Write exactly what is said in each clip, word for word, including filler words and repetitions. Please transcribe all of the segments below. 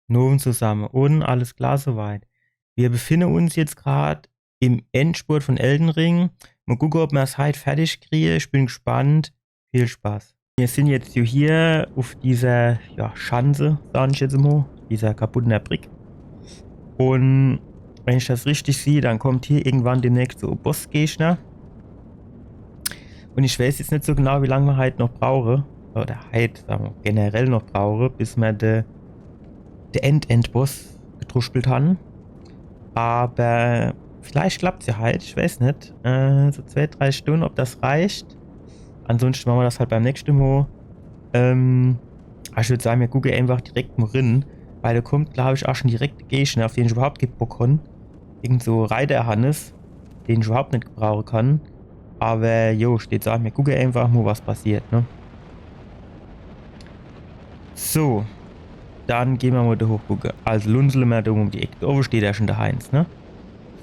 Nun zusamme. Un alles klar soweit. Mir befinne uns jetzt grad im Endspurt von Elden Ring. Mol gucke, ob mer's heit fertig krieje. Ich bin gespannt. Viel Spaß. Mir sin jetzt jo hier uf dieser, ja, Schanze, sag ich jetzt mol, dieser kaputte Brick. Un wenn ich das richtig sieh, dann kommt hier irgendwann demnächst so e Bossgegner. Un ich weiß jetzt net so genau, wie lang mer heit noch brauche. Oder heit, sag mer, generell noch brauche, bis mer de, de End-Endboss gedruspelt han. Aber vielleicht klappt's jo heit, ich weiß net. Äh, so zwee, drei Stunde, ob das reicht. Ansonsten mache mer das halt beim nächste Mol. Ähm, aber ich würd sage, mir gucke einfach direkt mol rin, weil do kommt, glaub ich, auch schon direkt de Gegner, auf den ich überhaupt kee Bock han. Irgend so Reiter-Hannes, den ich überhaupt net gebrauche kann. Aber jo, steht so, mir gucke einfach mol, was passiert, ne? So, dann geh mer mol do hoch gucke. Also lunsele mer do um die Eck. Do owwe steht jo schon de Heinz, ne?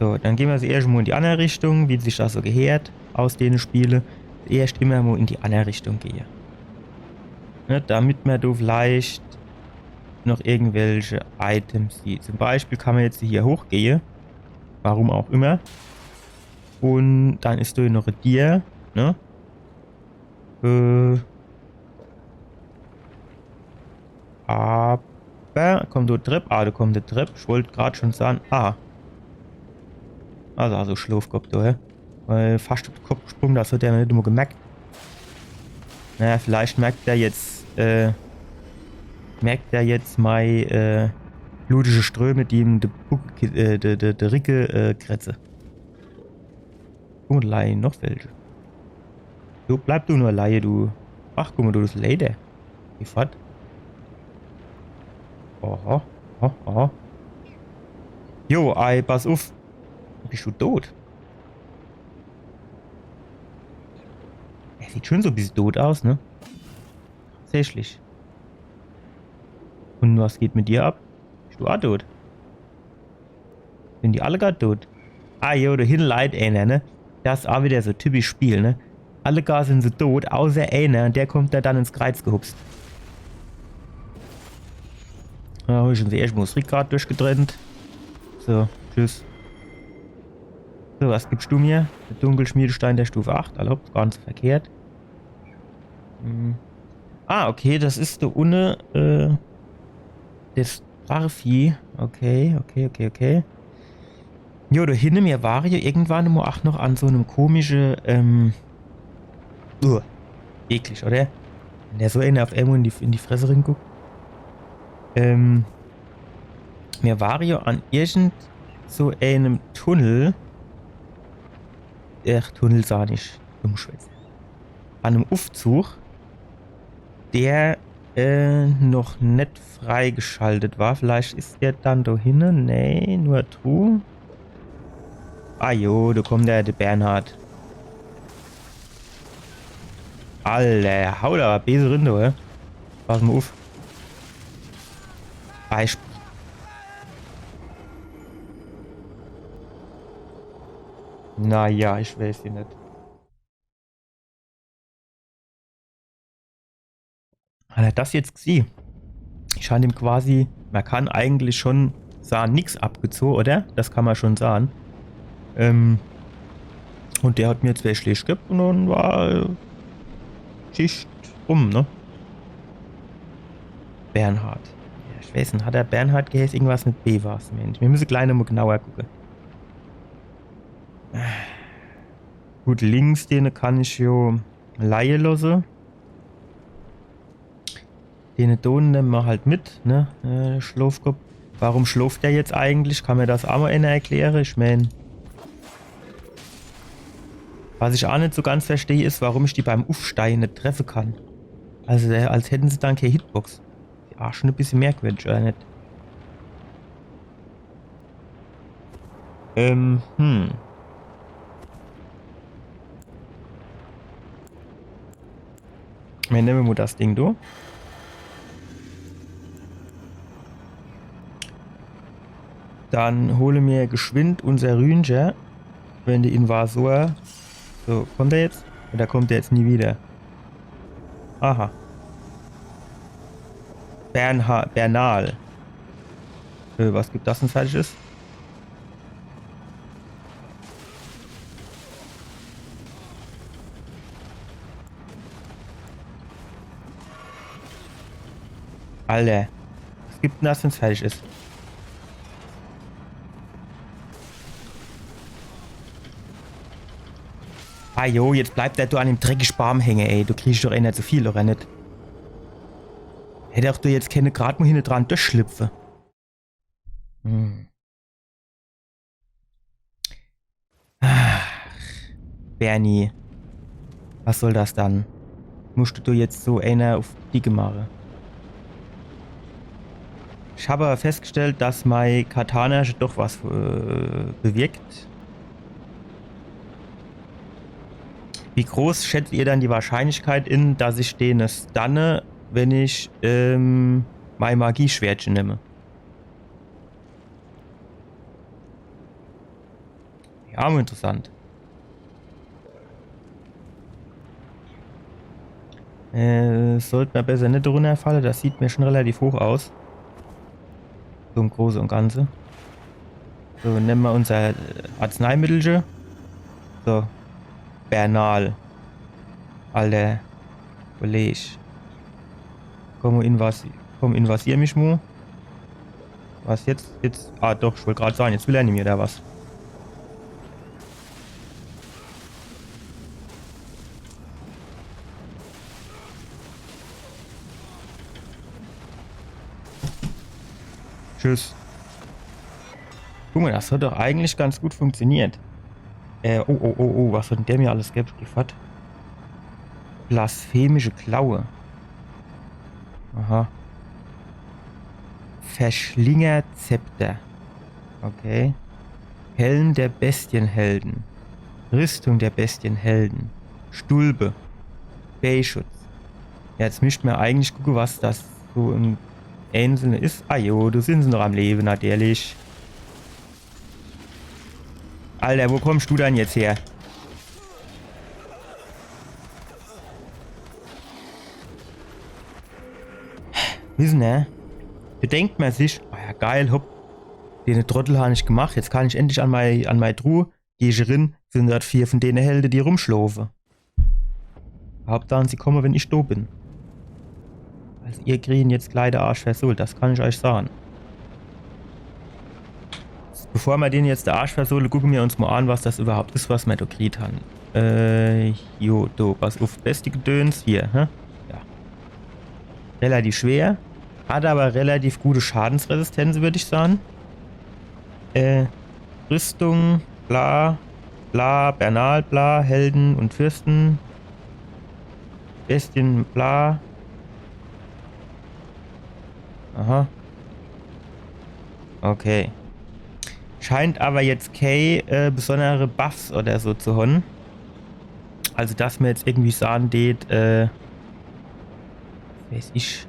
So, dann geh mer zuerscht mol in die anner Richtung, wie sich das so gehört aus dene Spiele. Erscht immer mol in die anner Richtung gehe. Ne, damit mer do vielleicht noch irgendwelche Items sieht. Zum Beispiel kann mer jetzt hier hochgehe. Warum auch immer. Un dann is do noch e Dier, ne? Äh. Aber, kommt do e Trepp? Ah, do kommt e Trepp. Ich wollt grad schon sage, ah. Also, also Schlofkopp do, hä? Weil fascht uff de Kopp gesprunge, das hat er net immer gemerkt. Naja, vielleicht merkt er jetzt, äh, merkt er jetzt mei, äh, blutige Ströme, die ihm de, Buck-, äh, de, de, de Ricke, äh, kretze. Guck mol, do leie noch welche. Du, bleib du nur leie, du. Ach, guck mol, du, das Leder. Wie fort? Oho, oho, oho. Jo, ei, pass uff. Bist du tot? Er sieht schon so e bissel tot aus, ne? Tatsächlich. Un was geht mit dir ab? Bist du aa tot? Sin die alle grad tot? Ah, jo, do hinne leit eener, ne? Das is aa wieder so typisch Spiel, ne? Alle gar sin se tot, außer eener, un der kommt do dann ins Kreiz gehupst. Ja, hab ich schon erscht mol das Rickrad durchgetrennt. So, tschüss. So, was gibst du mir? De Dunkelschmiedestein der Stufe acht. Alla hopp, gar net so verkehrt. Hm. Ah, okay, das is do unne, äh, das Drachevieh. Okay, okay, okay, okay. Jo, do hinne, mir ware jo irgendwann mol ach noch an so nem komische, ähm, uah, eklig, oder? Wenn der so eener uff emol in die, in die Fresse ringuckt. Ähm, mir ware jo an irgend so eenem Tunnel. Ach, Tunnel sah ich. Dummschwätze. An nem Uffzug, der, äh, noch net freigeschaltet war. Vielleicht is der dann do hinne. Nee, nur Truh. Ah jo, do kommt der, de Bernhard. Alla, haut awwer bees rin, du, hä? Pass mol uff. Beisp-, Na ja, ich weiß jo net. Hat er das jetzt gesieh? Ich han ihm quasi, mer kann eigentlich schon sahn, nix abgezoh, oder? Das kann mer schon sahn. Ähm, un der hat mir zwee Schläg gebb un dann war, äh, Schicht rum, ne? Bernhard. Ja, ich weiß net, hat er Bernhard geheiß? Irgendwas mit B war's, Mensch. Mir müsse gleich nochmol genauer gucke. Gut, links, dene kann ich jo leie losse. Dene do nemme mer halt mit, ne? Äh, Schlofkopp. Warum schloft der jetzt eigentlich? Kann mer das aa mol eener erkläre? Ich mein, was ich aa net so ganz versteh, is, warum ich die beim Uffsteie net treffe kann. Also, äh, als hätten se dann kee Hitbox. Die Arsch, e bissel merkwürdig, oder net? Ähm, hm. Mir nemme mol das Ding do. Dann hole mer geschwind unser Rünche, wenn de Invasor. So, kommt er jetzt? Oder kommt er jetzt nie wieder? Aha. Bernha-, Bernal. Äh, was gibt das denn Fertiges? Alter. Was gibt denn das, wenn's fertig is? Ah jo, jetzt bleibt der do an dem dreckig Baam hänge, ey. Du kriegst doch eh net so viel, oder net? Hätt doch do jetzt kenne grad mo hinne dran durchschlüpfe. Hm. Ach, Bernie. Was soll das dann? Musst du jetzt so ener uf Dicke mache? Ich hab aber festgestellt, dass mei Katana doch was äh, bewirkt. Wie groß schätzt ihr dann die Wahrscheinlichkeit in, dass ich den stunne, wenn ich ähm, mein Magieschwertchen nehme? Ja, auch interessant. Äh, sollt mer besser net runnerfalle, das sieht mir schon relativ hoch aus. So im Große und Ganze. So, nemme mer unser äh, Arzneimittelche. So, Bernal. Alter, Kollege. Komm, invasi komm, invasier mich mo. Was jetzt? Jetzt. Ah, doch, ich wollt grad sagen, jetzt will er nimmi, oder was? Tschüss. Guck mal, das hat doch eigentlich ganz gut funktioniert. Äh, oh, oh, oh, oh, was hat denn der mir alles ge- geliefert? Blasphemische Klaue. Aha. Verschlingerzepter. Okay. Helm der Bestienhelden. Rüstung der Bestienhelden. Stulpe. Beischutz. Ja, jetzt misst mer eigentlich gucke, was das so im Einzelne is. Ah jo, do sin se noch am Lewe, natürlich. Alter, wo kommst du dann jetzt her? Wissen, ne? Bedenkt mer sich, ah ja, geil, hopp, den Trottel han ich gemacht, jetzt kann ich endlich an mei, an mei Truh, geh ich rin, sin dort vier von dene Helde, die rumschlofe. Hauptsache, sie komme, wenn ich do bin. Also ihr kriegen jetzt gleich de Arsch versohlt, das kann ich euch sagen. Bevor mer den jetzt de Arsch versohle, gucke mer uns mo an, was das überhaupt is, was mer do kriegt han. Äh, jo, do, pass uff, beste Gedöns hier, hä? Ja. Relativ schwer, hat aber relativ gute Schadensresistenz, würd ich sagen. Äh, Rüstung, bla, bla, Bernal, bla, Helden und Fürsten, Bestien, bla. Aha. Okay. Scheint aber jetzt kei äh, besondere Buffs oder so zu hon. Also, dass mer jetzt irgendwie sagen deet, äh, weiß ich,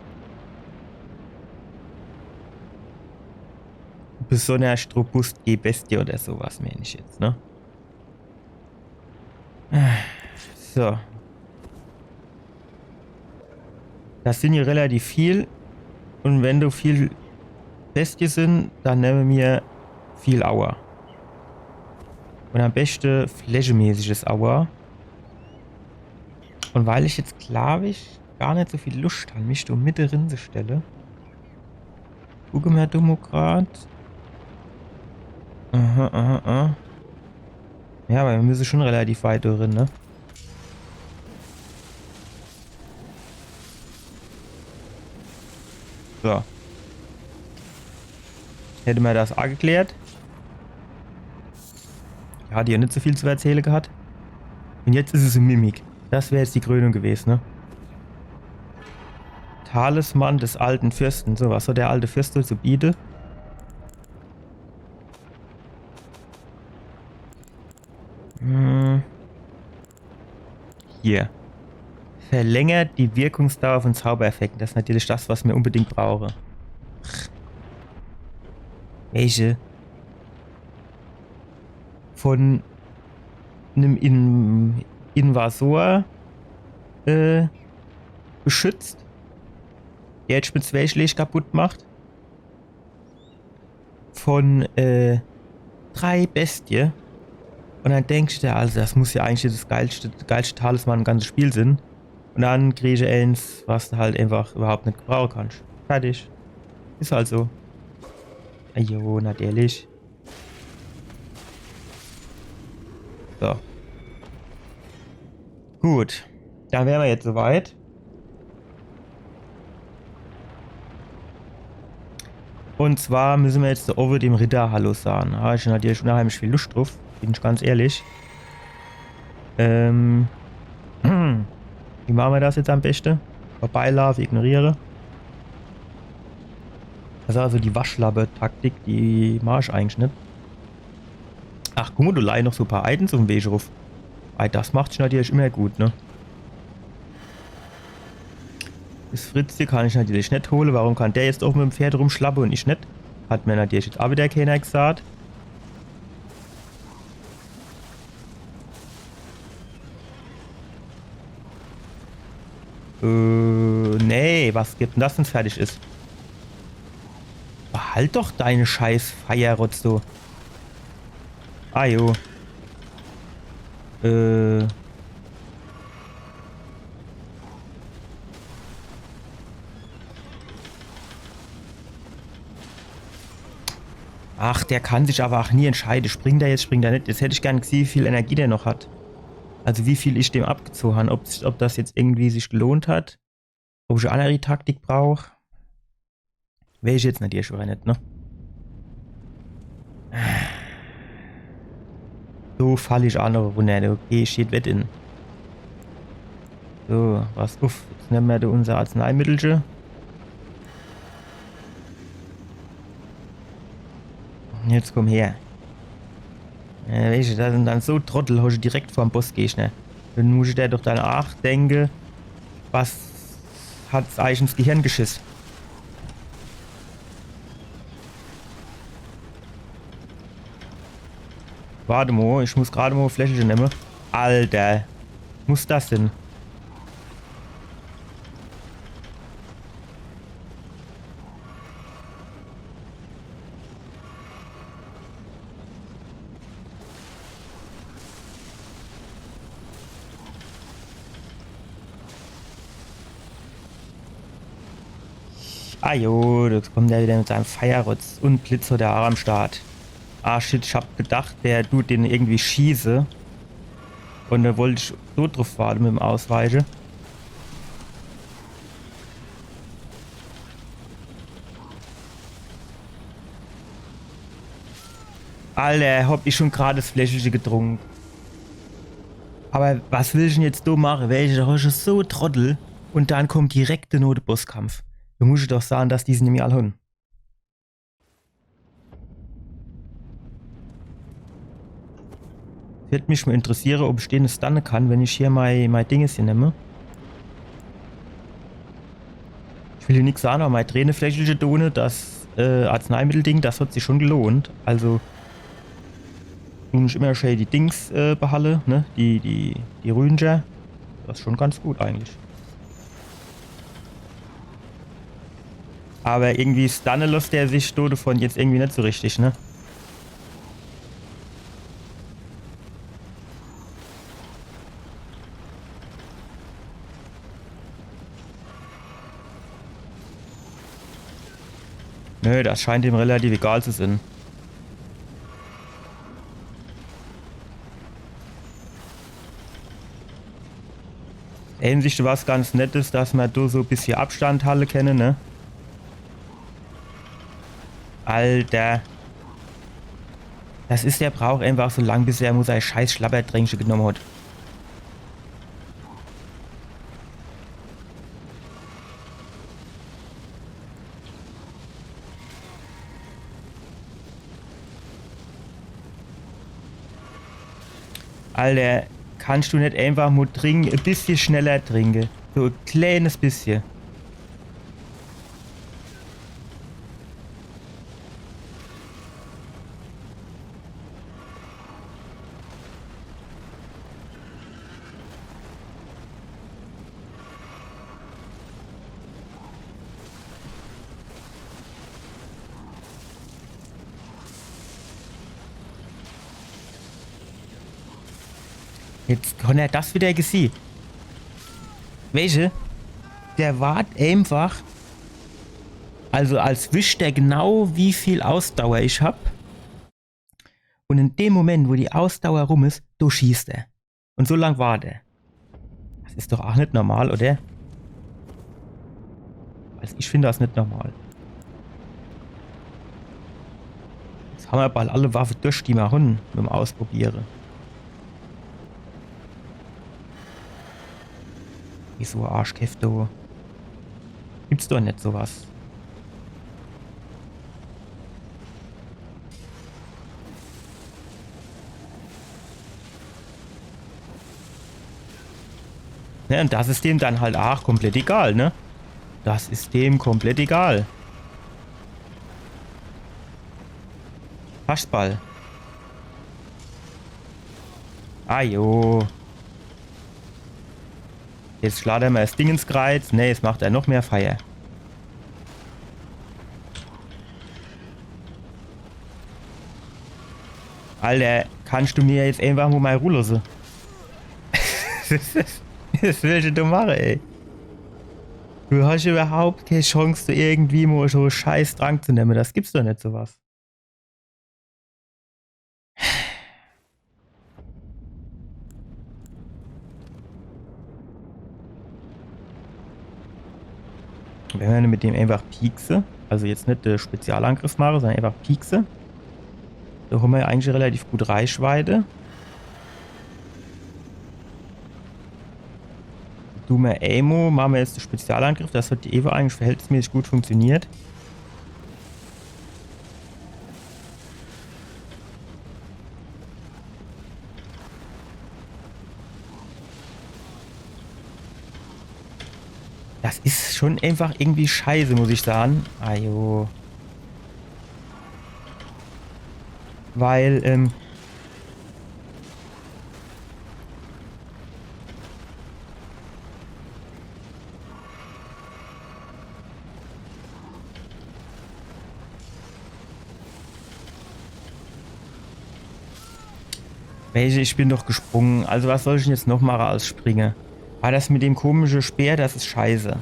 besonders robust gege Bestie oder sowas, mein ich jetzt, ne? So. Das sin jo relativ viel. Und wenn do viel Bestie sin, dann nemme mer viel Aua. Und am beste flächemäßiges Aua. Und weil ich jetzt, glaub ich, gar net so viel Luscht han, mich do mitte rin zu stelle, gucke mer do mo grad. Aha, aha, aha. Ja, aber mer müsse schon relativ weit do rin, ne? So. Hätte mer das aa geklärt. Ja, die hat net so viel zu erzähle gehat. Und jetzt is es e Mimik. Das wär jetzt die Krönung gewesen, ne? Talisman des alten Fürsten. So, was hat der alte Fürst so zu biete? Hm. Hier. Verlängert die Wirkungsdauer von Zaubereffekten. Das is natürlich das, was mer unbedingt brauche. Welche? Von nem In Invasor äh, beschützt, der jetzt mit zwei Schläg kaputt macht. von, äh, drei Bestie. Und dann denkst du, also das muss ja eigentlich das geilste, geilste Talisman im ganzen Spiel sein. Und dann kriegst du eins, was du halt einfach überhaupt nicht gebrauchen kannst. Fertig. Ist halt so. Ajo, natürlich. So. Gut. Dann wären wir jetzt soweit. Und zwar müssen wir jetzt da oben dem Ritter Hallo sagen. Da hab ich natürlich unheimlich viel Lust drauf, bin ich ganz ehrlich. Ähm, wie machen wir das jetzt am besten? Vorbeilaufe, ignoriere. Das ist also die Waschlappe-Taktik, die mach ich eigentlich nicht. Ach, guck mal, do leie noch so paar Items uffm Weg ruff. Ei, das macht sich natürlich immer gut, ne? Das Fritzje kann ich natürlich net hole. Warum kann der jetzt auch mit dem Pferd rumschlappe und ich net? Hat mir natürlich jetzt auch wieder keiner gesagt. Äh, nee, was gibt denn das, wenn's fertig ist? Behalt doch deine scheiß Feierrotz, du. Ah, jo. Äh. Ach, der kann sich aber auch nie entscheiden. Springt er jetzt, springt er net. Jetzt hätt ich gern gesehen, wie viel Energie der noch hat. Also wie viel ich dem abgezogen hab. Ob, ob das jetzt irgendwie sich gelohnt hat. Ob ich e andere Taktik brauch. Weeß ich jetzt natürlich schun net, ne? So fall ich aa noch runner, du. Okay, steht Wett in. So, pass uff. Jetzt nemme mer do unser Arzneimittelche. Jetzt komm her. Äh, weesche, das sin dann so Trottel, hosche direkt vorm Bossgegner. Dann muss ich der doch dann aach denke, was hat's eigentlich ins Gehirn geschiss? Wart mo, ich muss grad mo Fläschelche nemme. Alter. Muss das sin? Ah jo, jetzt kommt er wieder mit seinem Feierrotz un Blitz hot er aach am Start. Ah shit, ich hab gedacht, der dut den irgendwie schieße. Un do wollt ich so druff warte mit dem Ausweiche. Alter, hab ich schun grad das Fläschelche getrunk. Aber was will ich dann jetzt do mache? Wär ich doch schun so e Trottel. Un dann kommt direkt de note Bosskampf. Do muss ich doch sage, dass die se nimmi all hon. Würd mich mo interessiere, ob ich dene stunne kann, wenn ich hier mei, mei Dinges hier nemme. Ich will hier nix sage, aber mei Tränefläschelche do unne, das, äh, Arzneimittelding, das hot sich schun gelohnt. Also, tun ich immer schee die Dings, äh, behalle, ne? Die, die, die Rüncher. Das is schun ganz gut eigentlich. Aber irgendwie stunne losst der sich do devun jetzt irgendwie net so richtig, ne? Nö, das scheint ihm relativ egal zu sin. Einzige, was ganz nett is, dass mer do so e bissje Abstand halle kenne, ne? Alter. Das is, der braucht einfach so lang, bis er mo sei scheiß Schlabbertränkche genomme hot. Alter, kannst du net einfach mo trinke, e bissje schneller trinke? So e kleines bissje. Jetzt kann er das wieder gesieh. Welche? Der wart einfach. Also als wisst er genau, wie viel Ausdauer ich hab. Und in dem Moment, wo die Ausdauer rum is, do schießt er. Und so lang wart er. Das is doch auch net normal, oder? Also ich find das net normal. Jetzt ham mer bald alle Waffe durch, die mer hunn, mit dem Ausprobiere. Wie so Arschkäfte. Gibt's doch net sowas. Ne, und das is dem dann halt auch komplett egal, ne? Das is dem komplett egal. Passt bald. Ah jo. Jetzt schlagt er mer das Ding ins Kreiz. Ne, jetzt macht er noch mehr Feier. Alter, kannst du mir jetzt einfach mo mei Ruh losse? Was willst du do mache, ey? Du hast überhaupt keine Chance, do irgendwie mo so Scheiß Trank zu nemme. Das gibt's doch net, sowas. Wenn mer mit dem einfach piekse, also jetzt net de Spezialangriff mache, sondern einfach piekse, do hammer eigentlich relativ gut Reichweite. Du mer Ammo, mache mer jetzt de Spezialangriff, das hat die Eva eigentlich verhältnismäßig gut funktioniert. Das is schon einfach irgendwie scheiße, muss ich sagen. Ajo. Weil, ähm, Welche? Ich bin doch gesprungen. Also was soll ich denn jetzt noch mache als springe? Aber das mit dem komische Speer, das is scheiße.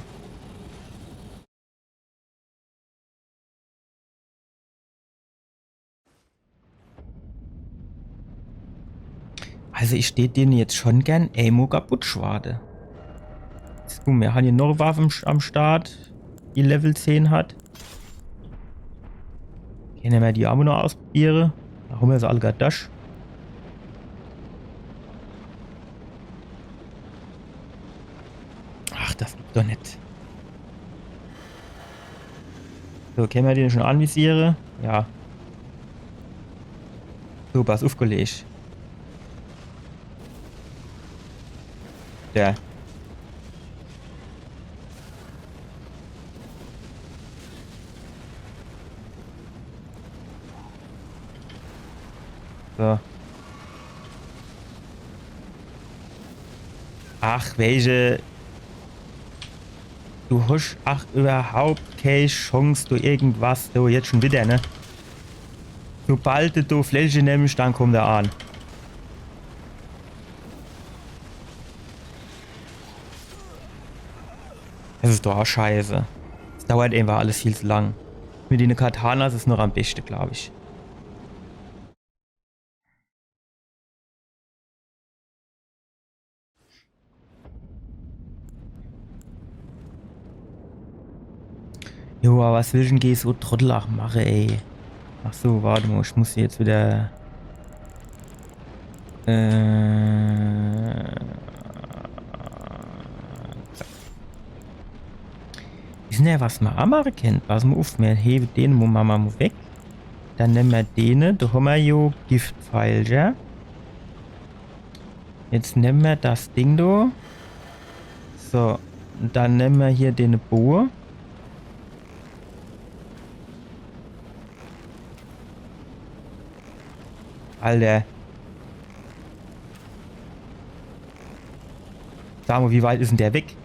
Also ich tät den jetzt schon gern emol kaputt schwade. Jetzt guck, mir han hier noch Waffe am, am Start, die Level zehn hat. Kenne mer die aa noch ausprobiere. Warum is all grad das? Ach, das gibt doch net. So, kenne mer den schon anvisiere? Ja. So, pass uff, Kolleg. Der. So. Ach, welche? Du hosch, ach, überhaupt kee Chance, du irgendwas, du jetzt schon wieder, ne? Sobald du, du Fläche nimmst, dann kommt er an. Das is doch scheiße. Es dauert einfach alles viel zu lang. Mit den Katanas is noch am beste, glaub ich. Jo, aber was will ich denn gege so Trottel ach mache, ey? Ach so, warte mal, ich muss hier jetzt wieder, äh, zack. Is denn der, was mer aa mache kennt? Pass mal uff, mir hebe den mo, mache mer mo weg. Dann nemme mer dene, do hammer jo Giftpfeil, ja? Jetzt nemme mer das Ding do. So, und dann nemme mer hier den Boe. Alter. Sag mal, wie weit is denn der weg?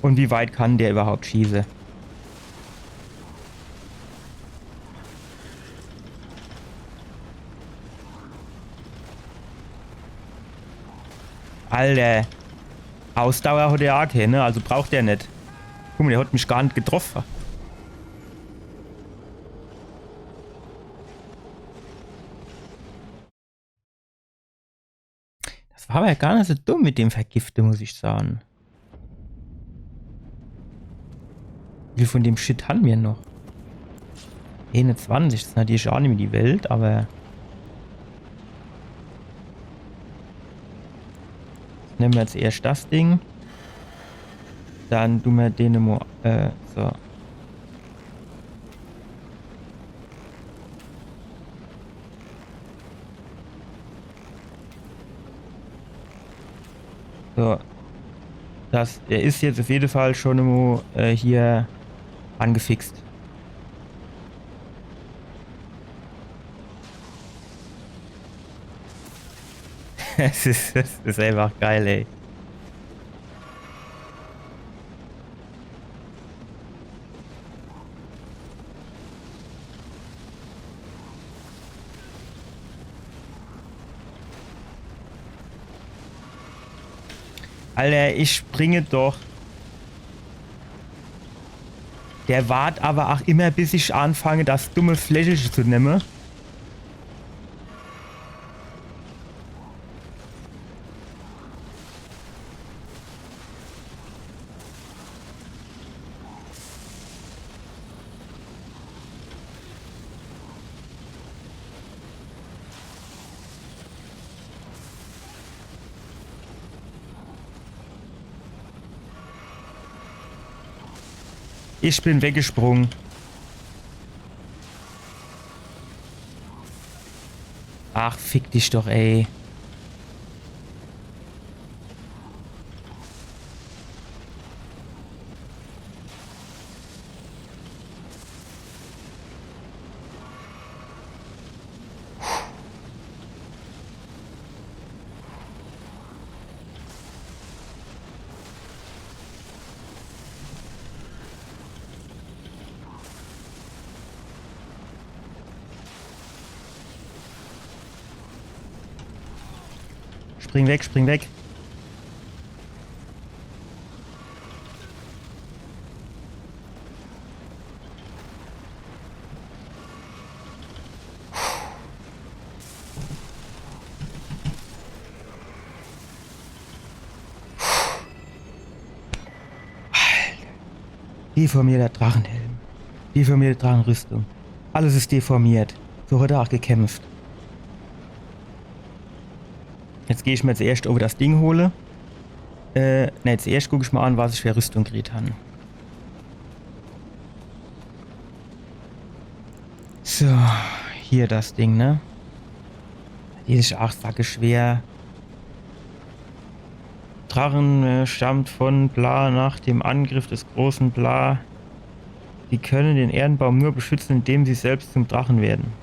Und wie weit kann der überhaupt schieße? Alter. Ausdauer hat der aa kee, ne? Also braucht der net. Guck mol, der hat mich gar net getroffe. Das war aber gar net so dumm mit dem Vergifte, muss ich sage. Wie viel von dem Shit han mir noch? Eenezwanzig, das is natürlich aa nimmi die Welt, aber nemme mir jetzt erscht das Ding. Dann du mir den mo, äh, so. So. Das, er is jetzt auf jede Fall schon mo, äh, hier angefixt. Es is, es is einfach geil, ey. Alter, ich springe doch. Der wart aber aa immer, bis ich anfange, das dumme Fläschelche zu nemme. Ich bin weggesprunge. Ach, fick dich doch, ey. Spring weg, spring weg. Alter. Deformierter Drachenhelm. Deformierte Drachenrüstung. Alles is deformiert. So hat er aa gekämpft. Jetzt geh ich mir zuerscht owwe das Ding hole. Äh, ne, zuerscht guck ich mo an, was ich für Rüstung gekriet han. So, hier das Ding, ne? Die is aa sackeschwer. Drachen, äh, stammt von Bla nach dem Angriff des großen Bla. Sie können den Erdenbaum nur beschützen, indem sie selbst zum Drachen werden.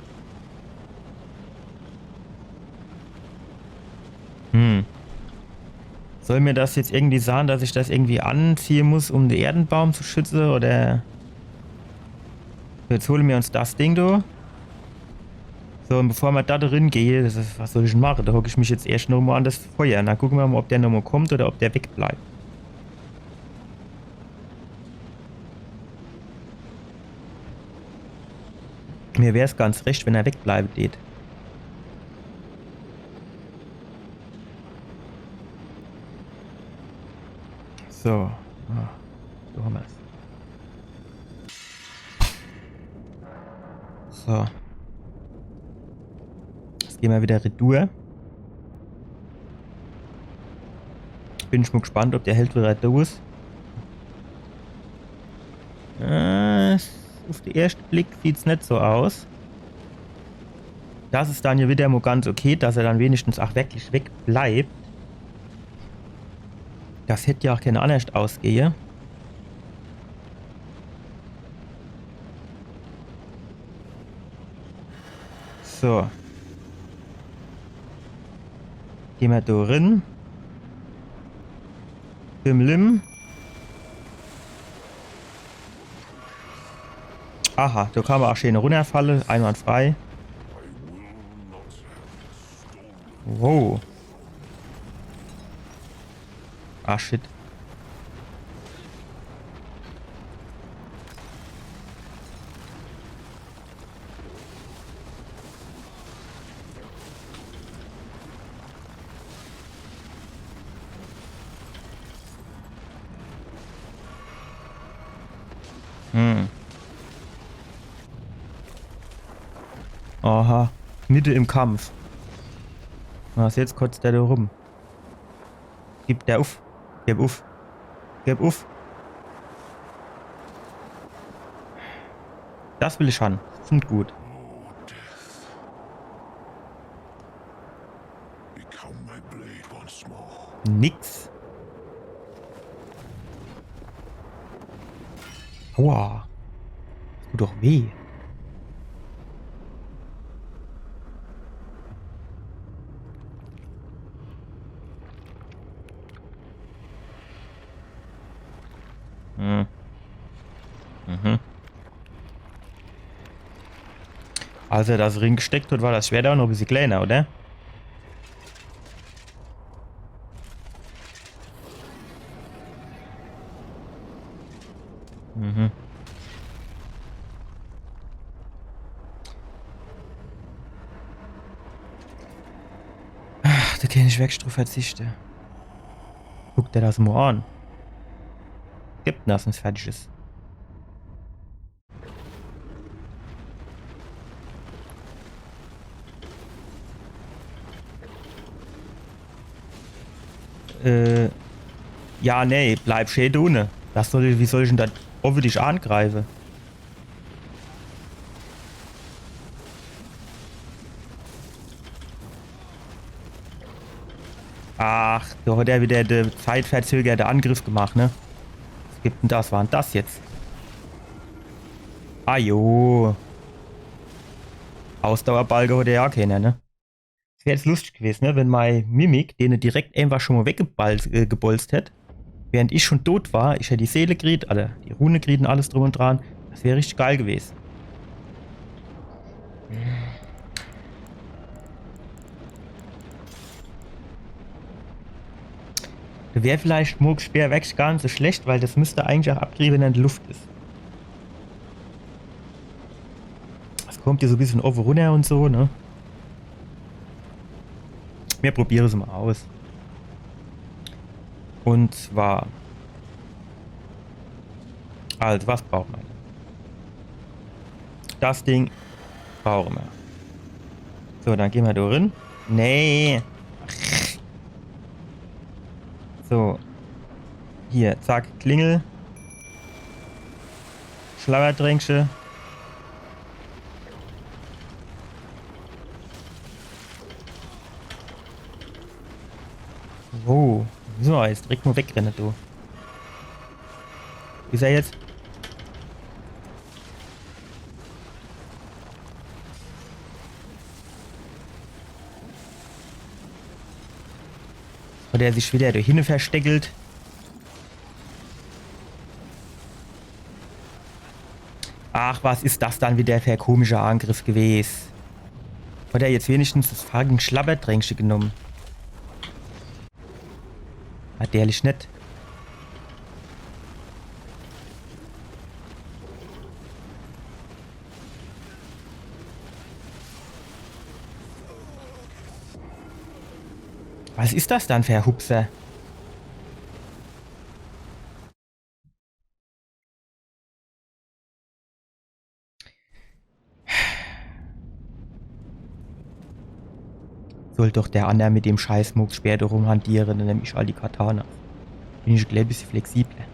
Hm. Soll mir das jetzt irgendwie sage, dass ich das irgendwie anziehe muss, um de Erdenbaum zu schütze, oder? Jetzt hole mir uns das Ding do. So, und bevor mir do drin gehe, das is, was soll ich denn mache? Do hock ich mich jetzt erscht noch mo an das Feuer. Na, gucke mir mo, ob der noch mo kommt oder ob der wegbleibt. Mir wär's ganz recht, wenn er wegbleibe tät. So. Ah, so hammer's. So. Jetzt geh mer wieder retour. Bin ich mo gespannt, ob der Held wieder do is. Äh, es, uff de erschte Blick sieht's net so aus. Das is dann jo wieder mo ganz okay, dass er dann wenigstens ach wirklich wegbleibt. Das hätt jo ach kenner annerscht ausgehe. So. Geh mer do rin. Bimlim. Aha, do kann ma ach schee runnerfalle, einwandfrei. Wow. Ah, shit. Hm. Aha. Mitte im Kampf. Was jetzt? Kotzt der do rum? Gibt der uff? Geb uff. Geb uff. Das will ich han. Klingt gut. Become my blade once more. Nix. Aua. Das tut doch weh. Hm. Mhm. Als er das ringsteckt hat, war das Schwert ach noch e bissje kleiner, oder? Mhm. Ach, do kann ich weg druff verzichte. Guck der das mo an. Gibt denn das nix Fertiges? Äh, ja, nee, bleib schee do unne. Das soll, wie soll ich denn do owwe dich angreife? Ach, do hat er wieder de zeitverzögerte Angriff gemacht, ne? Was gibt denn das? War denn das jetzt? Ah jo. Ausdauerbalke hat er ja keener, ne? Es wär jetzt lustig gewese, ne, wenn mei Mimic dene direkt einfach schon mo weggebalzt, äh, gebolzt hätt. Während ich schon tot war, ich hätt die Seele kriet, alle, die Rune kriet un alles drum un dran. Das wär richtig geil gewese. Wär vielleicht Mohgs Speer wirklich gar net so schlecht, weil das müsst eigentlich ach abkrie, wenn er in de Luft is. Das kommt hier so e bissje owwe runner un so, ne? Mir probiere's mo aus. Un zwar. Also, was brauche mer? Das Ding brauche mer. So, dann gehn mer do rin. Nee. So. Hier, zack, Klingel. Schlabbertränkche. Oh, so, jetzt direkt mo wegrenne, du. Wo is er jetzt? Hat er sich wieder do hinne versteckelt? Ach, was is das dann wieder für e komischer Angriff gewes? Hat er jetzt wenigstens das fucking Schlabbertränkche genumm? Natürlich net. Was is das dann für e Hupser? Soll doch der anner mit dem scheiß Mohgs Speer do rumhantiere, dann nemm ich all die Katana. Bin ich gleich e bissje flexibler.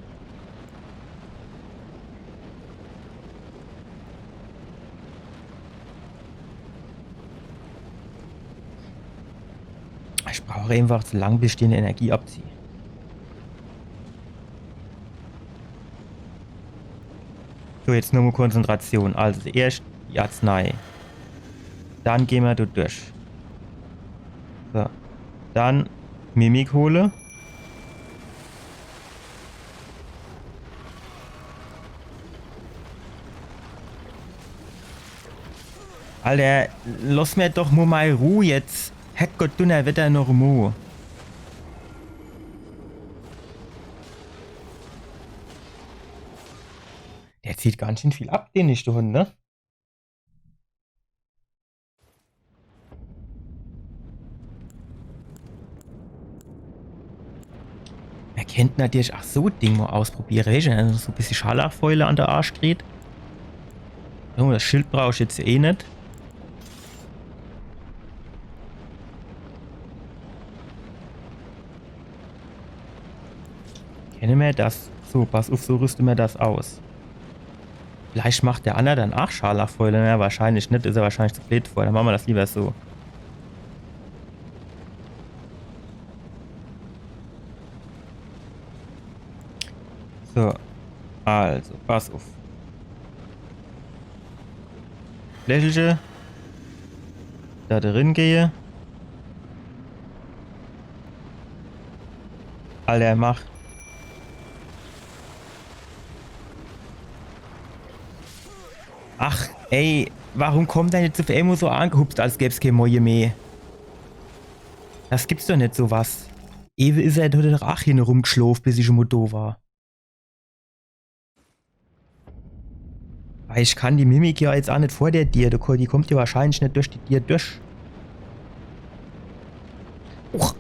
Ich brauch einfach zu lang, bis ich die Energie abzieh. So, jetzt nur mo Konzentration. Also erscht die Arznei. Dann gehn mer do durch. So. Dann Mimik hole. Alter, loss mer doch mo mei Ruh jetzt. Herrgott, Dunnerwetter noch mo. Der zieht ganz schön viel ab, de nächschte Hund, ne? Mer kennt natürlich ach so Ding mo ausprobiere, weescht, wenn mer so bissje Scharlachfäule an de Arsch kriet. So, das Schild brauch ich jetzt eh net. Kenne mer das? So, pass uff, so rüste mer das aus. Vielleicht macht der anner dann ach Scharlachfäule. Ja, wahrscheinlich net, is er wahrscheinlich zu bleed for. Dann mache mer das lieber so. So, also, pass uff. Lächelche. Do drin gehe. Alter, mach. Ach, ey, warum kommt der jetzt uff emol so angehupst, als gäb's kee Moie meh? Das gibt's doch net, so was. Ewe is er doch ach hinne rumgschlof, bis ich emol do war. Weil ich kann die Mimik ja jetzt ach net vor der Dier, die ko-, die kommt ja wahrscheinlich net durch die Dier durch. Uch.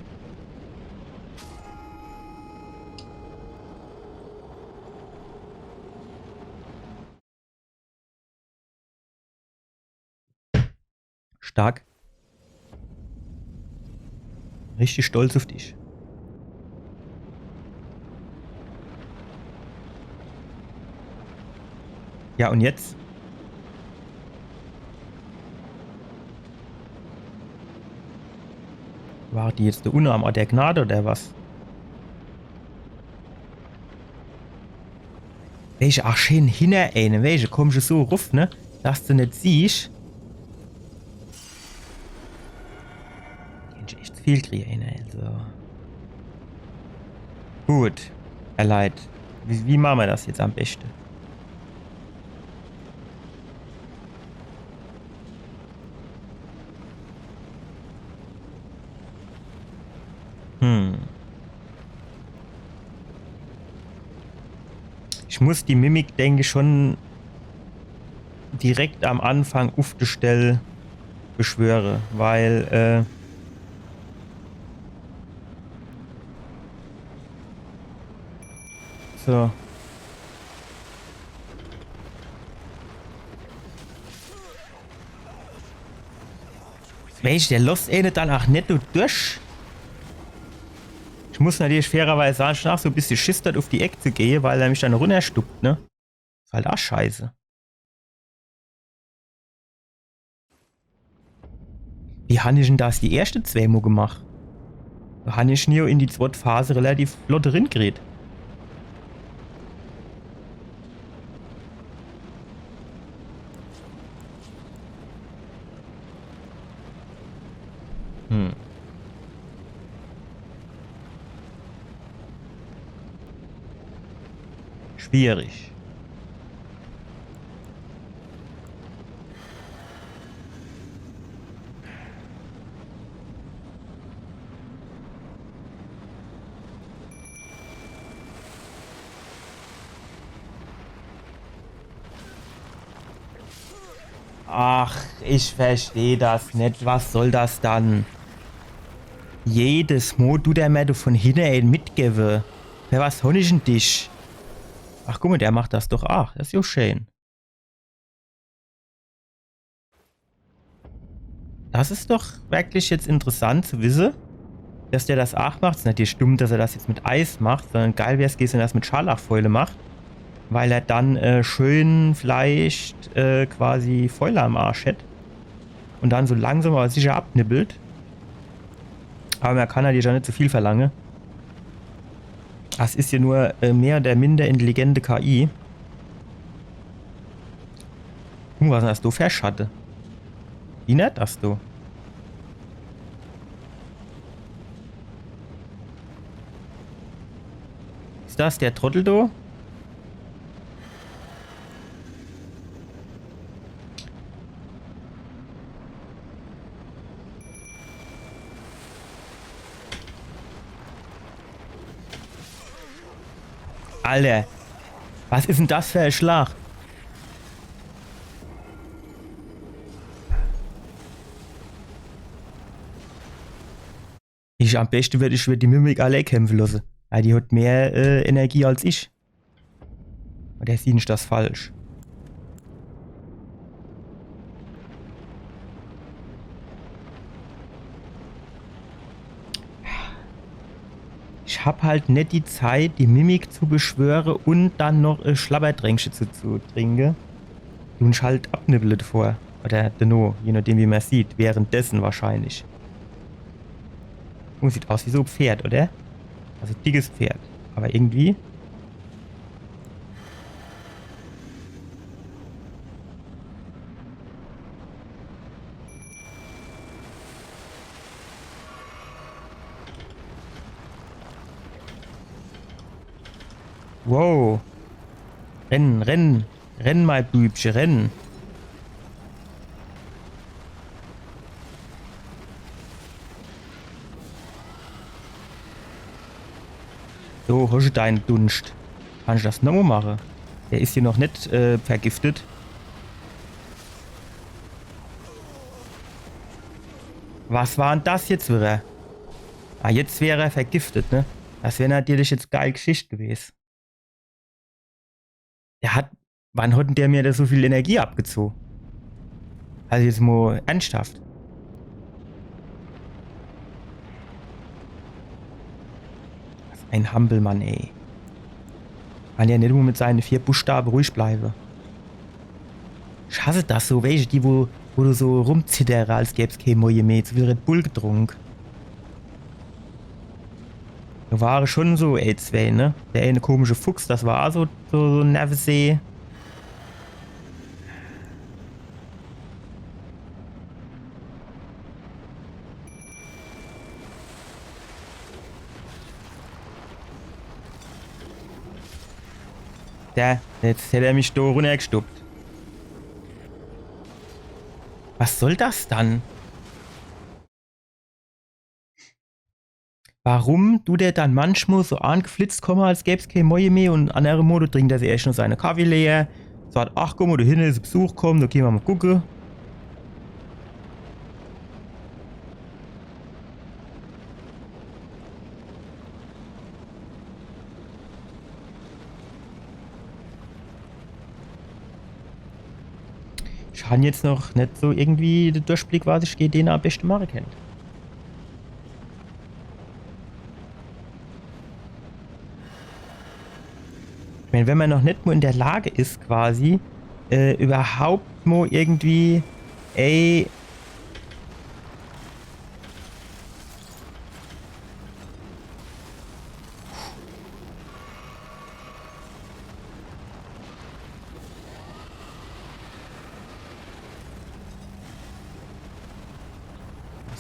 Stark. Richtig stolz uff dich. Ja, un jetzt? War die jetzt do unne am Ort der Gnade oder was? Weescht, ach, schee hinner eenem, weescht, kommscht so ruff, ne? Dass de net siehscht. Kennscht echt viel kriege, ne? Also. Gut, ihr Leit. Wie, wie mache mer das jetzt am beschte? Hm. Ich muss die Mimik, denk ich, schon direkt am Anfang uff de Stell beschwöre, weil, äh, so. Mensch, der losst eener dann ach net do durch. Ich muss natürlich fairerweise sage, ich hab so e bissje Schiss, dort uff die Eck zu gehe, weil er mich dann runnerstuppt, ne? Is halt ach scheiße. Wie han ich dann das die erschte zwee Mol gemacht? Do han ich Neo in die zwett Phase relativ flott ringekriet. Hm. Schwierig. Ach, ich versteh das net. Was soll das dann? Jedes Mol dut der mer do vun hinne een mitgewe. Fer was han ich dann dich? Ach, guck mol, der macht das doch ach. Das is jo schee. Das is doch wirklich jetzt interessant zu wisse, dass der das ach macht. Is natürlich dumm, dass er das jetzt mit Eis macht, sondern geil wär's gewese, wenn er das mit Scharlachfäule macht, weil er dann, äh, schee vielleicht, äh, quasi Fäule am Arsch hätt un dann so langsam awwer sicher abnibbelt. Awwer mer kann halt jo net zu viel verlange. Das is jo nur, äh, mehr oder minder intelligente K I. Guck mol, was is dann das do fer Schatte? Wie nennt das do? Is das der Trottel do? Alter. Was is denn das für e Schlag? Ich, am beschte würd ich, würd die Mimik allee kämpfe losse. Weil die hat mehr, äh, Energie als ich. Oder sieh ich das falsch? Ich hab halt net die Zeit, die Mimik zu beschwöre und dann noch e Schlabberdränkche zu, zu trinke. Dun ich halt abnibbele davor. Oder deno, je nachdem, wie man sieht. Währenddessen wahrscheinlich. Und sieht aus wie so e Pferd, oder? Also dickes Pferd. Aber irgendwie. Wow. Rennen, rennen. Renn, mei Bübche, renn. So, hosche dein Dunscht. Kann ich das nochmo mache? Der is hier noch net, äh, vergiftet. Was war denn das jetzt wieder? Ah, jetzt wär er vergiftet, ne? Das wär natürlich jetzt geil Geschicht gewes. Der hat, wann hat denn der mir da so viel Energie abgezogen? Also jetzt mo ernsthaft. Was e Hampelmann, ey. Kann ja net mo mit seine vier Buchstabe ruhig bleibe. Ich hasse das so, weesche, die, wo, wo du so rumzittere, als gäb's kee Moje meh, zu viel Red Bull getrunk. Do ware schon so, ey, zwee, ne? Der eine komische Fuchs, das war so, so, so e Nervesee. Der, jetzt hätt er mich do runnergestuppt. Was soll das dann? Warum dut der dann manchmal so angeflitzt komme, als gäb's kee Moje meh, und annere Mol trinkt er sich erscht noch seine Kaffee leer, sagt, ach guck mo, do hinne is Besuch komm, do geh mer mo gucke. Ich han jetzt noch net so irgendwie de Durchblick, was ich gege den am beschte mache kennt. Ich mein, wenn man noch net mo in der Lage is, quasi, äh, überhaupt mo irgendwie, ey,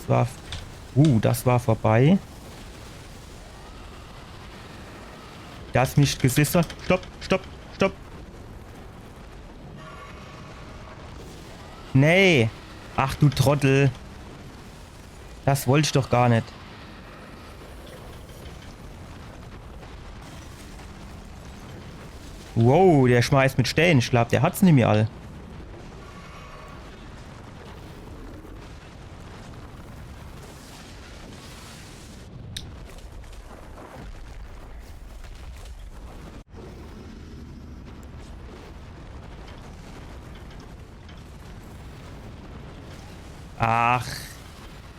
Das war. Uh, das war vorbei. Das mich gesisse. Stopp, stopp, stopp. Nee. Ach du Trottel. Das wollt ich doch gar net. Wow, der schmeißt mit Stään. Ich glaub, der hat's nimmi all. Ach,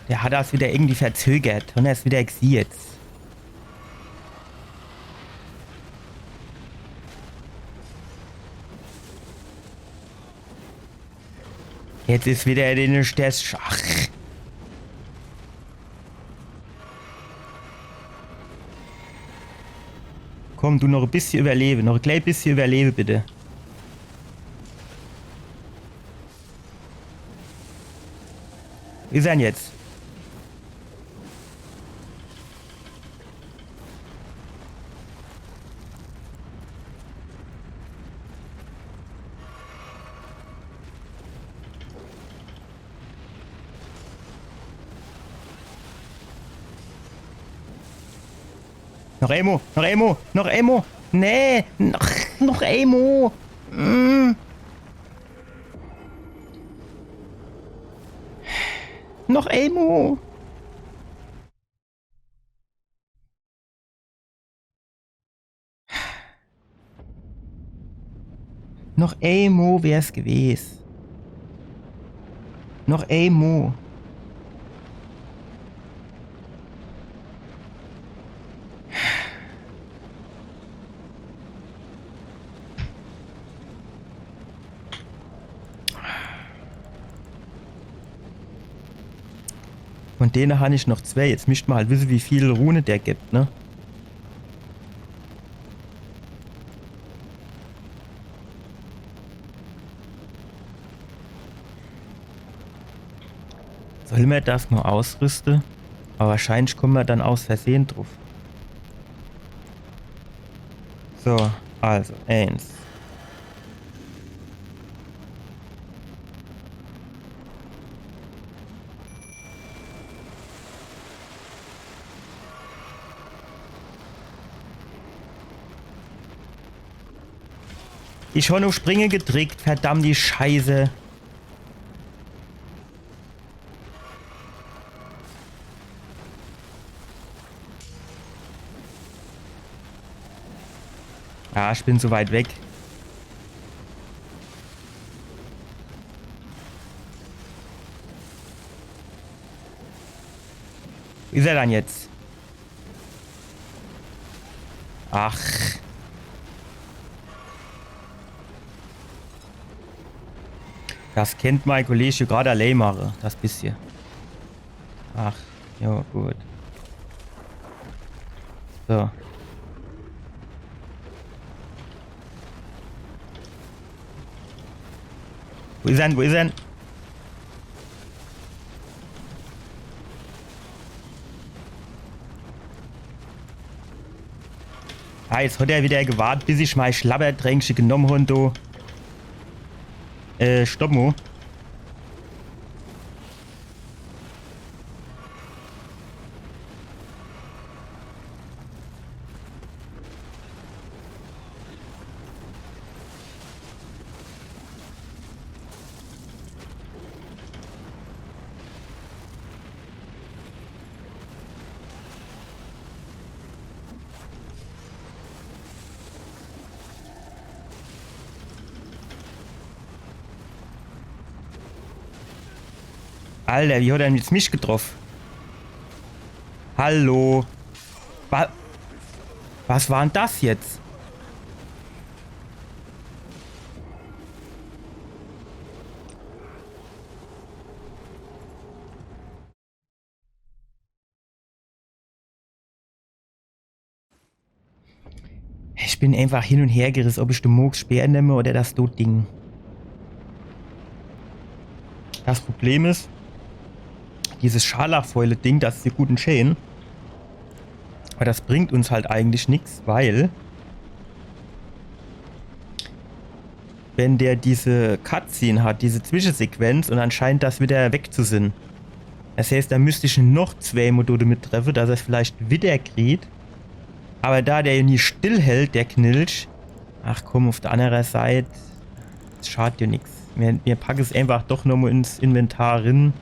der hat das wieder irgendwie verzögert und er is wieder gsieh jetzt. Jetzt is wieder den Stess. Ach. Komm, du noch e bissje überlebe. Noch e klein bissje überlebe, bitte. Wie is er denn jetzt? Noch emo, noch emo, noch emo, Nee, noch, noch emol. Mm. Noch emol. Noch emol wär's gewes. Noch emol. Von dene han ich noch zwee. Jetzt misst mer halt wisse, wie viel Rune der gibt, ne? Soll mer das mol ausrüste? Aber wahrscheinlich komme mer dann aus Versehe druff. So, also, eens. Ich hon uff Springe gedrickt, verdammt die Scheiße. Ah, ich bin so weit weg. Wo is er dann jetzt? Ach. Das kennt mei Kollege grad allee mache, das bissje. Ach, jo, gut. So. Wo is er denn? Wo is er denn? Ah, jetzt hat er wieder gewart, bis ich mei Schlabbertränkche genomm hon, du. Äh, stopp mo. Alter, wie hat er denn jetzt mich getroff? Hallo? Wa-, was war denn das jetzt? Ich bin einfach hin und her geriss, ob ich de Mohgs Speer nemme oder das do Ding. Das Problem is, dieses Scharlachfäule-Ding, das is jo gut und schee, aber das bringt uns halt eigentlich nix, weil wenn der diese Cutscene hat, diese Zwischensequenz, und dann scheint das wieder weg zu sin. Das heißt, da müsst ich noch zwee Mol do mit treffe, dass er's vielleicht wieder kriegt. Aber da der jo nie stillhält, der Knilch. Ach komm, uff der annere Seit, es schad jo nix. Mir, mir packe's einfach doch nomo ins Inventar rin.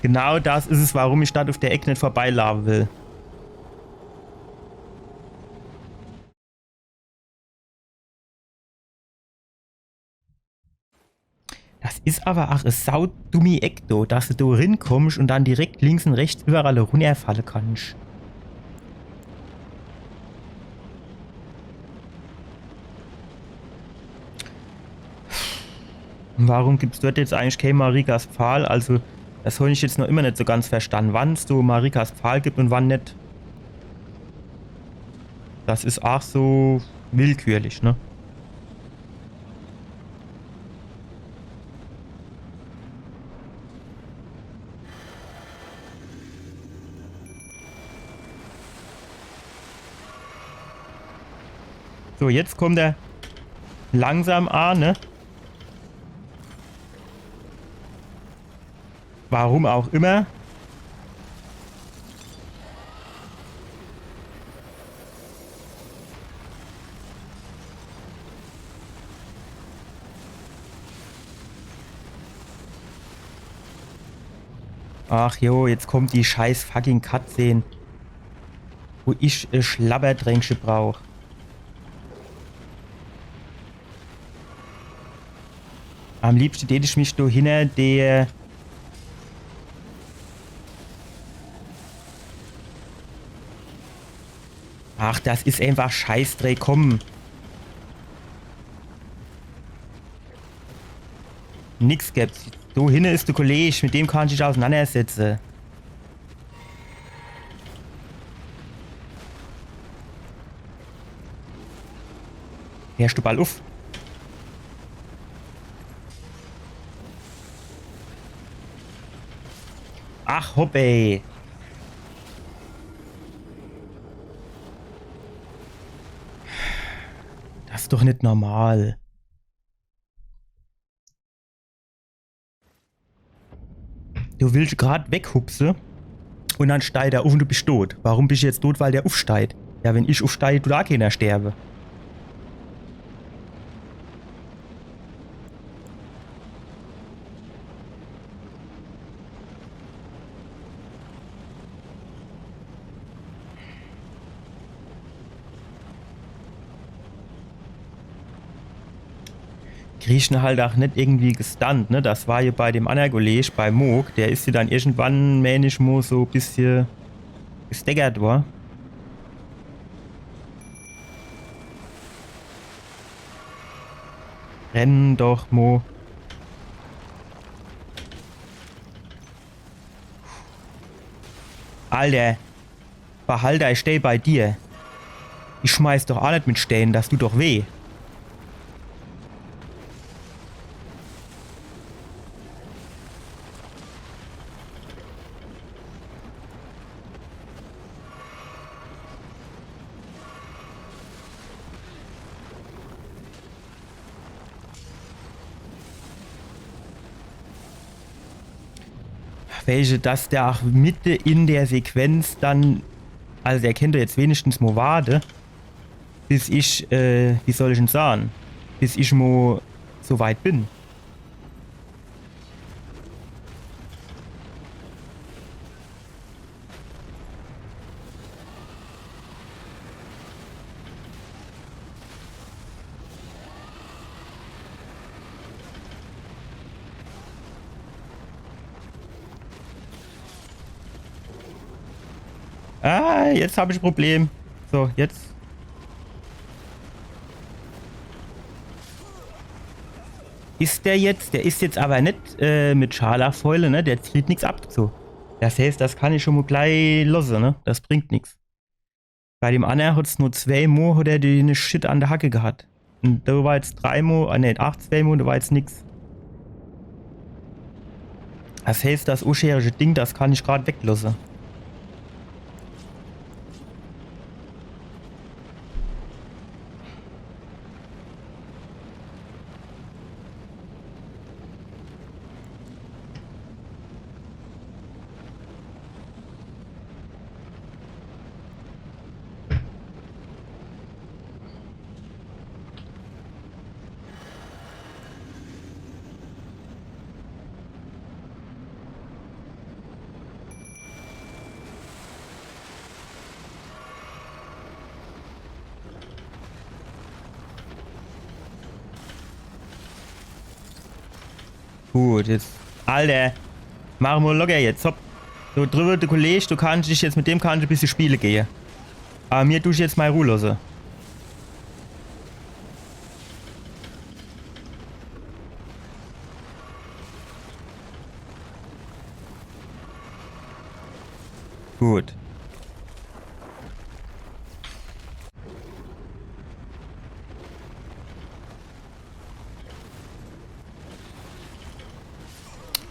Genau das is es, warum ich statt uff der Eck net vorbeilaafe will. Das is aber ach e saudummi Eck do, dass du do rinkommsch und dann direkt links und rechts überall runnerfalle kannsch. Und warum gibt's dort jetzt eigentlich kee Marikas Pfahl? Also, das hon ich jetzt noch immer net so ganz verstann. Wann's do Marikas Pfahl gibt und wann net. Das is ach so willkürlich, ne? So, jetzt kommt er langsam an, ne? Warum auch immer. Ach jo, jetzt kommt die scheiß fucking Cutscene. Wo ich e Schlabberdränkche brauch. Am liebschte tät ich mich do hinner der... Ach, das is einfach Scheißdreck, komm. Nix gibt's. Do hinne is de Kolleg, mit dem kann ich mich auseinandersetze. Hörst du bald uff? Ach, hopp, ey. Das is doch net normal. Du willst grad weghupse und dann steit er uff und du bist tot. Warum bist du jetzt tot? Weil der uffsteit. Ja, wenn ich uffstei, dut aa keener sterbe. Krieg ich en halt ach net irgendwie gestunt, ne? Das war jo bei dem annere Kolleg, bei Mohg, der is jo dann irgendwann, mään ich, mo so e bissje gestaggert wor. Renn doch mo. Alter. Behalt dei Stää bei dir. Ich schmeiß doch aa net mit Stään, das dut doch weh. Weesche, dass der ach mitte in der Sequenz dann, also der kennt jetzt wenigstens mo warte, bis ich, äh, wie soll ich'n sahn, bis ich mo so weit bin. Ah, jetzt hab ich e Problem. So, jetzt. Is der jetzt? Der is jetzt awwer net, äh, mit Scharlachfäule, ne? Der zieht nix ab, so. Das heißt, das kann ich schon mo glei losse, ne? Das bringt nix. Bei dem annere hat's nur zwee Mo, hat er den Shit an de Hacke gehat. Und do war jetzt drei Mo, ah, nee, ach zwee Mo, do war jetzt nix. Das heißt, das uscherische Ding, das kann ich grad weglosse. Gut, jetzt. Alter. Mach mo locker jetzt. Hopp. So, driwwe, de Kolleg, du kannsch dich jetzt mit dem kannsch e bissje spiele gehe. Awwer mir dusch jetzt mei Ruh losse. Gut.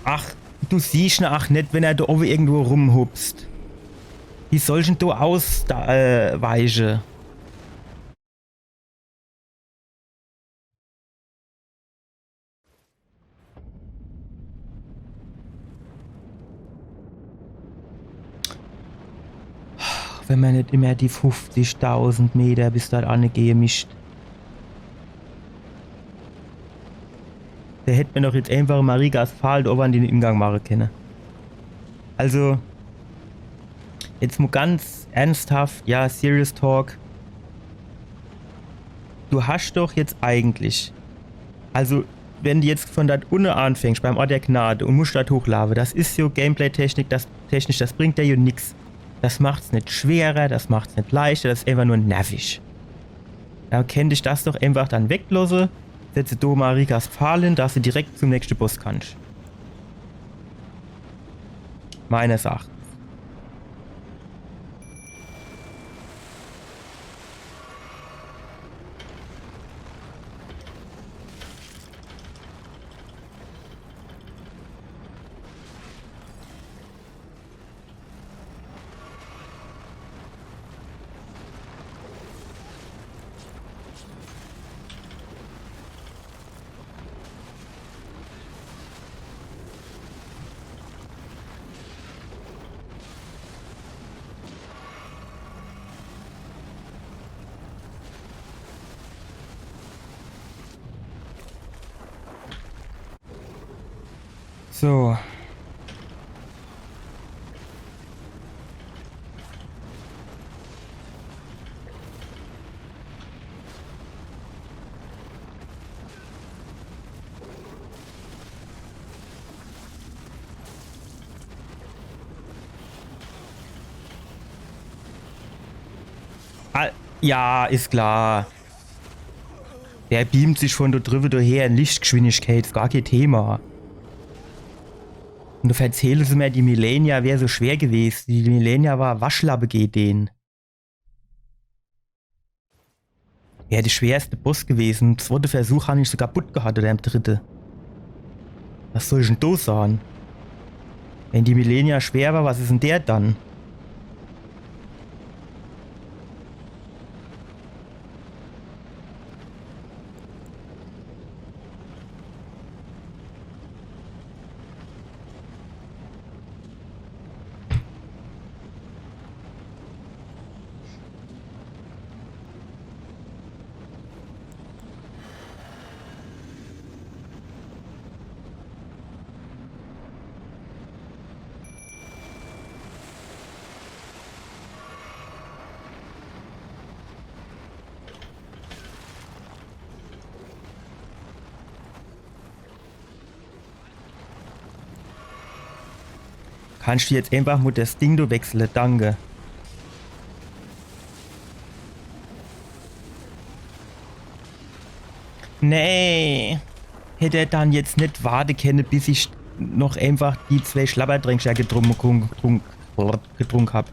Ach, du siehsch ne ach net, wenn er do owwe irgendwo rumhupst. Wie soll ich en do aus-, da, äh, weiche? Wenn mer net immer die fufzigtausend Meter bis dort anne gehe misst. Do hätt mer doch jetzt einfach Marikas Pfahl do owwe an den Ingang mache kenne. Also, jetzt mo ganz ernsthaft, ja, Serious Talk. Du hascht doch jetzt eigentlich, also, wenn du jetzt von dort unne anfängst, beim Ort der Gnade, und musst dort hochlaafe, das is jo Gameplay-Technik, das, technisch, das bringt der jo nix. Das macht's net schwerer, das macht's net leichter, das is einfach nur nervig. Do kennt ich das doch einfach dann weglosse, setze do Marikas Pfahl hin, dass du direkt zum nächste Boss kannst. Meines Erachtens. So. Ah, ja, is klar. Der beamt sich von do driwwe do her in Lichtgeschwindigkeit, is gar kee Thema. Und do verzähle se mer, die Malenia wär so schwer gewese. Die Malenia war Waschlappe gege den. Wär de schwerste Boss gewese. Im zwotte Versuch han ich se kaputt gehat, oder im dritte. Was soll ich dann do sage? Wenn die Malenia schwer war, was is dann der dann? Kannst du jetzt einfach mo das Ding do wechsle? Danke. Nee. Hätt er dann jetzt net warte kenne, bis ich noch einfach die zwee Schlabbertränk getrunk, getrunk, getrunk hab?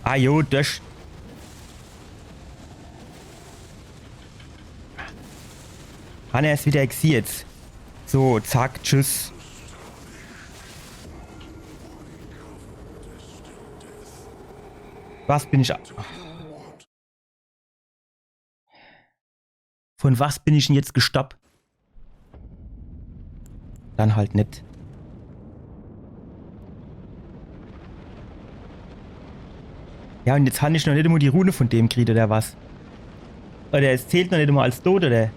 Ah jo, das. Han er's wieder gesiehn. So, zack, tschüss. Was bin ich a-, von was bin ich dann jetzt gestorb? Dann halt net. Ja, und jetzt han ich noch net emol die Rune von dem kriet, oder was? Oder es zählt noch net emol als tot, oder?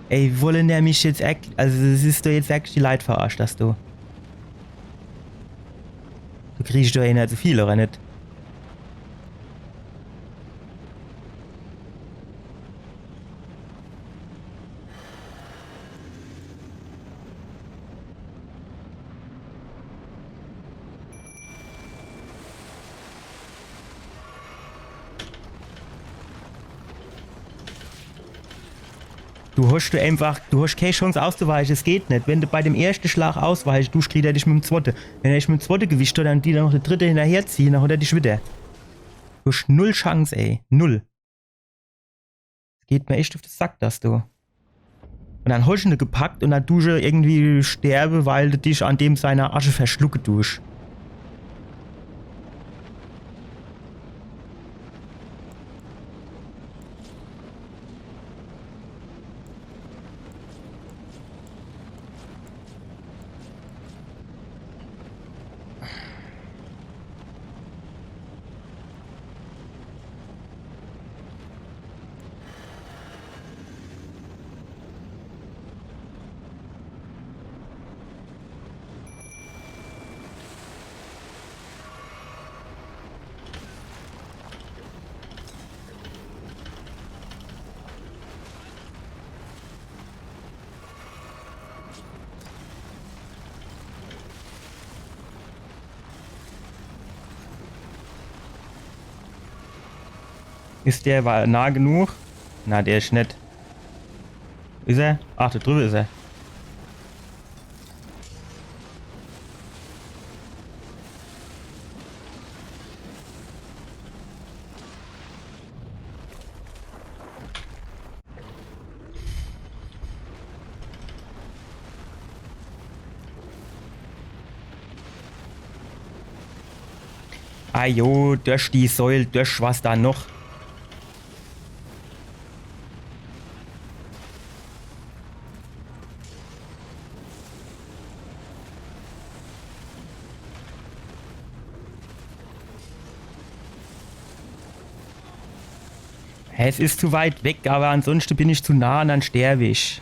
Ey, wolle der mich jetzt echt, also es is doch jetzt wirklich die Leit verarscht, dass du. Du kriegst doch eh net so viel, oder net? Du hosch du einfach, du hosch kee Chance auszuweiche, es geht net. Wenn du bei dem erschte Schlag ausweiche dusch, kriet er dich mit dem zwotte. Wenn er dich mit dem zwotte gewischt hat, dann die dann noch de dritte hinnerherziehe, dann hat er dich wieder. Du hosch null Chance, ey. Null. Geht mir echt uff de Sack, das du. Und dann hosch du ne gepackt und dann dusch du irgendwie sterbe, weil du dich an dem seiner Asche verschlucke dusch. Is der wa-, nah genug? Na, der is net. Is er? Ach, do driwwe is er. Ah jo, durch die Säul, durch was do noch. Hä, es is zu weit weg, awwer ansonschte bin ich zu nah un dann sterb ich.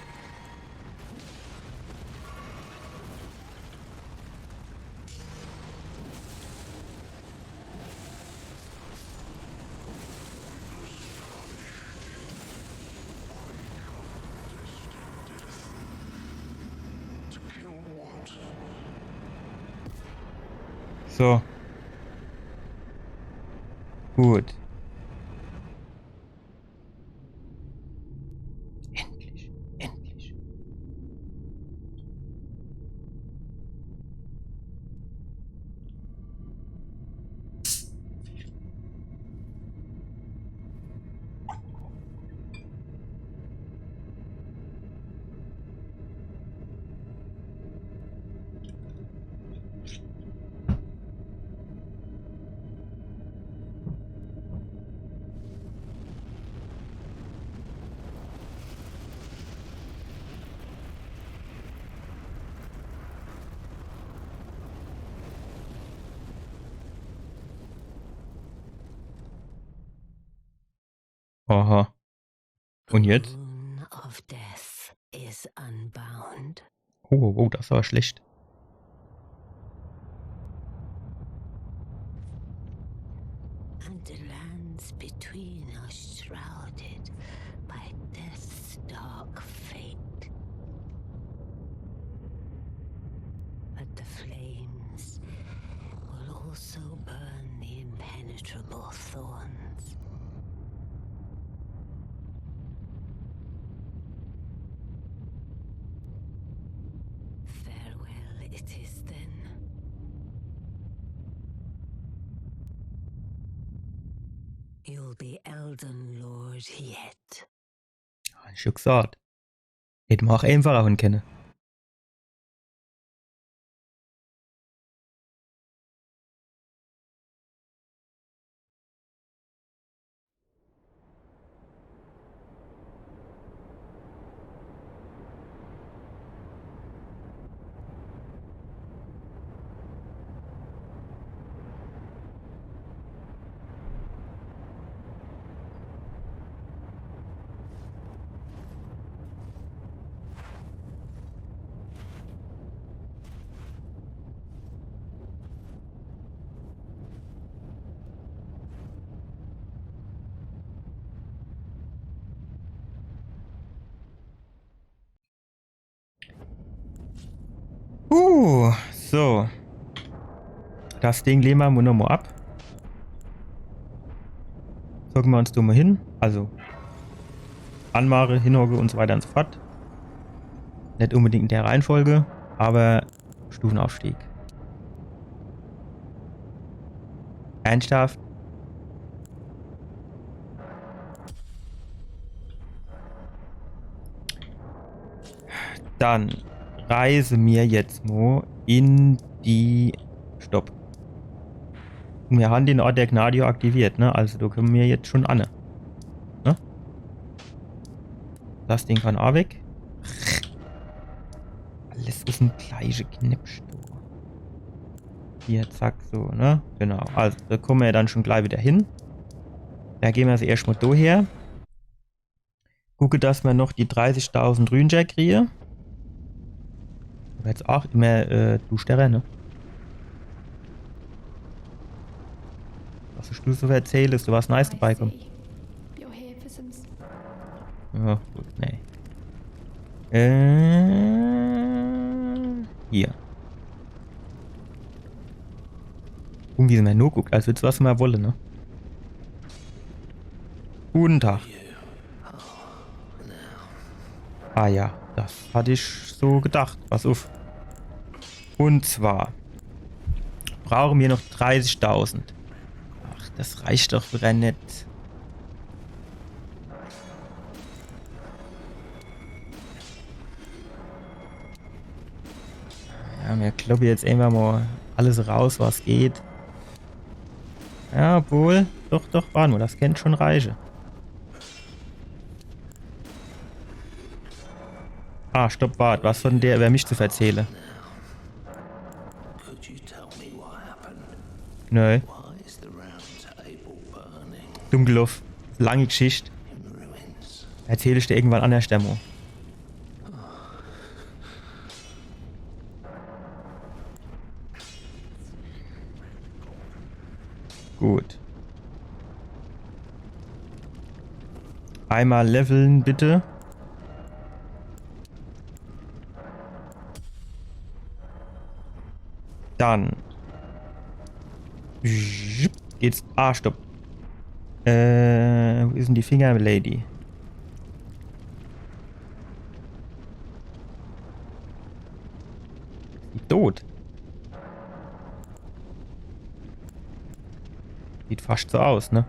So. Gut. Endlich, endlich. Aha. Un jetzt? Rune of Death is unbound. Oh, oh, oh, des war schlecht. And the lands between are shrouded by death's dark fate. But the flames will also burn the impenetrable thorns. Farewell it is then. You'll be Elden Lord yet. Hab ich schun gesaat. Hätt mer aach eenfacher hawwe kenne. Uh, so. Des Ding lege mer mo nochmo ab. Hocke mer uns do mo hin. Also, anmache, hinhocke un so weiter un so fort. Net unbedingt in der Reihenfolge, awwer Stufenaufstieg. Ernsthaft? Dann reise mer jetzt mo in die, stopp. Mer hawwe den Ort der Gnade jo aktiviert, ne? Also do kenne mer jetzt schun anne. Ne? Des Ding kann aach weg. Alles is en gleiche Knipsch, du. Hier, zack, so, ne? Genau. Also, do komme mer jo dann schun glei widder hin. Do gehn mer also erscht mo do her. Gucke, dass mer noch die dreißigtausend Rünscher krien. Werd's aach immer, äh, duschterer, ne? Was ich do so erzähl, is do was Neies debei kumm. I see. You're here for some s- Ja, gut, nee. Äh, hier. Gucke, wie se mer nur guckt, als würd's was mer wolle, ne? Guten Tag. Ah ja, das hatt ich so gedacht. Pass uff. Und zwar brauche mir noch dreißigtausend. Ach, das reicht doch wieder net. Ja, mir kloppe jetzt einfach mal alles raus, was geht. Ja, obwohl, doch, doch, wart mal, das kennt schon reiche. Ah, stopp, wart, was von der über mich zu verzähle? Could you tell me what happened? Nö. Why is the round table burning? Dumm geloff. Lange Geschicht. In the ruins. Erzähl ich dir irgendwann an der Stelle. Gut. Einmal leveln, bitte. Dann. Geht's. Ah, stopp. Äh, wo is denn die Finger Lady? Is die tot? Sieht fast so aus, ne?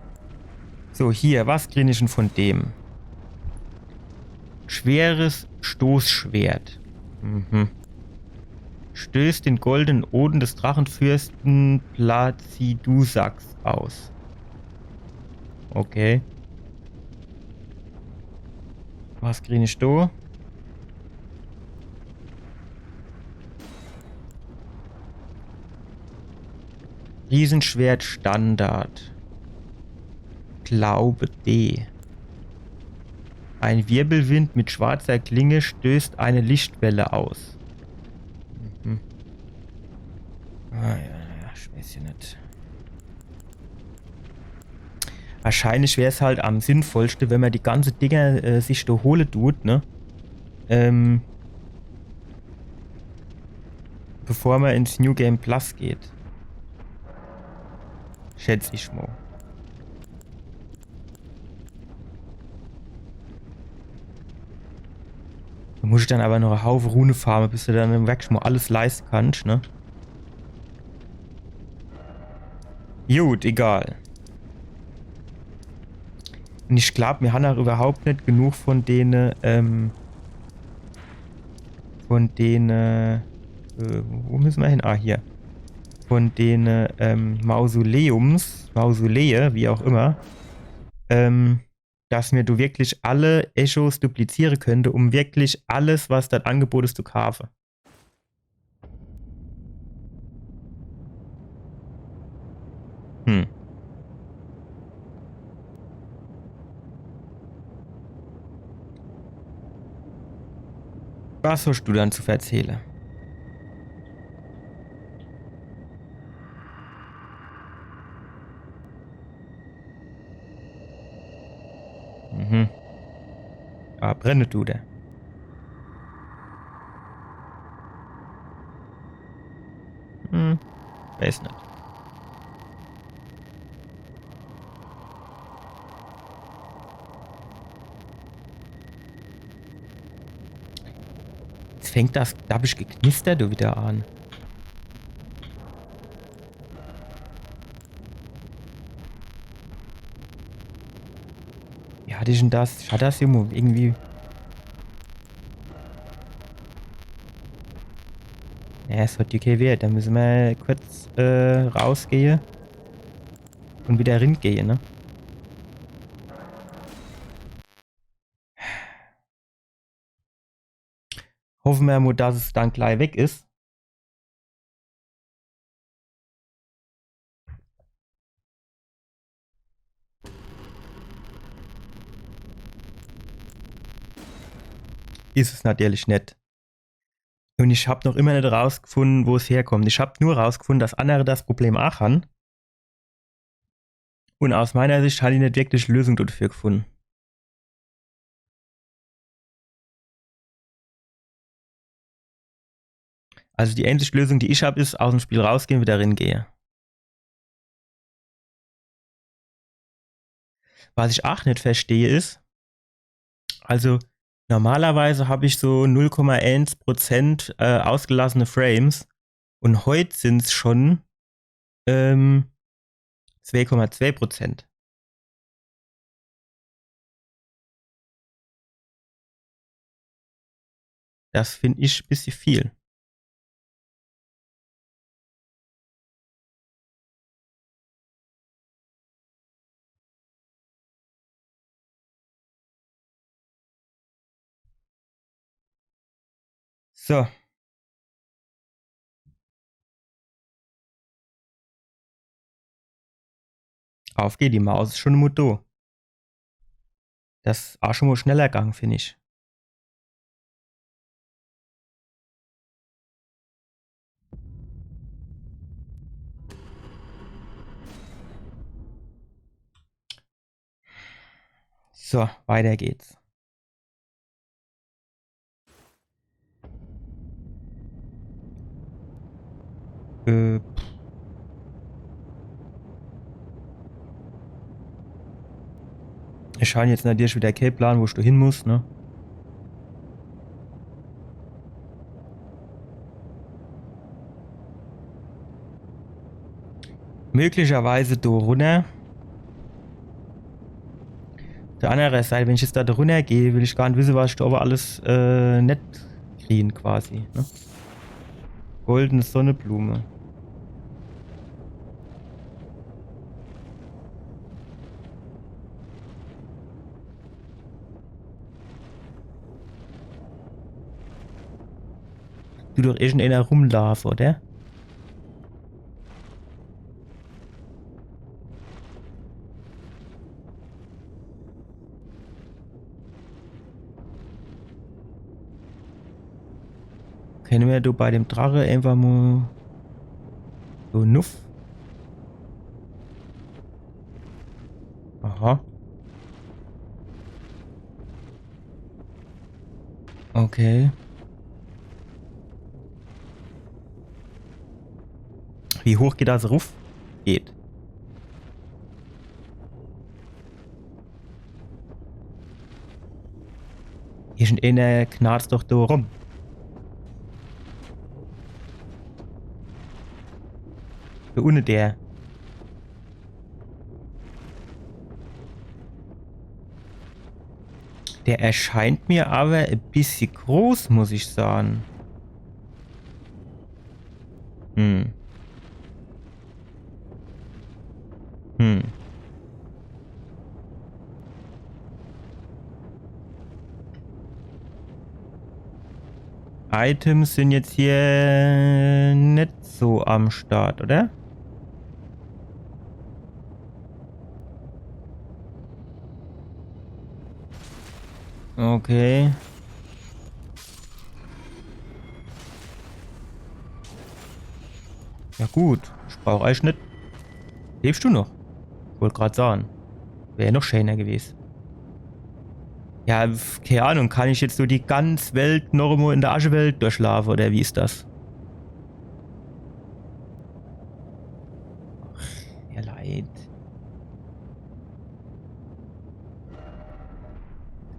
So, hier, was krie ich denn von dem? Schweres Stoßschwert. Mhm. Stößt den goldenen Odem des Drachenfürsten Placidusax aus. Okay. Was krie ich do? Riesenschwert Standard. Glaube D. Ein Wirbelwind mit schwarzer Klinge stößt eine Lichtwelle aus. Mhm. Ah, ja, ja, ich weiß ja net. Wahrscheinlich wär's halt am sinnvollste, wenn mer die ganze Dinger, äh, sich do hole tut, ne? Ähm, bevor mer ins New Game Plus geht. Schätz ich mo. Do muss ich dann aber noch e Haufe Rune farme, bis du dann wirklich mo alles leiste kannst, ne? Gut, egal. Und ich glaub, mir han auch überhaupt net genug von dene, ähm, von dene, äh, wo müssen wir hin? Ah, hier. Von dene, ähm, Mausoleums, Mausolee, wie auch immer, ähm, dass mir do wirklich alle Echos dupliziere könnte, um wirklich alles, was das Angebot is, zu kaufe. Hm. Was hast du dann zu verzähle? Mhm. Ah, brenne tut er. Hm, weiß net. Jetzt fängt das dabbisch Geknister do wieder an. Wie hat ich denn das? Hat das irgendwo irgendwie. Ja, es hat die K W. Da müssen wir kurz äh, rausgehe und wieder ringehen, ne? Hoffe mer mo, dass es dann gleich weg is. Is es natürlich net. Und ich hab noch immer net rausgefunden, wo es herkommt. Ich hab nur rausgefunden, dass andere das Problem auch han. Und aus meiner Sicht han die net wirklich Lösung dafür gefunden. Also die einzige Lösung, die ich hab, is aus dem Spiel rausgehen, wieder ringehe. Was ich ach net verstehe is, also normalerweise hab ich so null Komma eins Prozent, äh, ausgelassene Frames un heut sind's schon, ähm, zwei Komma zwei Prozent. Das find ich e bissje viel. So. Auf geht die Maus, is schon mol do. Das is ach schon mol schneller gang, find ich. So, weiter geht's. Äh, pff. Ich han jetzt natürlich wieder kee Plan, wo ich do hin muss, ne? Möglicherweise do runner. Uff der andere Seit, wenn ich jetzt do runner geh, will ich gar net wisse, was ich do owwe alles, äh, net krien quasi, ne? Goldene Sonneblume. Dut doch irgendeener rumlaafe, oder? Kenne mer do bei dem Drache einfach mol so nuff? Aha. Okay. Wie hoch geht das ruff? Geht. Irgendeener knarzt doch do rum. Do unne der. Der erscheint mir awwer e bissje groß, muss ich sage. Hm. Hm. Items sin jetzt hier net so am Start, oder? Okay. Ja gut, ich brauch eich net. Lebscht du noch? Wollt grad sage. Wär noch scheener gewes. Ja, pf, kee Ahnung, kann ich jetzt so die ganz Welt noch emol in der Aschewelt durchlaafe, oder wie is das? Ach, ihr Leit.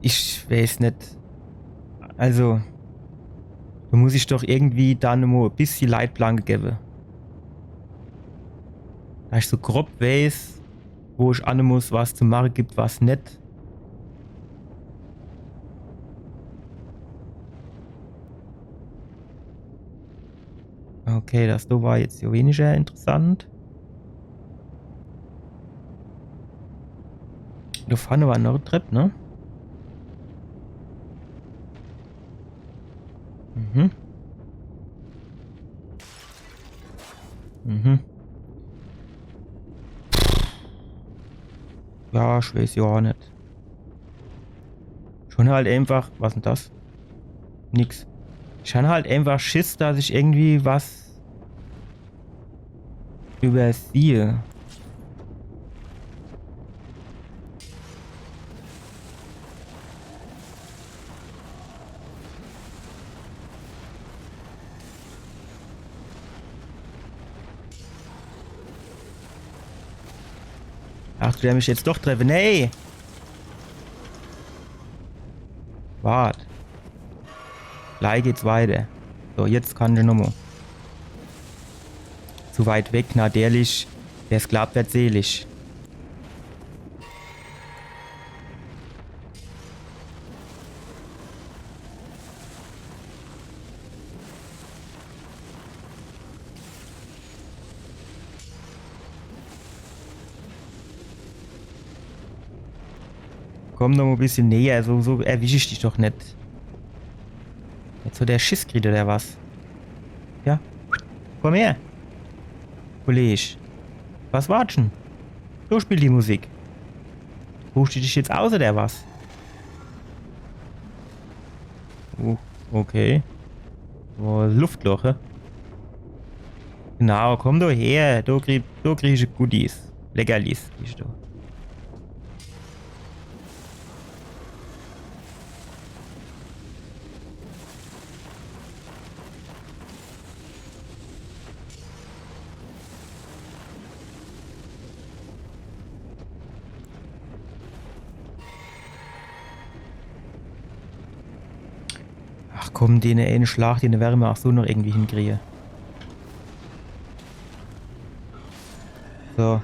Ich weeß net. Also, do muss ich doch irgendwie dann mo e bissje Leitplanke gewwe. Dass ich so grob weeß, wo ich anne muss, was zu mache gibt, was net. Okay, das do war jetzt hier weniger interessant. Do vorne war noch e Trepp, ne? Mhm. Mhm. Ja, ich weeß jo ach net. Schon halt einfach, was denn das? Nix. Ich han halt einfach Schiss, dass ich irgendwie was übersiehe. Ach, du, der mich jetzt doch treffe. Nee! Wart. Glei geht's weiter. So, jetzt kann ich nommo. Zu weit weg, na, ehrlich. Wer's glaabt, werd selig. Komm doch mo e bissel näher, so, so erwisch ich dich doch net. Jetzt hat der Schiss kriegt, oder was? Ja. Komm her. Kolleg. Was wartsch'n? So spielt die Musik. Ruhsch du dich jetzt aus, oder was? Oh, okay. Oh, Luftloch, hä? Genau, komm du her. Du krieg, du kriegsch Goodies. Leckerlis, kriegsch du. Ach komm, den eene Schlag, den werre mer ach so noch irgendwie hinkriege. So.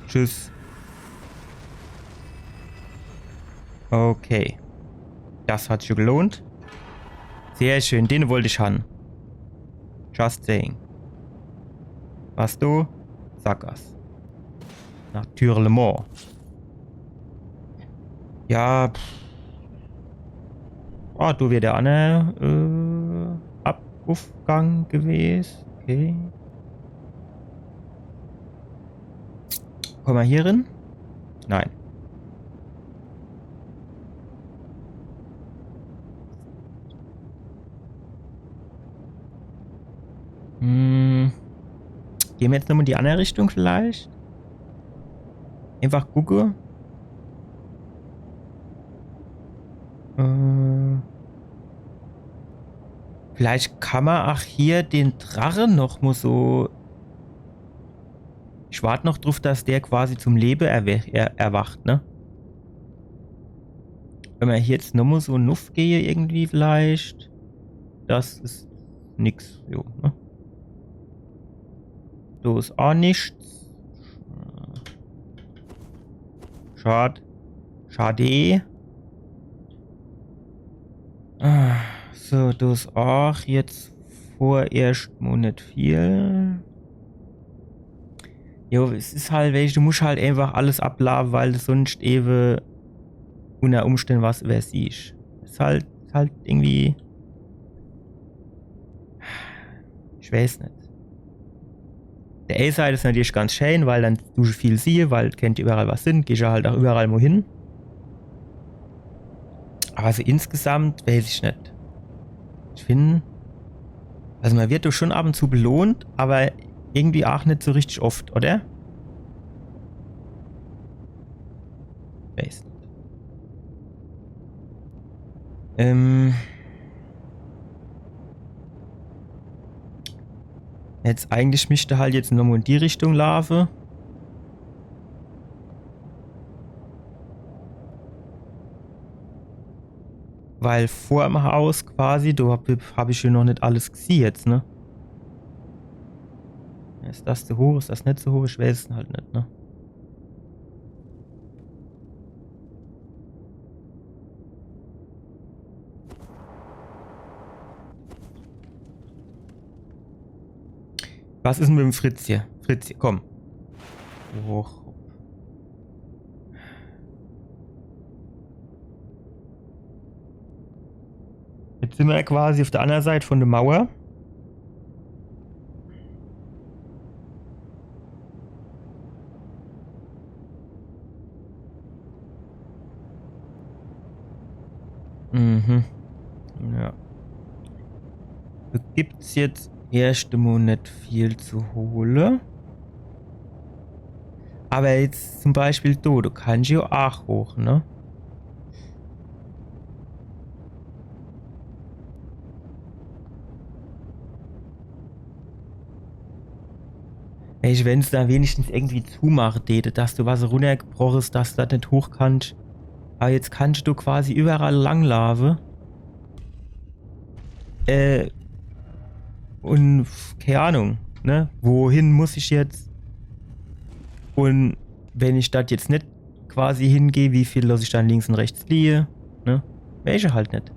Tschüss. Okay. Das hat sich gelohnt. Sehr schön, den wollt ich han. Just saying. Was du? Sackgass. Natürlich. Ja, pff. Ah, do wär der anner, äh, Ab-, Uffgang gewes. Okay. Komm mer hier rin? Nein. Hm. Gehn mer jetzt nommo in die anner Richtung vielleicht? Einfach gucke. Äh, vielleicht kann mer ach hier den Drache noch mo so. Ich wart noch druff, dass der quasi zum Lewe erwe-, er-, erwacht, ne? Wenn mer hier jetzt nommo so nuff gehe irgendwie vielleicht. Das is nix, jo, ne? Do is ach nix. Schad. Schade. Ah, so, do is ach jetzt vorerscht mo net viel. Jo, es is halt, weescht, du musch halt einfach alles ablaafe, weil du sunscht ewe unner Umstände was iwwersiehsch. Is halt, is halt irgendwie. Ich weeß net. Uff der ee Seit is natürlich ganz schää, weil dann dusch viel siehe, weil kennt iwwerall was sin, gehsch halt ach iwwerall mo hin. Awwer so insgesamt weeß ich net. Ich find, also mer werd doch schun ab und zu belohnt, awwer irgendwie ach net so richtig oft, oder? Weeß net. Ähm. Jetzt eigentlich misst er halt jetzt nommo in die Richtung laafe. Weil vorm Haus quasi, do hab, hab ich jo noch net alles gesieh jetzt, ne? Is das zu hoch, is das net zu hoch? Ich weeß es halt net, ne? Was is denn mit dem Fritzje? Fritzje, komm. Och. Jetzt sin mer jo quasi uff der annere Seit vun der Mauer. Mhm. Ja. Do gibt's jetzt erscht emol net viel zu hole. Awwer jetzt zum Beispiel do, do kannsch jo aach hoch, ne? Ey, wenn se do wenigstens irgendwie zumache däte, dass do was runnergebroch is, dass do net hoch kannsch. Awwer jetzt kannsch do quasi iwwerall langlaafe. Äh, un, pf, kei Ahnung, ne? Wohin muss ich jetzt? Un wenn ich dort jetzt net quasi hingeh, wie viel lass ich dann links un rechts liehe? Ne? Weeß ich halt net.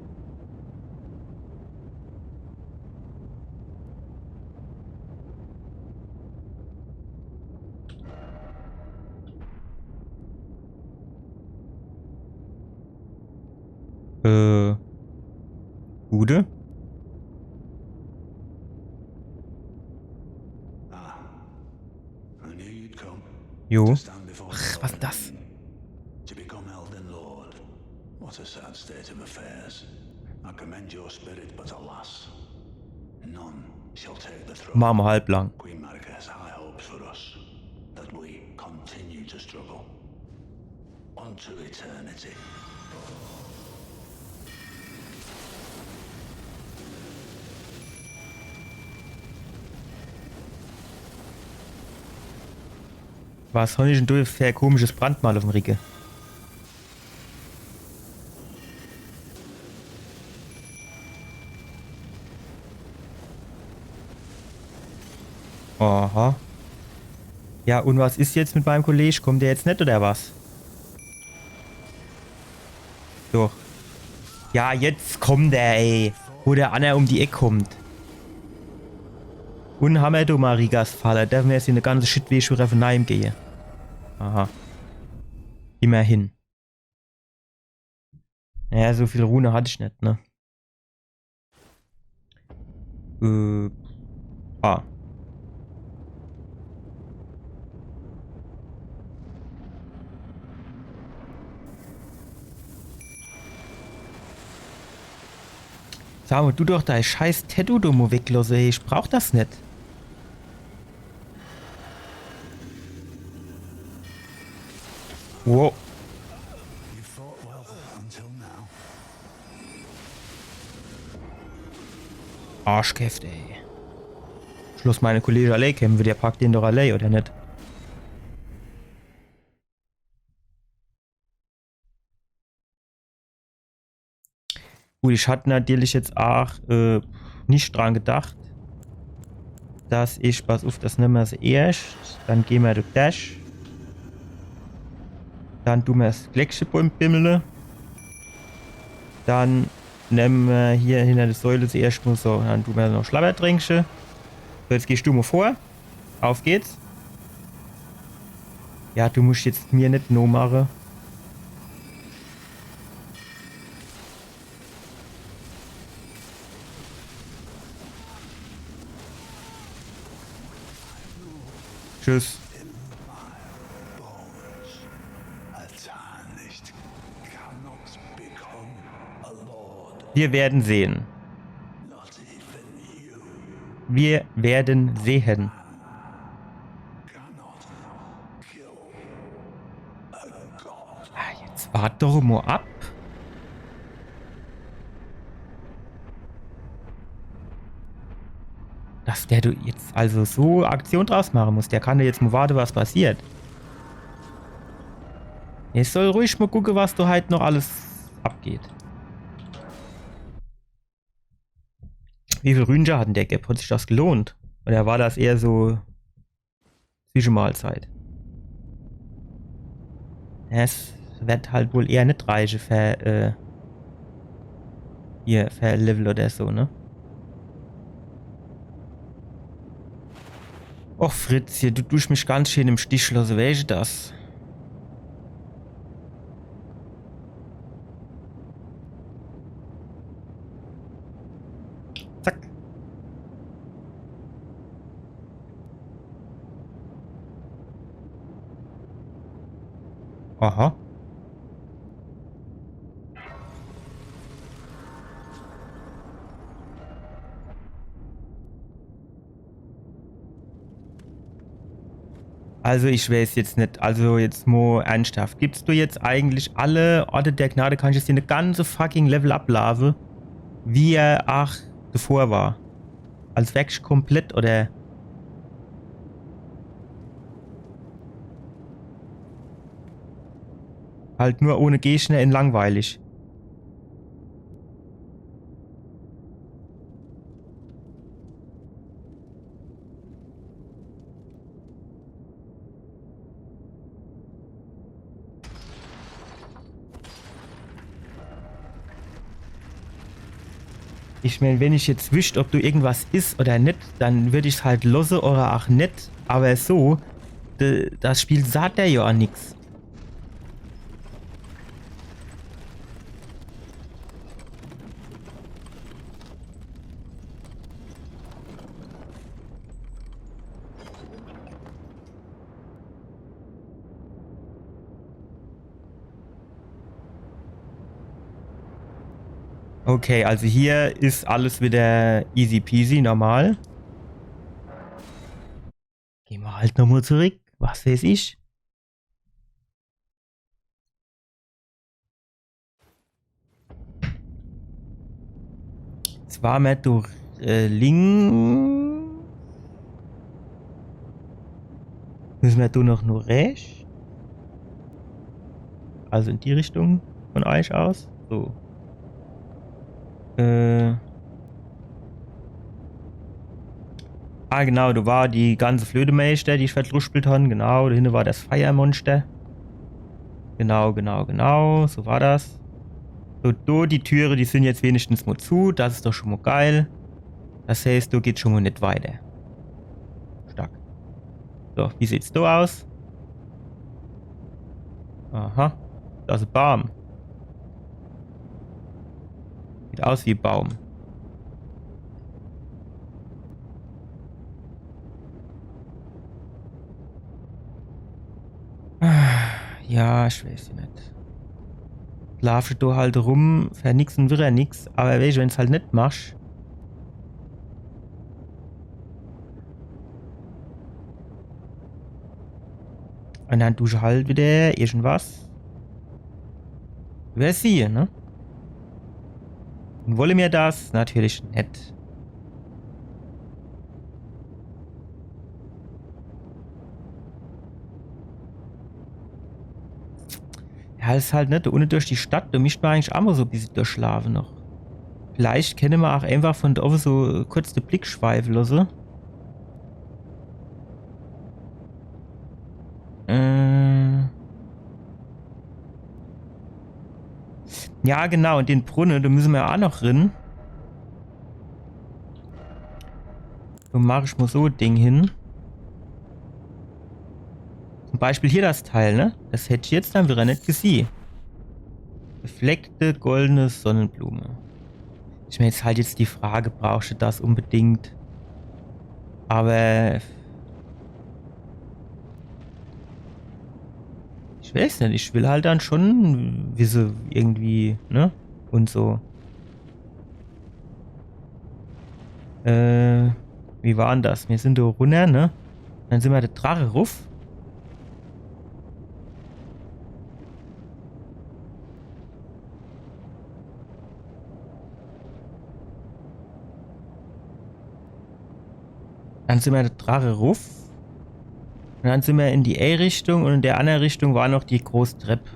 Äh. Bude? Ah. I knew you'd come. Jo. To stand before the Ach, was is Lord. Das? To become Elden Lord. What a sad state of affairs. I commend your spirit, but alas, none shall take the throne. Mache mer halblang. Queen Marika has high hopes for us, that we continue to struggle. Unto eternity. Was hon ich dann do fer e komisches Brandmal uffm Ricke? Aha. Ja, un was is jetzt mit meim Kolleg? Kommt der jetzt net, oder was? Doch. Ja, jetzt kommt er, ey. Wo der anner um die Eck kommt. Un hammer do Marikas Falle. Derfe mer jetzt de ganze Shit wie schun uff neim gehe. Aha. Immerhin. Naja, so viel Rune hatt ich net, ne? Äh, ah. Sa mo, du doch dei scheiß Tattoo do mo weglosse, ey. Ich brauch das net. Wow. You fought well until now. Arschkräft, ey. Schluss, meine Kollege allee kämpfe, der packt den doch allee, oder net? Gut, ich hatt natürlich jetzt aach, äh, net dran gedacht, dass ich, pass uff, das nemme mer als erscht. Dann geh mer do dash. Dann du mer das Gleckche bim-, bimmele. Dann nemme mer hier hinner de Säule zuerscht mo so, dann du mer noch Schlabbertränkche. So, jetzt gehscht du mo vor. Auf geht's. Ja, du muscht jetzt mir net nomache. Tschüss. Wir werden sehen. Wir werden sehen. Ah, jetzt wart doch mo ab. Dass der do jetzt also so Aktion draus mache muss. Der kann do jetzt mo warte, was passiert. Ich soll ruhig mo gucke, was do halt noch alles abgeht. Wie viel Rünscher hat dann der gebb? Hat sich das gelohnt? Oder war das eher so Zwischemahlzeit? Ja, es werd halt wohl eher net reiche fer, äh, hier, fer Level oder so, ne? Och, Fritzje, du dusch mich ganz schön im Stich losse, weescht das? Zack. Aha. Also ich weeß jetzt net, also jetzt mo ernsthaft, gibt's do jetzt eigentlich alle Orte der Gnade, kann ich jetzt hier de ganze fucking Level ablaafe, wie er aach davor war? Also wirklich komplett oder halt nur ohne Gegner in langweilig? Ich mein, wenn ich jetzt wisst, ob do irgendwas is oder net, dann würd ich's halt losse oder ach net. Aber so, d- das Spiel sagt der jo ach nix. Okay, also hier is alles wieder easy peasy, normal. Geh mer halt nochmal zurück. Was weiß ich. Jetzt war mer durch äh, links. Müsse mer do noch nur rechts? Also in die Richtung von euch aus. So. Äh. Ah, genau, do war die ganze Flötemeister, die ich verdruspelt han. Genau, do hinne war das Feiermonster. Genau, genau, genau. So war das. So, do, die Türe, die sin jetzt wenigstens mo zu. Das is doch schon mo geil. Das heißt, do geht's schon mo net weiter. Stark. So, wie sieht's do aus? Aha. Das is e Baum. Sieht aus wie e Baum. Ja, ich weiß jo net. Laafsch do halt rum, fer nix un wirrer nix. Aber weescht, wenn's halt net machsch, un dann dusch halt wieder irgendwas. Wer sie, ne? Un wolle mir das? Natürlich net. Ja, is halt net, ohne durch die Stadt, do misst mer eigentlich ach mo so e bissje durchlaafe noch. Vielleicht kenne mer ach einfach von do owwe so kurz de Blick schweife losse. Äh. Ja, genau, un den Brunne, do müsse mer jo ach noch rin. Do mach ich mo so e Ding hin. Zum Beispiel hier das Teil, ne? Das hätt ich jetzt dann wirrer net gesieh. Befleckte goldene Sonnenblume. Ich mein, jetzt halt jetzt die Frage, brauchsch du das unbedingt? Aber ich weiß net, ich will halt dann schon wisse, irgendwie, ne? Un so. Äh, wie war dann das? Mir sin do runner, ne? Dann sin mer de Drache ruff. Dann sin mer de Drache ruff. Un dann sin mer in die ee Richtung un in der anner Richtung war noch die groß Trepp.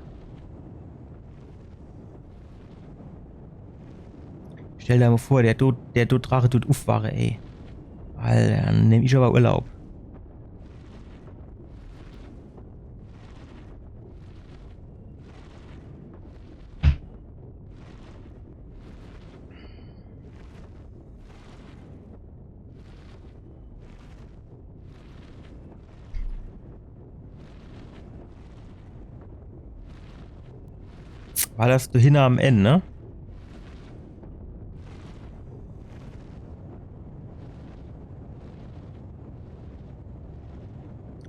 Stell der mo vor, der do, der do Drache dut uffwache, ey. Alter, dann nemm ich aber Urlaub. War das do hinne am End, ne?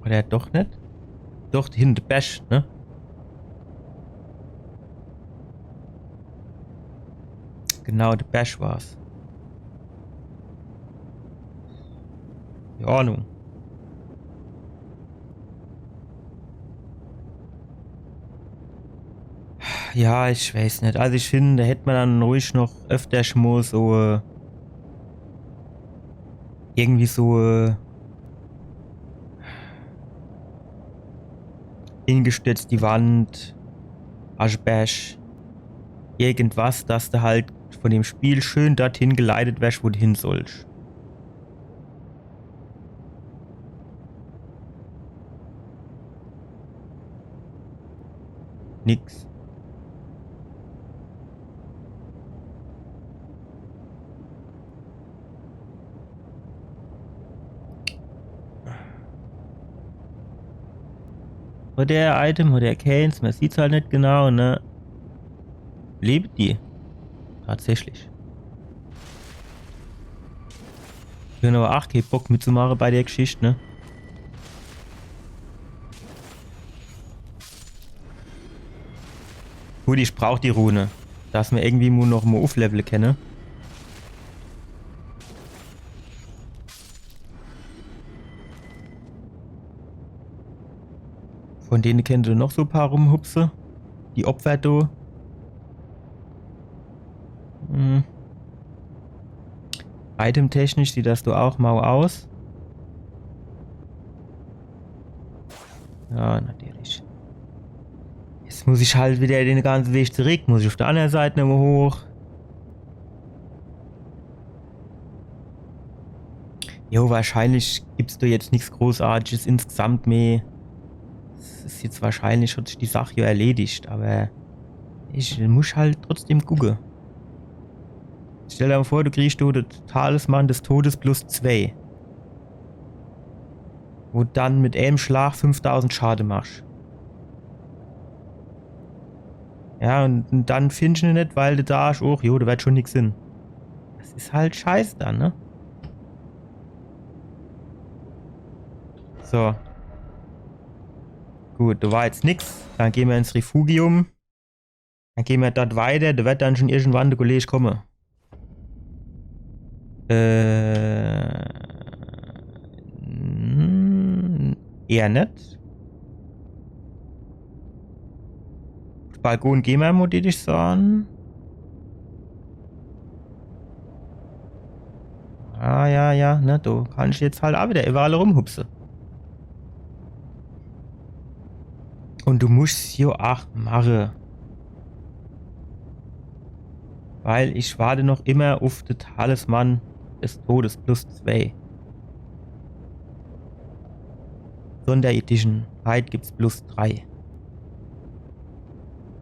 Oder doch net? Doch, do hinne de Bersch, ne? Genau, de Bersch war's. Kee Ahnung. Ja, ich weiß net. Also ich find, do hätt mer dann ruhig noch öfter mo so äh, irgendwie so äh, hingestürzt die Wand, Ascheberg, irgendwas, dass de halt von dem Spiel schön dorthin geleitet wersch, wo de hin sollsch. Nix. Oder Item oder keens, mer sieht's halt net genau, ne? Lebt die? Tatsächlich. Ich hab awwer ach kee Bock mitzumache bei der Geschicht, ne? Gut, ich brauch die Rune. Dass mer irgendwie mo noch mo uflevele kenne. Von dene kenne do noch so paar rumhupse. Die Opfer do. Hm. Itemtechnisch sieht das do ach mau aus. Ja, natürlich. Jetzt muss ich halt wieder den ganze Weg zurück. Muss ich uf der andere Seit nomo hoch. Jo, wahrscheinlich gibt's do jetzt nix Großartiges insgesamt mehr. Es is jetzt wahrscheinlich, hat sich die Sach jo erledigt, awwer ich muss halt trotzdem gucke. Stell der mo vor, du kriegst do de Talisman des Todes plus zwei. Wo dann mit eem Schlag fünftausend Schade machst. Ja, un, un dann findsch en net, weil de do, och, jo, do werd schon nix sin. Das is halt scheiße dann, ne? So. Gut, do war jetzt nix. Dann gehn mer ins Refugium. Dann gehn mer dort weiter. Do werd dann schon irgendwann de Kolleg komme. Äh, mm, eher net. Balkon gehn mer mo, deet ich saan. Ah, ja, ja, ne, do kannsch jetzt halt ach wieder iwwerall rumhupse. Un du musch's jo ach mache. Weil ich warte noch immer uf de Talisman des Todes plus zwei. Sonderedition. Heit gibt's plus drei.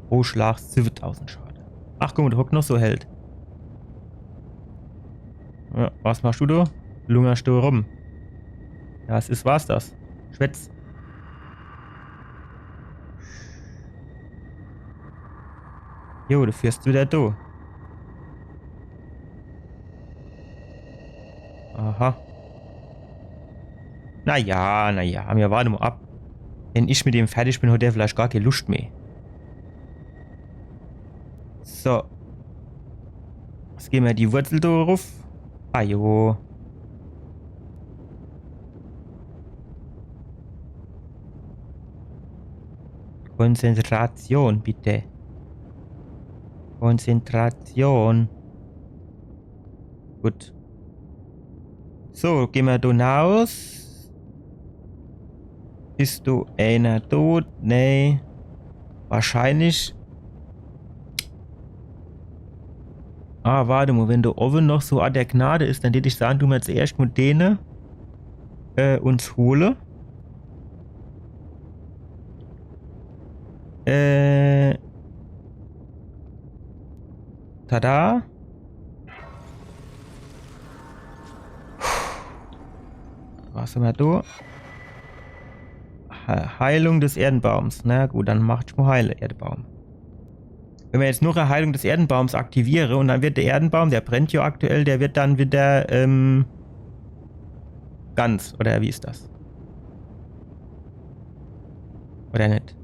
Pro Schlag siwwetausend Schade. Ach, guck mo, do hockt noch so Held. Ja, was machsch du do? Lungerscht do rum. Ja, was is, war's das? Schwätz. Jo, du führsch wieder do. Aha. Na ja, na ja, mir warte mo ab. Wenn ich mit dem fertig bin, hat der vielleicht gar kee Luscht mehr. So. Jetzt gehn mer die Wurzel do ruf. Ah jo. Konzentration, bitte. Konzentration. Gut. So, gehn mer do naus. Is do ener dot? Nee. Wahrscheinlich. Ah, warte mo, wenn do owwe noch so Ort der Gnade is, dann deet ich saan, du mer zuerscht mo dene, äh, uns hole. Äh. Tada. Was hammer do? He-, Heilung des Erdenbaums. Na gut, dann mach ich mo heile, Erdebaum. Wenn mer jetzt noch e Heilung des Erdenbaums aktiviere un dann wird der Erdenbaum, der brennt jo aktuell, der wird dann wieder, ähm, ganz, oder wie is das? Oder net?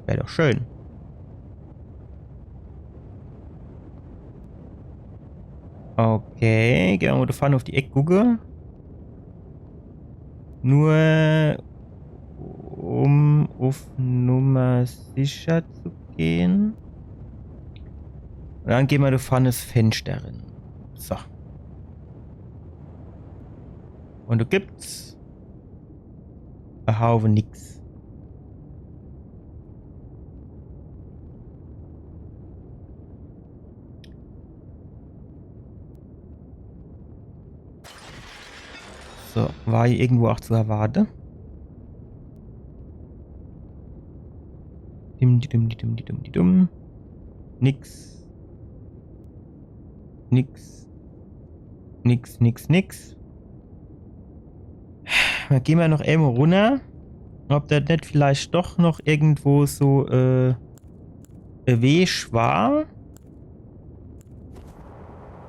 Wär doch schön. Okay, gehn mer mo do vorne uf die Eck gucke. Nur um uf Nummer sicher zu gehn. Un dann gehn mer do vorne ins Fenster rin. So. Un do gibt's e Haufe nix. So, war hier irgendwo ach zu erwarte? Dim, di, dum, di, dum, di, dum, di, dum. Nix. Nix. Nix, nix, nix. Dann gehn mer noch emol runner. Ob do net vielleicht doch noch irgendwo so, äh, e Weg war.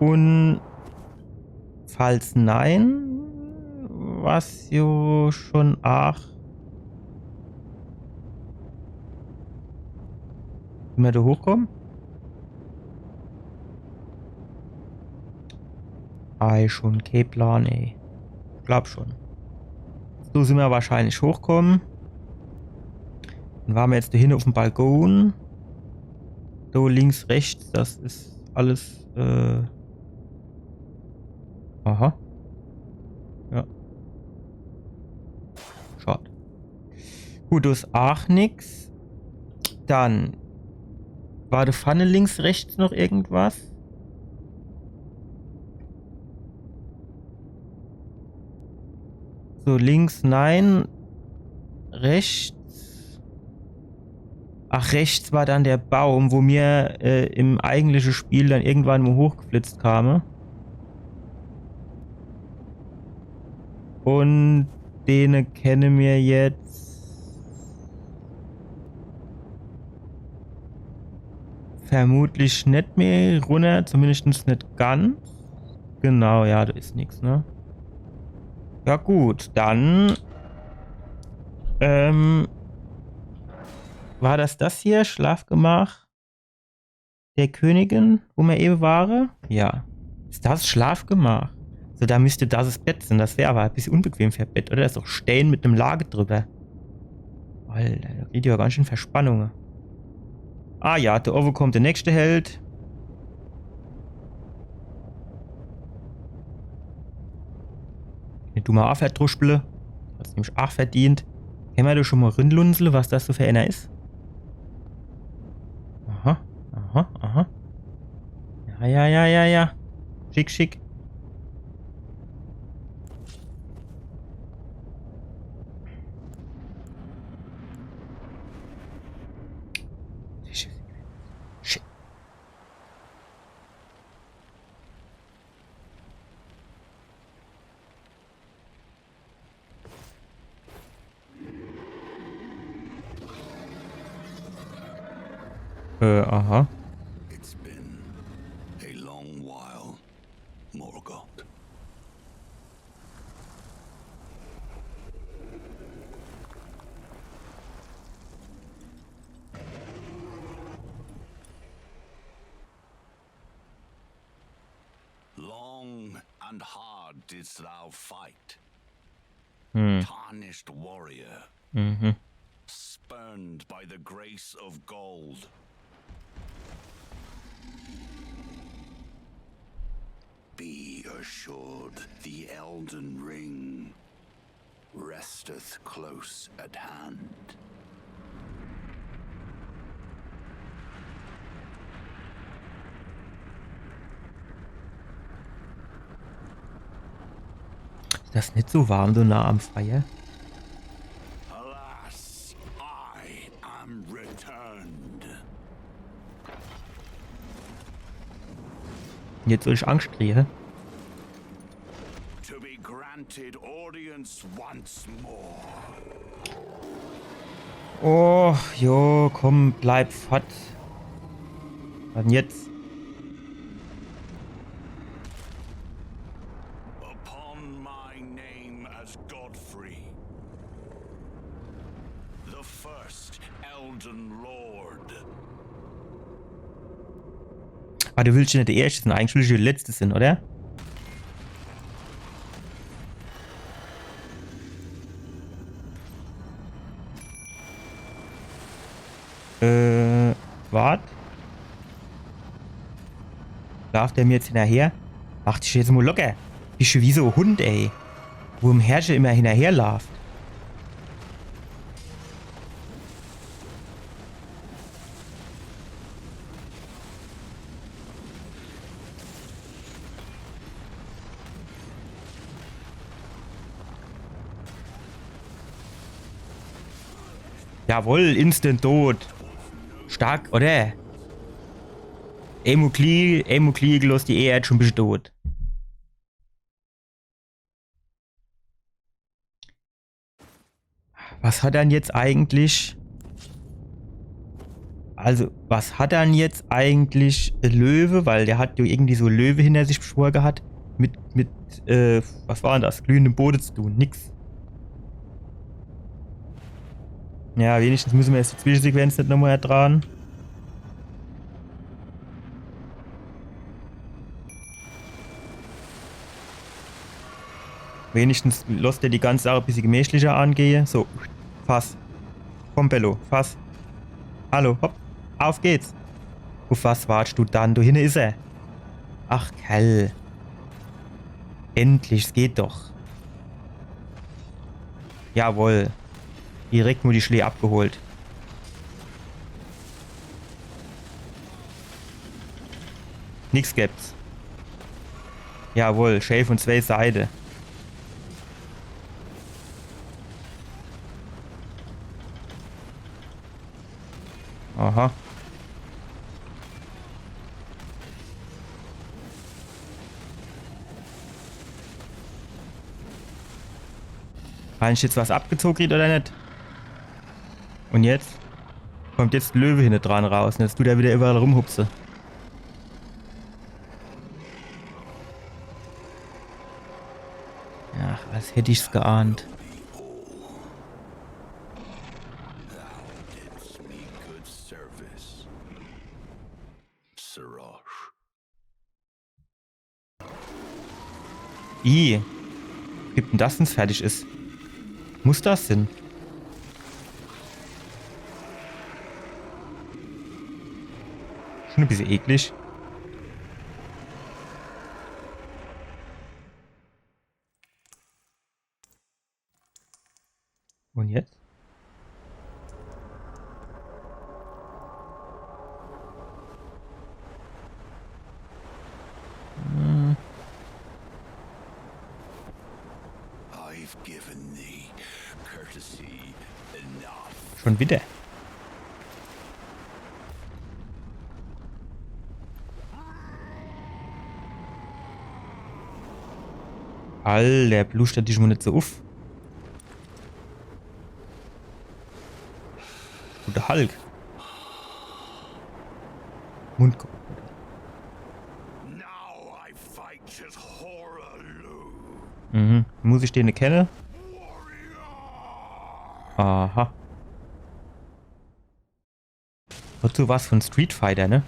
Un falls nein, was jo schon aach. Wie mer do hochkomme? Ei, schon kee Plan, ey. Ich glaab schon. So sin mer wahrscheinlich hochkomme. Dann ware mer jetzt do hinne uffm Balkon. Do links, rechts, das is alles, äh, aha. Ja. Schad. Gut, do is aach nix. Dann war do vorne links, rechts noch irgendwas? So, links, nein. Rechts. Ach, rechts war dann der Baum, wo mer, äh, im eigentliche Spiel dann irgendwann mo hochgeflitzt kame. Un dene kenne mer jetzt vermutlich net mehr runner, zumindest net ganz. Genau, ja, do is nix, ne? Ja gut, dann, ähm, war das das hier? Schlafgemach der Königin, wo mer ewe ware? Ja. Is das Schlafgemach? So, do müsst das es Bett sin. Das wär awwer e bissje unbequem fer Bett, oder? Do is doch Stään mit nem Lage drüber. Alter, do kriegt die jo ganz schön Verspannunge. Ah ja, do owwe kommt der nächste Held. Wenn du mo aach verdruschbele. Hat's nämlich aach verdient. Kenne mer do schon mo rinlunsele, was das so fer ener is? Aha, aha, aha. Ja, ja, ja, ja, ja. Schick, schick. Shit. Äh, aha. It's been a long while, Morgott. Long and hard didst thou fight, Hm. tarnished warrior, Mhm. spurned by the grace of gold. Be assured, the Elden Ring resteth close at hand. Is das net so warm, so nah am Feier? Alas, I am returned. Jetzt soll ich Angst kriege? To be granted audience once more. Oh, jo, komm, bleib fort. Was dann jetzt? Upon my name as Godfrey, the first Elden Lord. Ah, du willst jo net der Erschte sin, eigentlich willst du der Letzte sin, oder? Äh, wart. Laaft der mir jetzt hinnerher? Mach dich jetzt mo locker. Bischt du wie so e Hund, ey. Wo em Herrsche immer hinnerherlaaft. Jawohl, instant tot. Stark, oder? Emukli, Emukli, los die Erd, schon bischt tot. Was hat dann jetzt eigentlich. Also, was hat dann jetzt eigentlich e Löwe? Weil der hat jo irgendwie so Löwe hinter sich beschwor gehat. Mit, mit, äh, was war dann das? Glühendem Boden zu tun. Nix. Ja, wenigstens müsse mer jetzt die Zwischensequenz net nochmal ertrage. Wenigstens losst er die ganze Sache e bissje gemächlicher angehe. So, fass. Komm, Bello, fass. Hallo, hopp. Auf geht's. Uff was wartst du dann? Do hinne is er. Ach, Kerl. Endlich, es geht doch. Jawohl. Direkt nur die Schlee abgeholt. Nix gibt's. Jawohl, schää vun zwee Seite. Aha. Hann ich jetzt was abgezoge kriegt oder net? Un jetzt? Kommt jetzt de Löwe hinne dran raus, ne? Dass du do wieder überall rumhupse. Ach, als hätt ich's geahnt. Thou didst me good service, Siraj. Ih. Gibt denn das, wenn's fertig is? Muss das sinn? Schon e bissje eklig. Un jetzt? Hm. I've given thee courtesy enough. Schon wieder. Alter, bluster dich mo net so uff. Guter Hulk. Mundko. Now I fight as Hoarah Loux. Mhm. Muss ich den kenne? Aha. Wozu was vun Street Fighter, ne?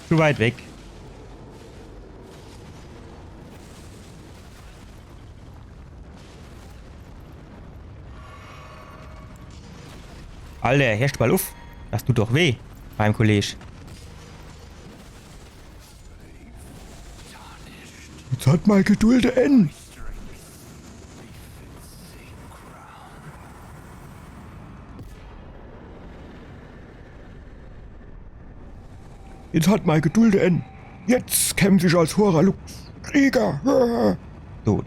Zu weit weg. Alter, hersch ball uff. Das tut doch weh, mein Kolleg. Jetzt hat mei Geduld e Enn. Jetzt hat mei Geduld e Enn. Jetzt kämpf ich als Hoarah Loux. Krieger. Tot.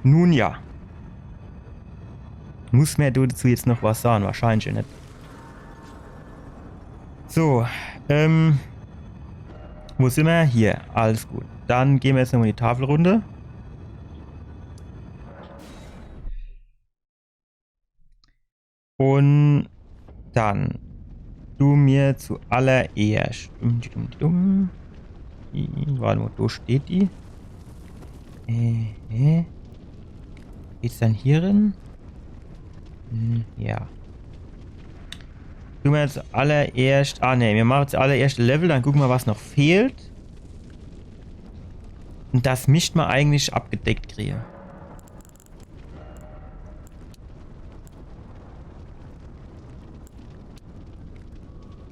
Nun ja. Muss mer dazu jetzt noch was sage? Wahrscheinlich net. So, ähm, wo sin mer? Hier, alles gut. Dann gehn mer jetzt nochmo in die Tafelrunde. Un dann du mer zuallererscht. Dumm, dumm, dumm. Wart mo, do steht die. Äh, hä? Geht's dann hier rin? Hm, ja. Du mer zuallererscht. Ah, ne, mir mache zuallererscht Level, dann gucke mer, was noch fehlt. Un das misst mer eigentlich abgedeckt kriege.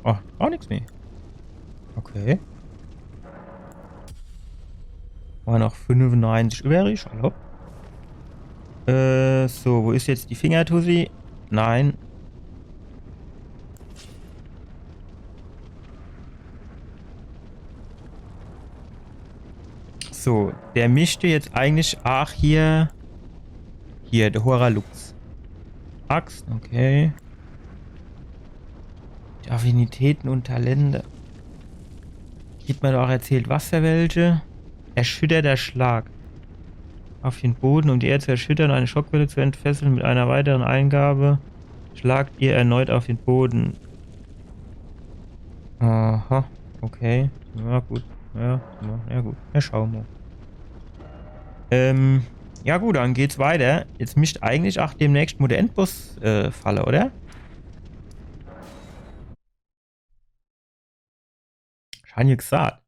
Oh, auch nix mehr. Okay. War noch fünfundneunzig übrig, hallo. Äh, so, wo is jetzt die Fingertussi? Nein. So, der misst jetzt eigentlich aach hier. Hier, de Hoarah Loux. Axt, okay. Die Affinitäten un Talente. Kriegt mer do aach erzählt, was für welche. Erschütterter Schlag. Auf den Boden, um die Erde zu erschüttern, eine Schockwelle zu entfesseln. Mit einer weiteren Eingabe schlagt ihr erneut auf den Boden. Aha, okay. Ja, gut. Ja, ja, ja, gut. Ja, schau mo. Ähm, ja gut, dann geht's weiter. Jetzt misst eigentlich ach demnächst mo de Endboss äh, falle, oder? Hab ich jo gesagt.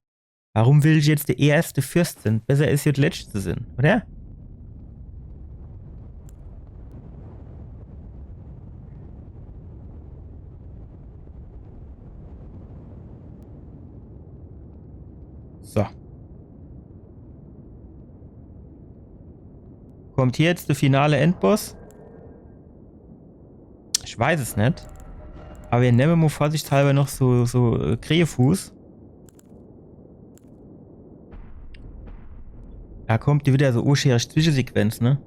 Warum will ich jetzt de erste Fürst sinn? Besser is jo de letschte sinn, oder? So. Kommt hier jetzt de finale Endboss? Ich weiß es net. Aber mir nemme mo vorsichtshalber noch so, so äh, Krähefuß. Do kommt die wieder so oscherisch Zwischensequenz, ne?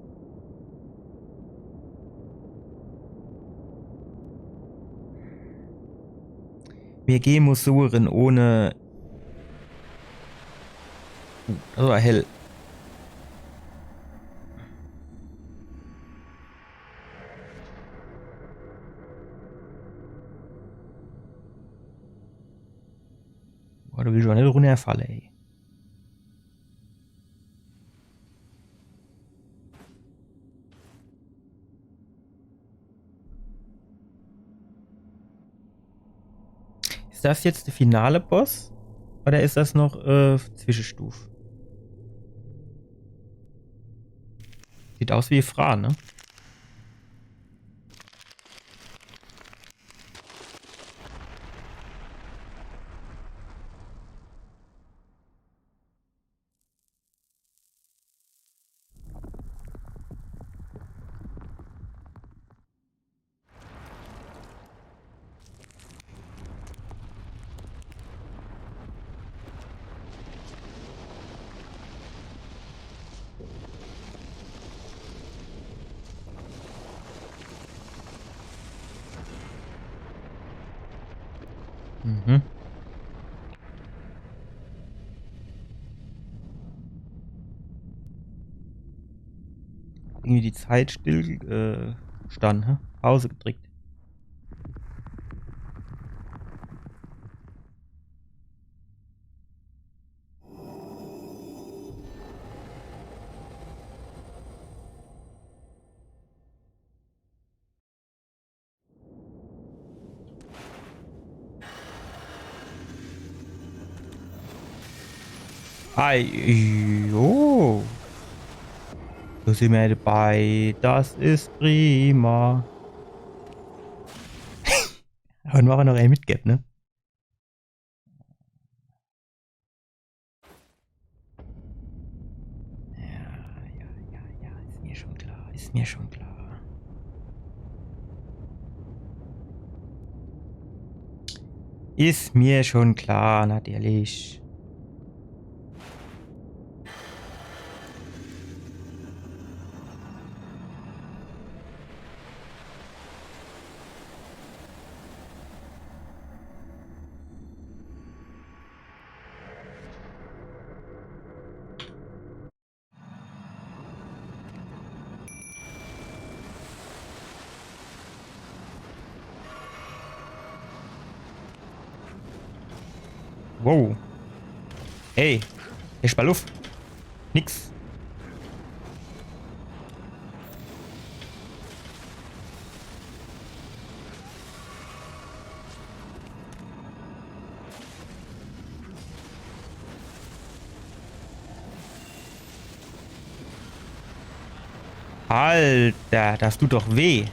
Mir gehn mo so rin ohne. Uh, das war hell. Boah, du willst schon net runterfalle, ey. Is das jetzt de finale Boss? Oder is das noch äh, Zwischenstuf? Sieht aus wie Fra, ne? Mhm. Irgendwie die Zeit still äh, stand, hä? Pause gedrückt. Ei, jo. Do sin mir dabei. Das is prima. Und mache noch ey mitgeb, ne? Ja, ja, ja, ja, is mir schon klar, is mir schon klar. Is mir schon klar, natürlich. Wow. Ey, ich ball uff. Nix. Alter, das tut doch weh.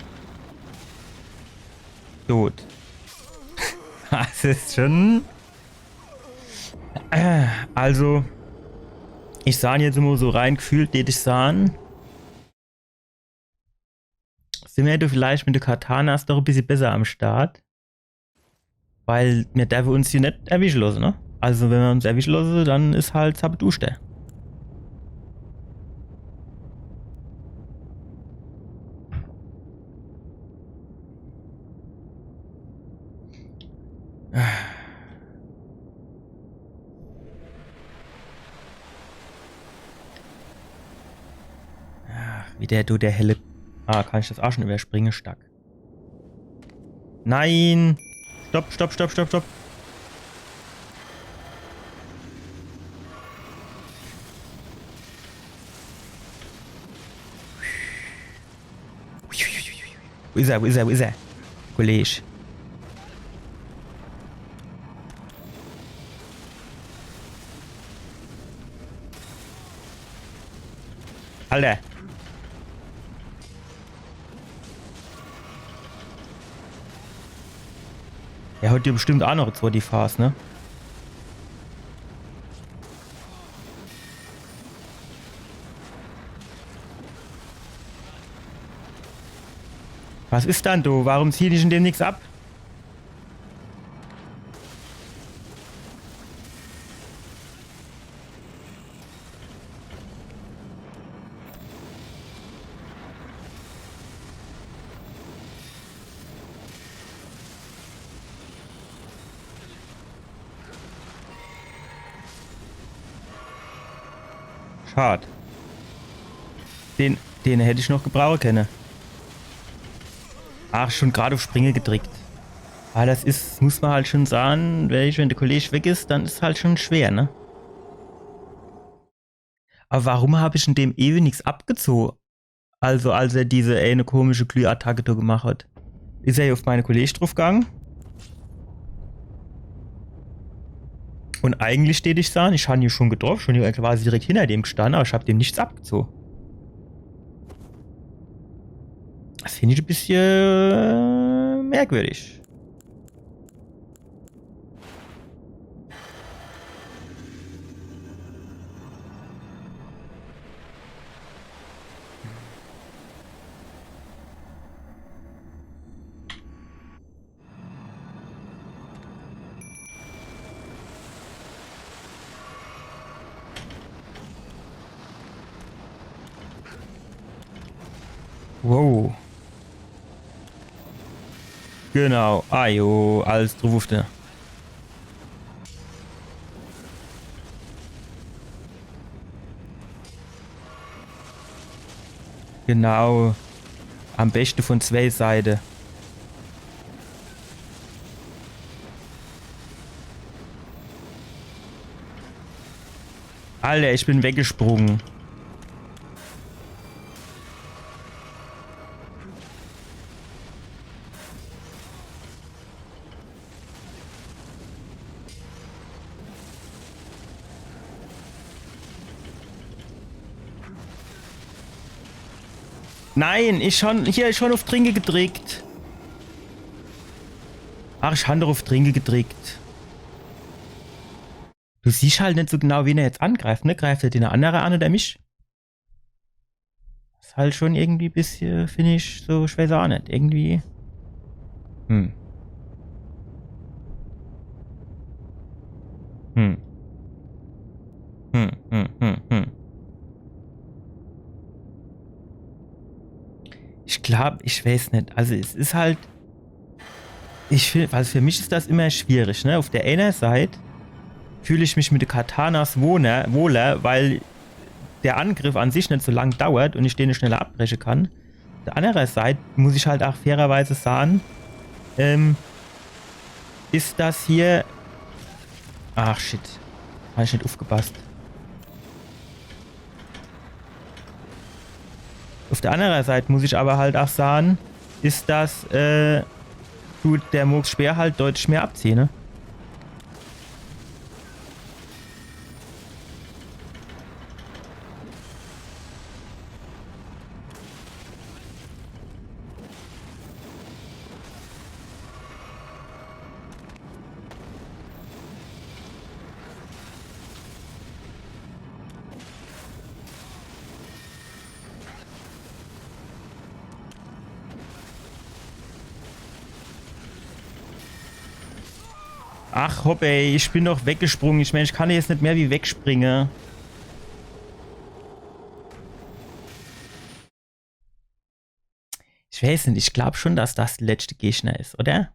Tot. Das is schon. Also, ich sahn jetzt immer so rein gefühlt, tät ich sahn, sin mir do vielleicht mit de Katanas doch e bissje besser am Start. Weil mir derfe uns hier net erwische losse, ne? Also wenn mir uns erwische losse, dann is halt Zappeduschter. Wie der, du, der helle. Ah, kann ich das auch schon überspringen? Stark. Nein! Stopp, stopp, stopp, stopp, stopp! Wo is er, wo is er, wo is er? Kollege. Alter. Er hat ja bestimmt auch noch so die Phase, ne? Was is dann, du? Warum zieh ich in dem nix ab? Schad. Den, den hätt ich noch gebrauche kenne. Ach, schon grad auf Springe gedrickt. Aber das is, muss man halt schon sagen, wenn, wenn der Kollege weg is, dann is halt schon schwer, ne? Aber warum hab ich in dem ewe nix abgezogen? Also, als er diese eine komische Glühattacke da gemacht hat, is er ja auf meine Kollege draufgegangen. Und eigentlich steht ich da, ich han hier schon getroffen, schon hier quasi direkt hinter dem gestanden, aber ich hab dem nichts abgezogen. Das find ich ein bisschen merkwürdig. Wow. Genau. Ajo, alles drauf, ne? Genau. Am besten von zwei Seiten. Alter, ich bin weggesprungen. Nein, ich schon, hier, ich schon auf Trinke gedrückt. Ach, ich han doch auf Trinke gedrückt. Du siehst halt nicht so genau, wen er jetzt angreift, ne? Greift er den andere an oder mich? Is halt schon irgendwie bissje, find ich, so, ich weiß auch nicht, irgendwie. Hm. Hm. Hm, hm, hm, hm. Ich glaub, ich weiß nicht. Also es is halt, ich find, also für mich is das immer schwierig, ne? Auf der einen Seite fühl ich mich mit de Katanas wohner, wohler, weil der Angriff an sich nicht so lang dauert und ich den schneller abbrechen kann. Auf der anderen Seite muss ich halt auch fairerweise sagen, ähm, is das hier, ach shit, han ich nicht aufgepasst. Auf der anderen Seite muss ich aber halt auch sagen, is das, äh, tut der Mohgs Speer halt deutlich mehr abziehen, ne? Ach, hopp, ey, ich bin doch weggesprungen. Ich mein, ich kann jetzt nicht mehr wie wegspringen. Ich weiß nicht, ich glaub schon, dass das der letzte Gegner is, oder?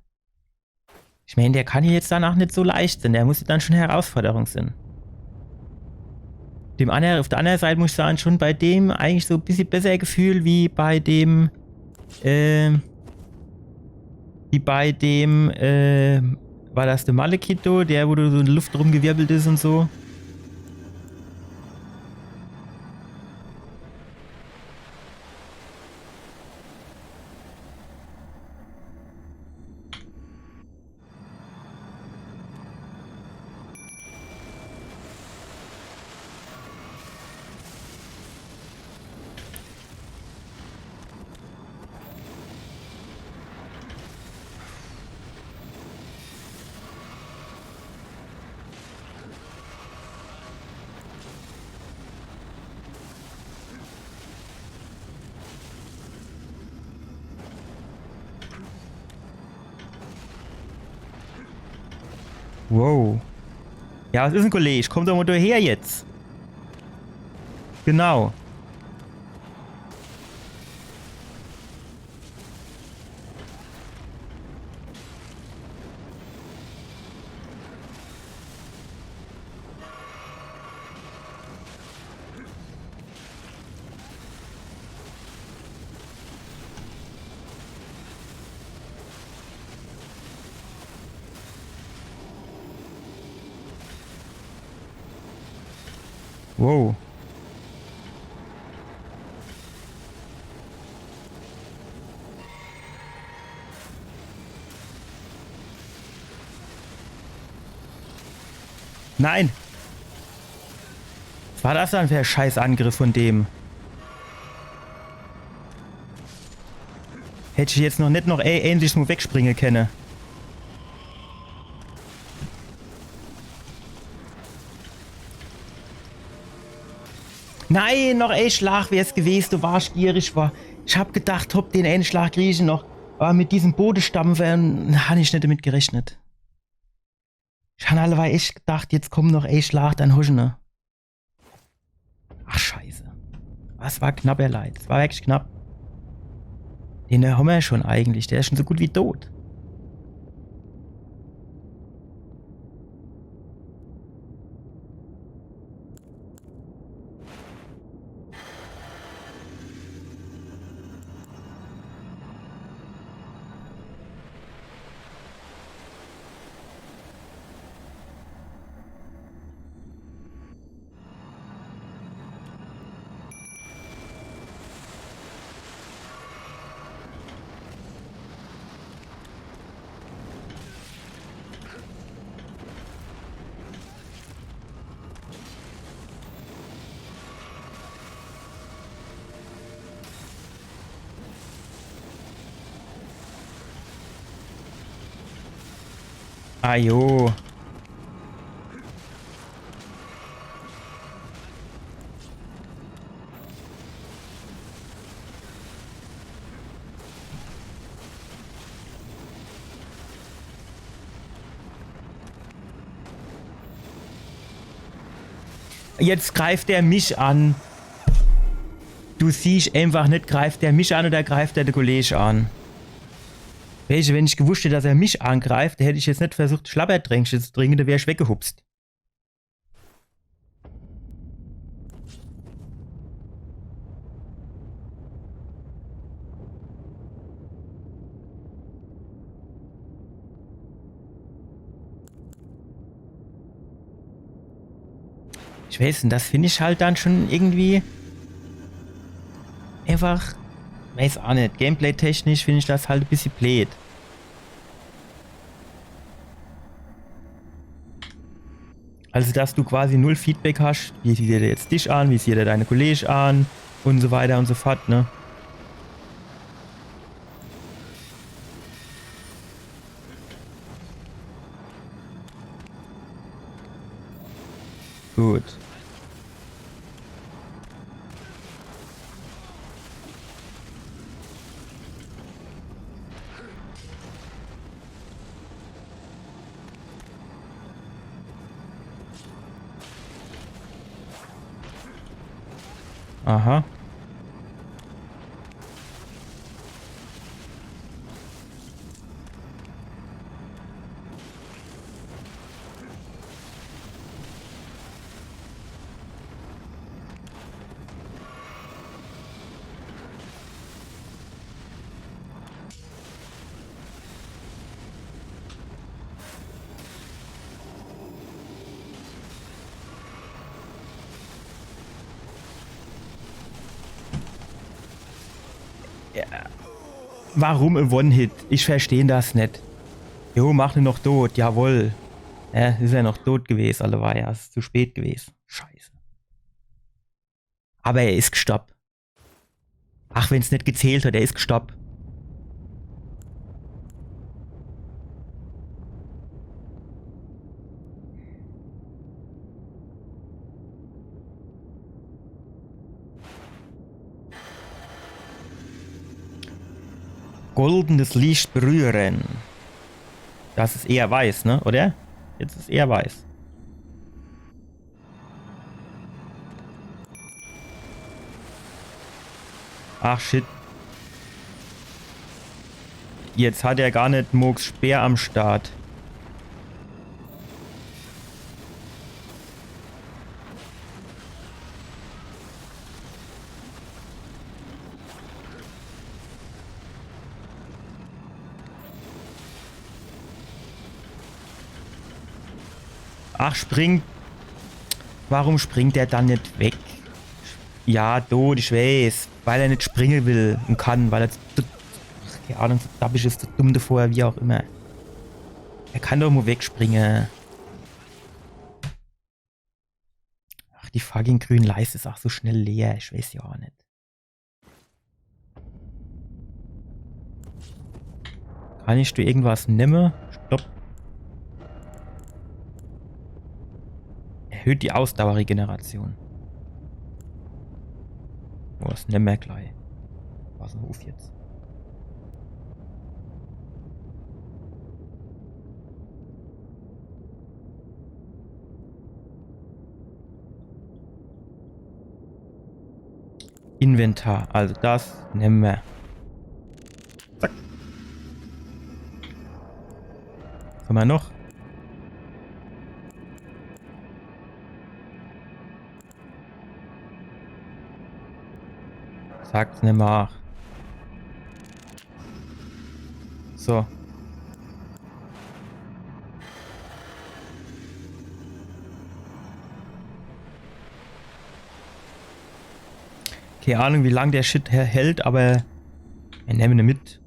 Ich mein, der kann jetzt danach nicht so leicht sein. Der muss dann schon Herausforderung sein. Dem anner-, auf der anderen Seite muss ich sagen, schon bei dem eigentlich so ein bisschen besser Gefühl wie bei dem, ähm, wie bei dem, äh, war das der Malekith do, der, wo so in der Luft rumgewirbelt ist und so? Wow. Ja, was ist denn, Kollege? Komm doch mal her jetzt. Genau. Wow. Nein! Was war das dann für ein Scheißangriff von dem? Hätt ich jetzt noch net noch e-, ähnliches Mal wegspringe kenne. Nein, noch e Schlag wär's gewesen, du warst gierig, war. Ich hab gedacht, hopp, den einen Schlag krieg ich noch. Aber mit diesem Bodestampfer, ähm, han ich net damit gerechnet. Ich han alleweil echt gedacht, jetzt kommt noch e Schlag, dann hosch ne. Ach, scheiße. Das war knapp, ihr Leit. Das war wirklich knapp. Den, äh, haben wir ja schon eigentlich. Der ist schon so gut wie tot. Ajo. Jetzt greift er mich an. Du siehst einfach net, greift er mich an oder greift er de Kollege an? Welche, wenn ich gewusst hätt, dass er mich angreift, hätt ich jetzt net versucht, Schlabbertränkche zu trinke, da wär ich weggehupst. Ich weiß net, das find ich halt dann schon irgendwie einfach, weiß auch net, gameplay-technisch find ich das halt e bissje bleed. Also, dass du quasi null Feedback hast, wie sieht er jetzt dich an, wie sieht er deine Kollege an und so weiter und so fort, ne? Gut. Aha. Warum e One-Hit? Ich versteh das net. Jo, mach ne noch tot, jawohl. Ja, is er noch tot gewes, alleweil. Es is zu spät gewes. Scheiße. Aber er is gestorb. Ach, wenn's net gezählt hat, er is gestorb. Goldenes Licht berühren. Das is eher weiß, ne? Oder? Jetzt is eher weiß. Ach, shit. Jetzt hat er gar net Mohgs Speer am Start. Ach, spring. Warum springt er dann net weg? Ja, tot, ich weiß. Weil er net springe will und kann, weil er zu, zu, ach, keine Ahnung, zu dappisch is, zu dumm davor, wie auch immer. Er kann doch mo wegspringe. Ach, die fucking grün Leist is ach so schnell leer, ich weiß ja ach net. Kann ich do irgendwas nemme? Stopp. Erhöht die Ausdauerregeneration. Oh, das nemme mer gleich. Was en Hof jetzt. Inventar, also das nemme mer. Zack. Was ham mer noch? Sag's nimmer. So. Keine Ahnung, wie lang der Shit hä-, hält, aber mir nemme ne mit.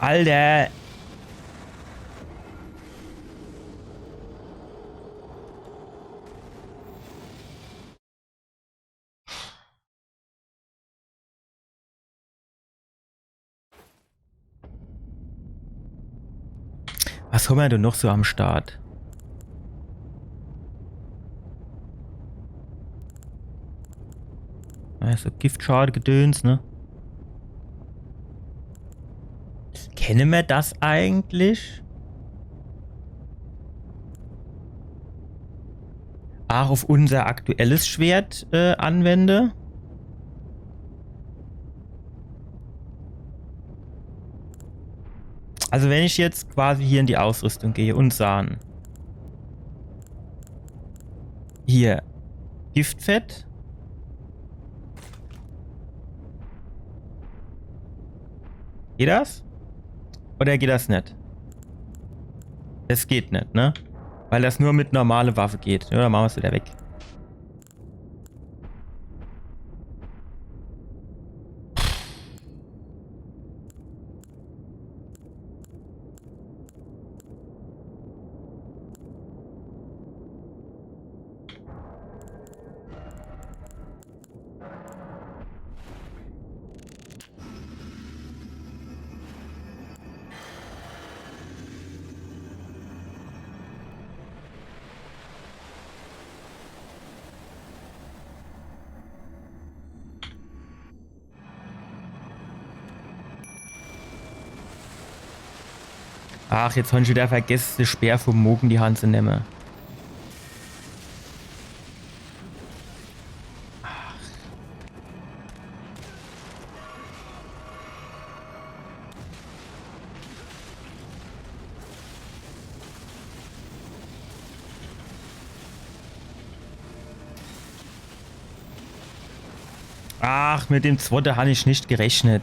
Alter. Was ham mer denn noch so am Start? Ja, so Giftschade-Gedöns, ne? Kenne mer das eigentlich? Ach, auf unser aktuelles Schwert, äh, anwende? Also wenn ich jetzt quasi hier in die Ausrüstung gehe und sahn. Hier. Giftfett. Geht das? Oder geht das net? Es geht net, ne? Weil das nur mit normale Waffe geht. Ja, dann mache mer's wieder weg. Ach, jetzt han ich wieder vergesse, de Speer vom Mohg in die Hand zu nemme. Ach, mit dem zwotte han ich net gerechnet.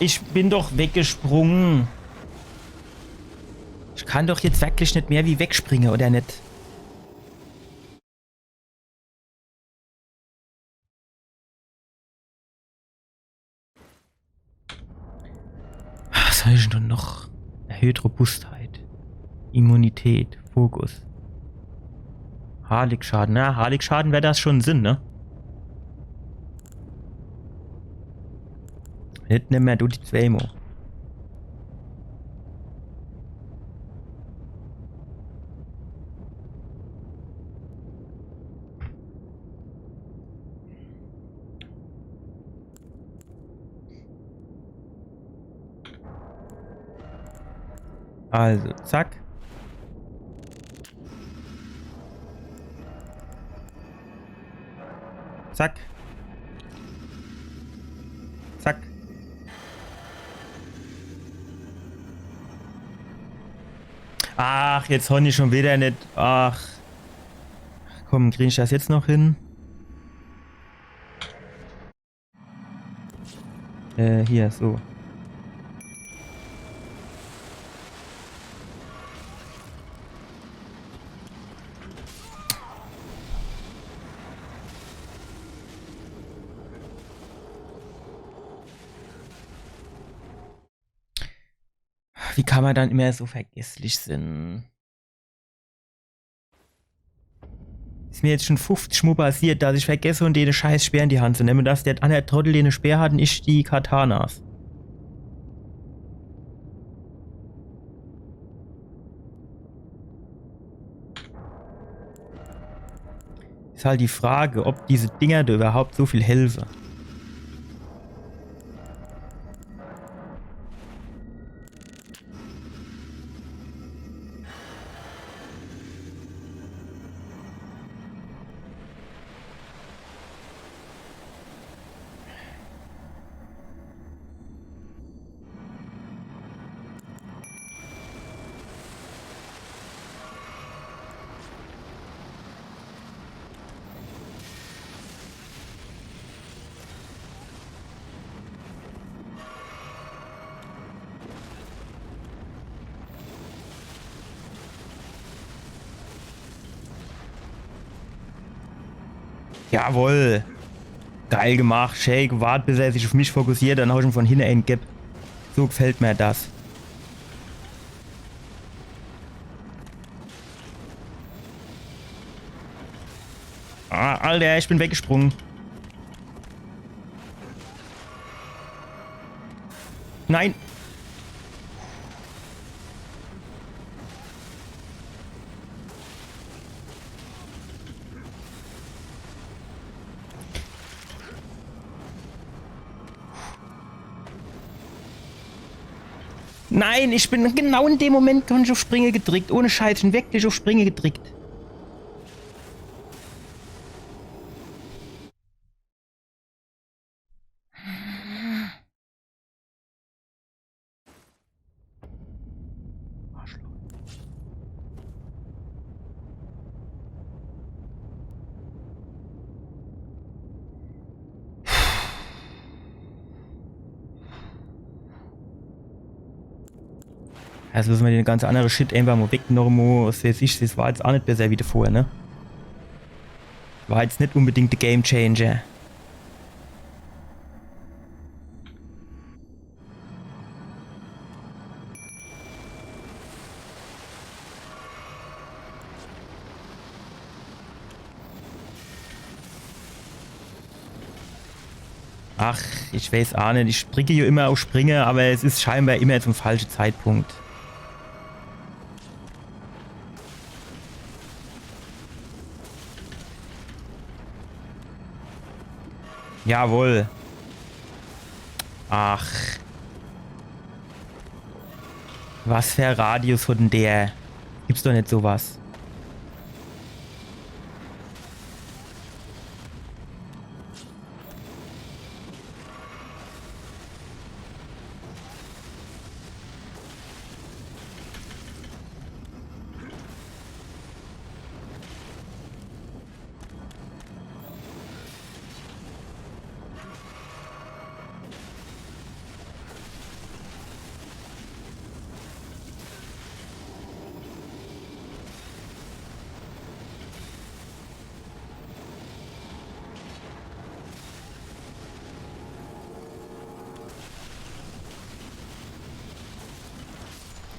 Ich bin doch weggesprungen. Ich kann doch jetzt wirklich net mehr wie wegspringe, oder net? Was hab ich denn noch? Erhöht Robustheit. Immunität. Fokus. Harlikschaden. Ja, Harlikschaden wär das schon Sinn, ne? Net nimmer du die zwee mo. Also, zack. Zack. Zack. Ach, jetzt hon ich schon wieder net. Ach. Komm, krieg ich das jetzt noch hin? Äh, hier, so. Wie kann man dann immer so vergesslich sinn? Is mir jetzt schon fuffzig Mo passiert, dass ich vergesse, un de scheiß Speer in die Hand zu nemme, dass der anner Trottel de Speer hat un ich die Katanas. Is halt die Frage, ob diese Dinger do überhaupt so viel helfe. Jawohl. Geil gemacht. Schää gewart, bis er sich auf mich fokussiert, dann hab ich ihm von hinne en gebb. So gefällt mir das. Ah, Alter, ich bin weggesprungen. Nein. Nein, ich bin genau in dem Moment, hab ich auf Springe gedrickt. Ohne Scheiß, ich bin wirklich auf Springe gedrickt. Arschloch. Jetzt müsse mer den ganz annere Shit einfach mo wegnomme. Das, das war jetzt aa net besser wie davor, ne? War jetzt net unbedingt de Game Changer. Ach, ich weiß aa net. Ich dricke jo immer auf Springe, aber es is scheinbar immer zum falsche Zeitpunkt. Jawohl. Ach. Was für Radius hat denn der? Gibt's doch net so was.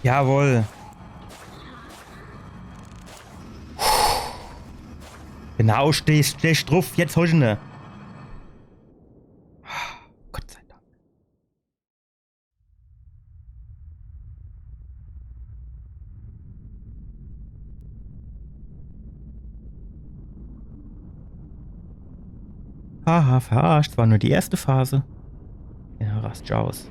Jawohl. Genau, stehst, stehst druff. Jetzt hol ich ne. Gott sei Dank. Haha, verarscht. War nur die erste Phase. Ja, rast aus.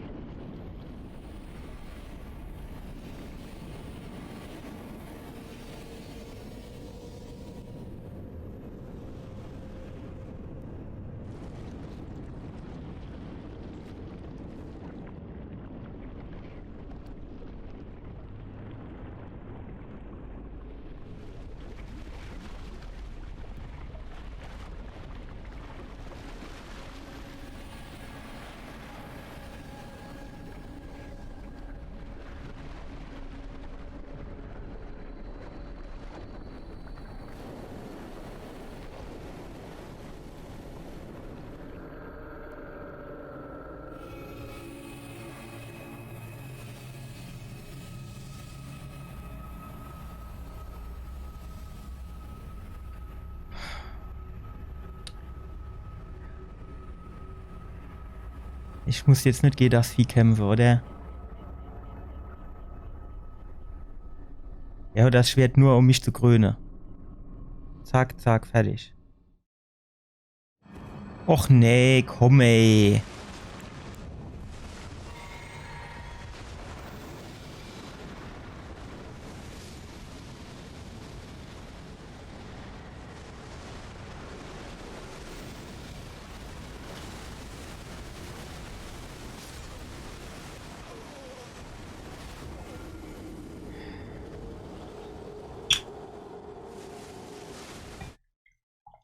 Ich muss jetzt net gege das Vieh kämpfe, oder? Ja, das Schwert nur, um mich zu kröne. Zack, zack, fertig. Och nee, komm, ey.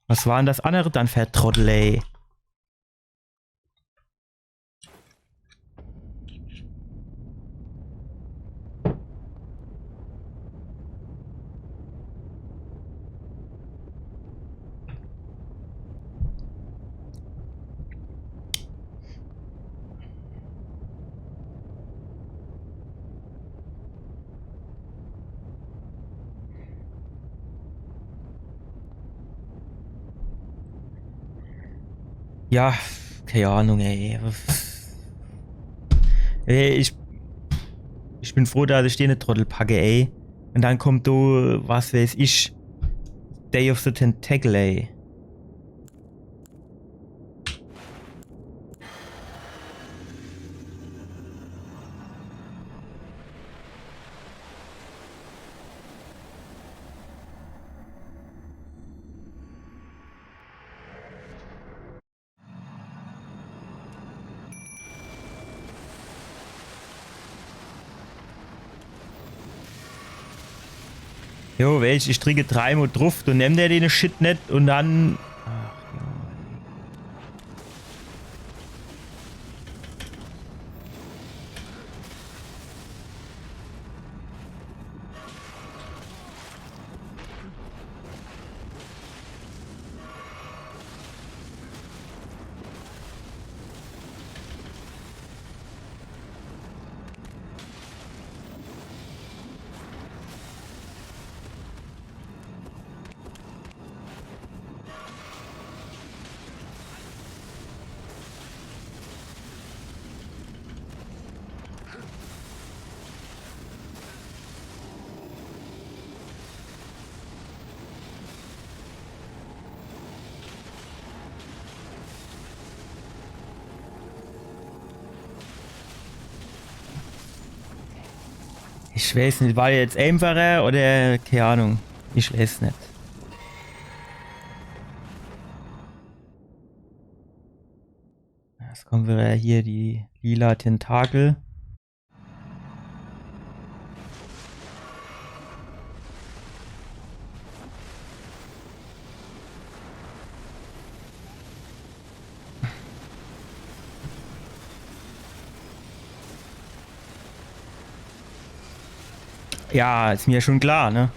Was war denn das andere dann für e Trottel, ey? Ja, keine Ahnung, ey. Ey, ich, ich bin froh, dass ich den Trottel packe, ey. Und dann kommt do, was weiß ich, Day of the Tentacle, ey. Jo, weesch, ich dricke dreimol druff, dann nimmt er den Shit net und dann. Ach, jo. Ich weeß net, war jetzt einfacher oder, keine Ahnung. Ich weeß net. Jetzt kommen wieder hier die lila Tentakel. Ja, is mir schon klar, ne?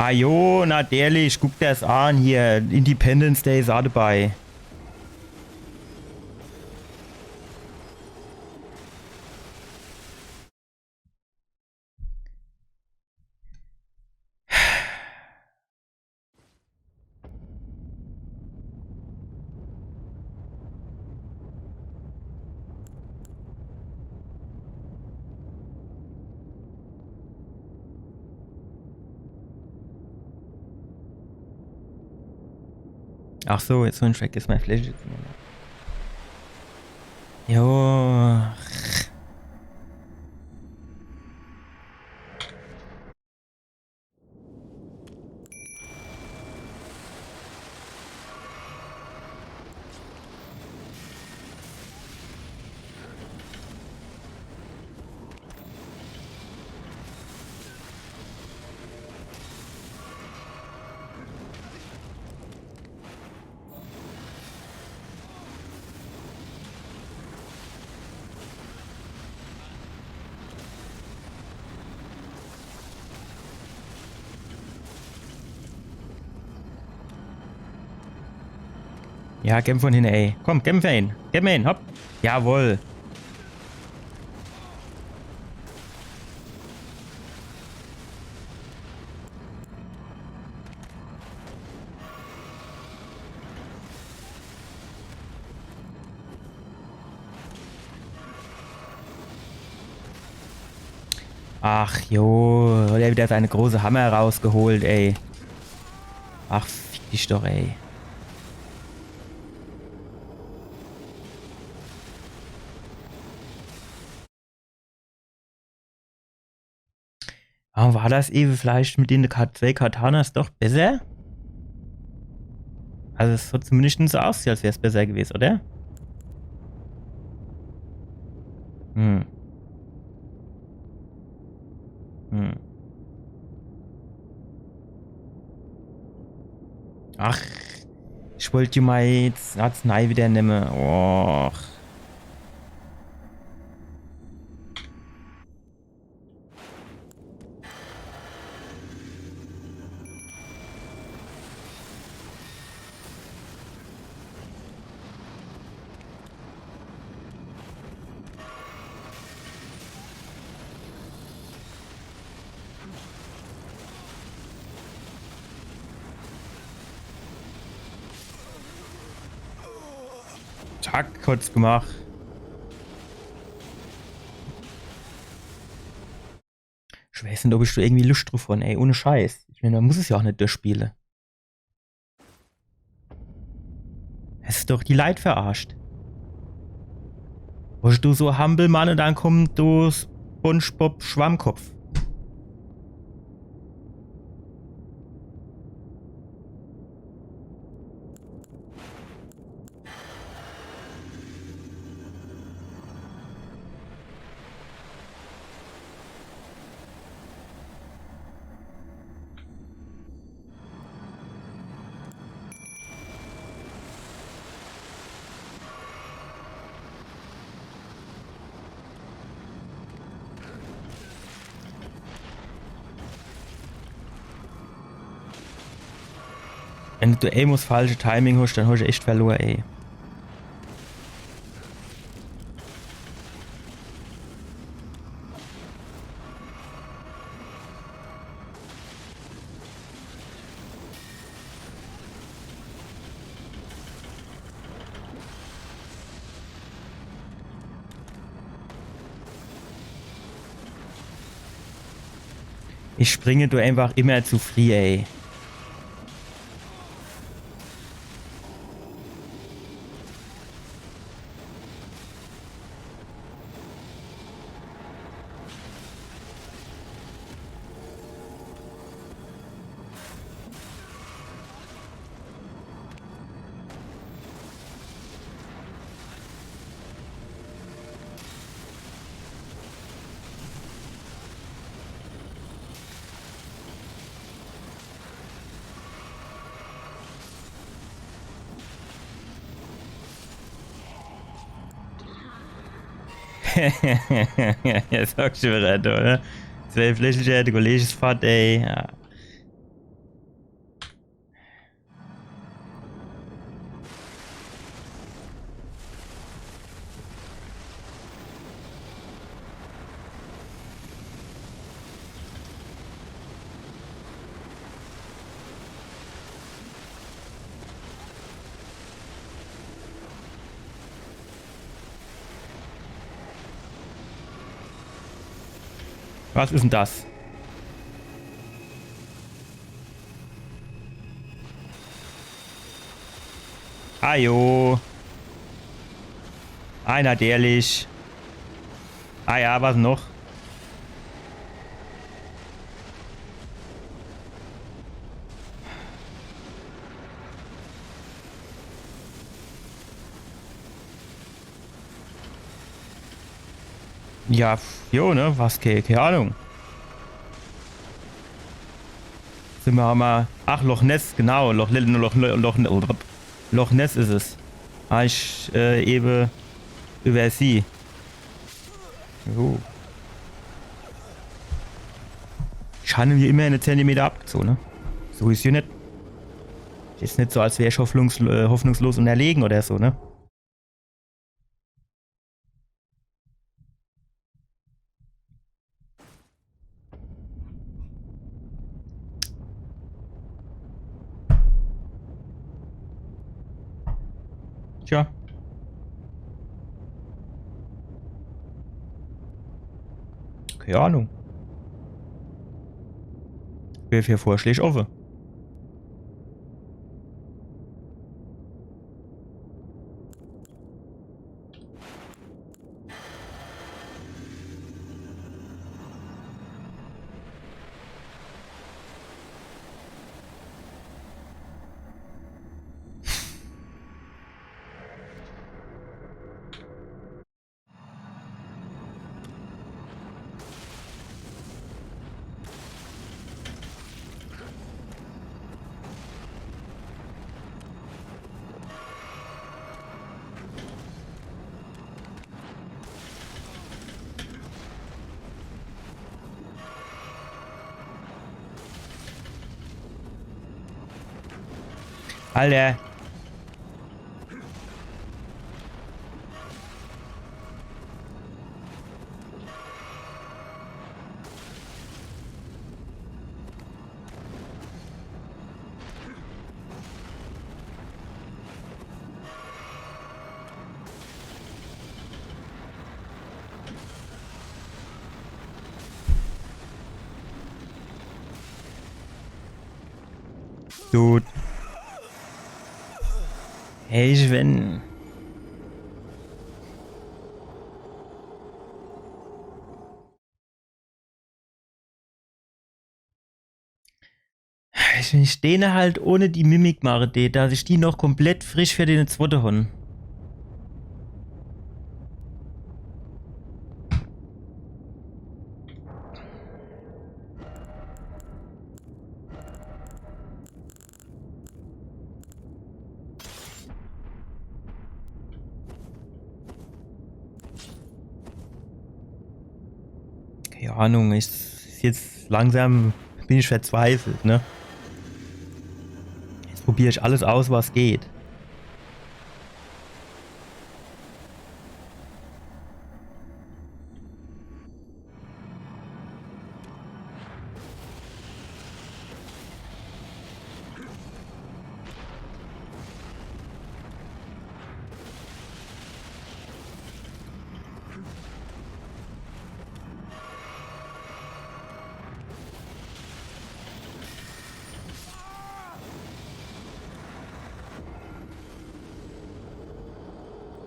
Ah jo, natürlich, guck der's an hier. Independence Day is aa dabei. Ach so, jetzt hab ich vergesse, mei Fläschel zu nemme. Jo. Ja, kämpf von hinne, ey. Komm, kämpf ihn. Kämpf ihn, hopp. Jawohl. Ach jo, hat er wieder seine große Hammer rausgeholt, ey. Ach, fick dich doch, ey. Warum war das ewe vielleicht mit den Ka-, zwei Katanas doch besser? Also es hat zumindest so ausgesehen, als wär's besser gewesen, oder? Hm. Hm. Ach, ich wollt die mal jetzt Arznei wieder nemme. Och. Zack, hat's gemacht. Ich weiß net, ob ich do irgendwie Luscht druff hon, ey, ohne Scheiß. Ich mein, man muss es ja auch net durchspiele. Es is doch die Leit verarscht. Wo du so Hampelmann und dann kommt du SpongeBob Schwammkopf. Wenn du Amos falsche Timing hast, dann hast du echt verloren, ey. Ich springe do einfach immer zu frieh, ey. Jetzt hockst du wieder, oder? Zwölf Lächelcher, der Kollege is fort, ey. Ja. Was is denn das? Ajo. Ei, natürlich. Ah ja, was noch? Ja, pf, jo, ne? Was, kei, kei Ahnung. Sin mer mol. Ach, Loch Ness, genau. Loch, Loch, Loch, Loch, Loch Ness is es. Hab ich äh, ewe iwwersieh. Jo. Ich hann mir immerhin e Zentimeter abgezoh, ne? So is jo net. Is net so, als wär ich hoffnungs äh, hoffnungslos unnerlegen oder so, ne? Tja. Kei Ahnung. Bin für Vorschläg offe. Alter. Dude. Hey, Sven. Wenn ich dene halt ohne die Mimik mache dät, dass ich die noch komplett frisch für den zwotte hon. Kei Ahnung, ich, jetzt langsam bin ich verzweifelt, ne? Jetzt probier ich alles aus, was geht.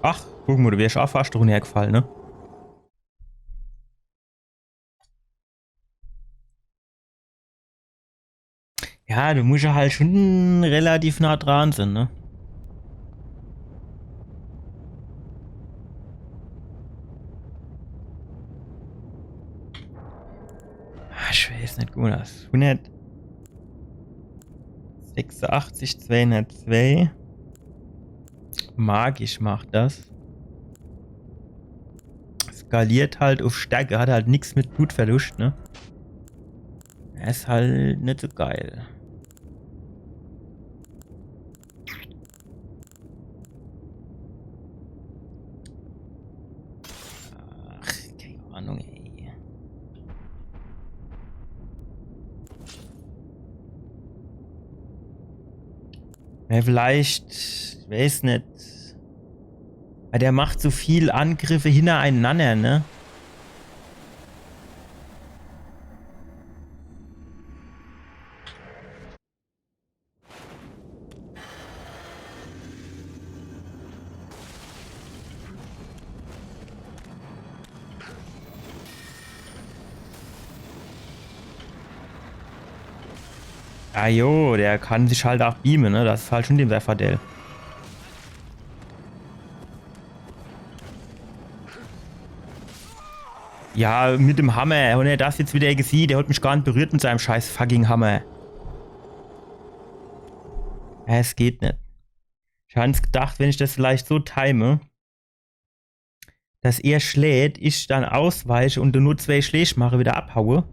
Ach, guck mol, do wär ich ach fascht runnergefall, ne? Ja, do muss ich halt schon relativ nah dran sein, ne? Ah, ich weiß net, guck mol, das hunnertsechsundachtzig, zweihundertzwee. Magisch macht das. Skaliert halt uff Stärke, hat halt nix mit Blutverlust, ne? Is halt net so geil. Ach, kei Ahnung, ey. Ja, vielleicht, ich weiß net. Weil der macht so viel Angriffe hinnerenanner, ne? Ah jo, der kann sich halt ach beame, ne? Das is halt schon dem sei Vorteil. Ja, mit dem Hammer. Hon er das jetzt wieder gesieh? Der hat mich gar net berührt mit seinem scheiß fucking Hammer. Ja, es geht net. Ich hab gedacht, wenn ich das vielleicht so time, dass er schläht, ich dann ausweiche und nur zwei Schläg mache, wieder abhaue.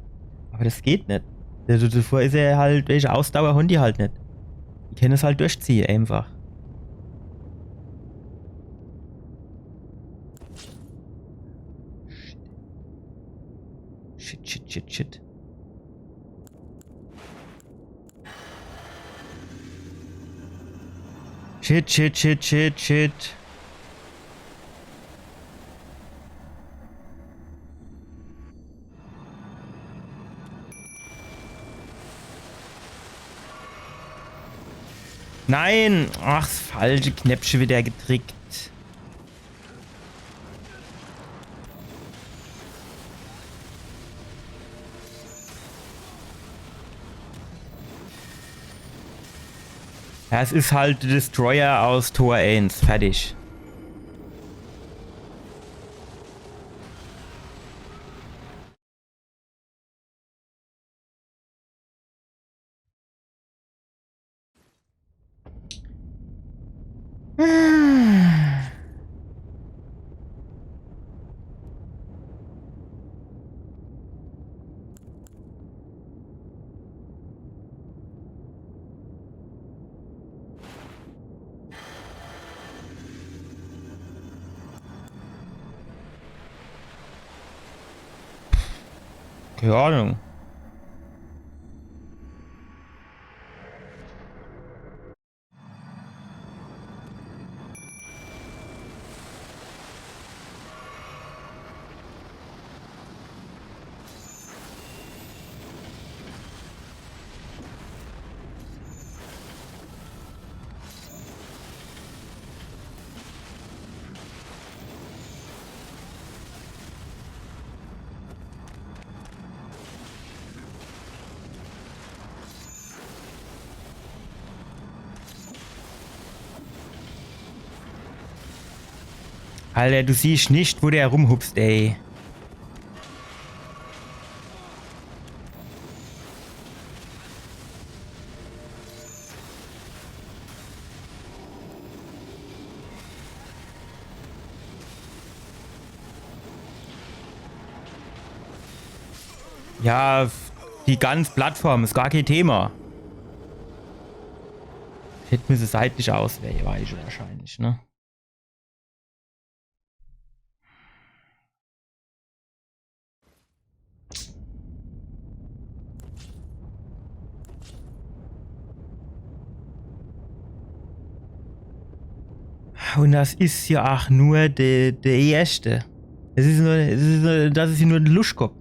Aber das geht net. Also davor is er halt, welche Ausdauer hon die halt net. Die kenne es halt durchziehe, einfach. Shit, shit, shit, shit. Shit, shit, shit, shit, shit. Nein! Ach, das falsche Knäppche wieder gedrickt. Ja, es is halt de Destroyer aus Tor eins. Fertig. Keine Ahnung. Alter, du siehst net, wo der rumhupst, ey. Ja, die ganz Plattform is gar kein Thema. Hätt mir se seitlich auswählen, weiche wahrscheinlich, ne? Und das is ja ach nur de, de erste. Das is nur, das is nur, das is nur de Luschkopp.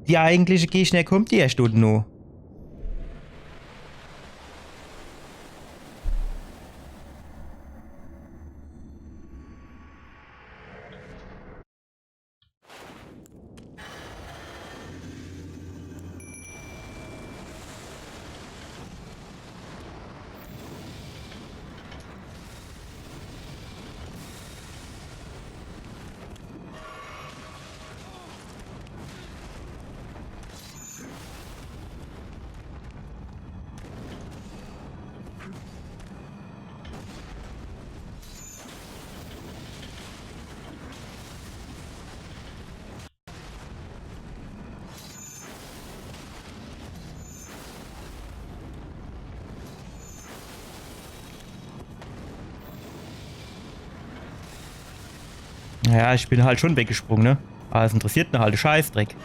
Die eigentliche Gegner kommt die erst unne noch. Ja, ich bin halt schon weggesprungen, ne? Aber es interessiert ne halt de Scheißdreck.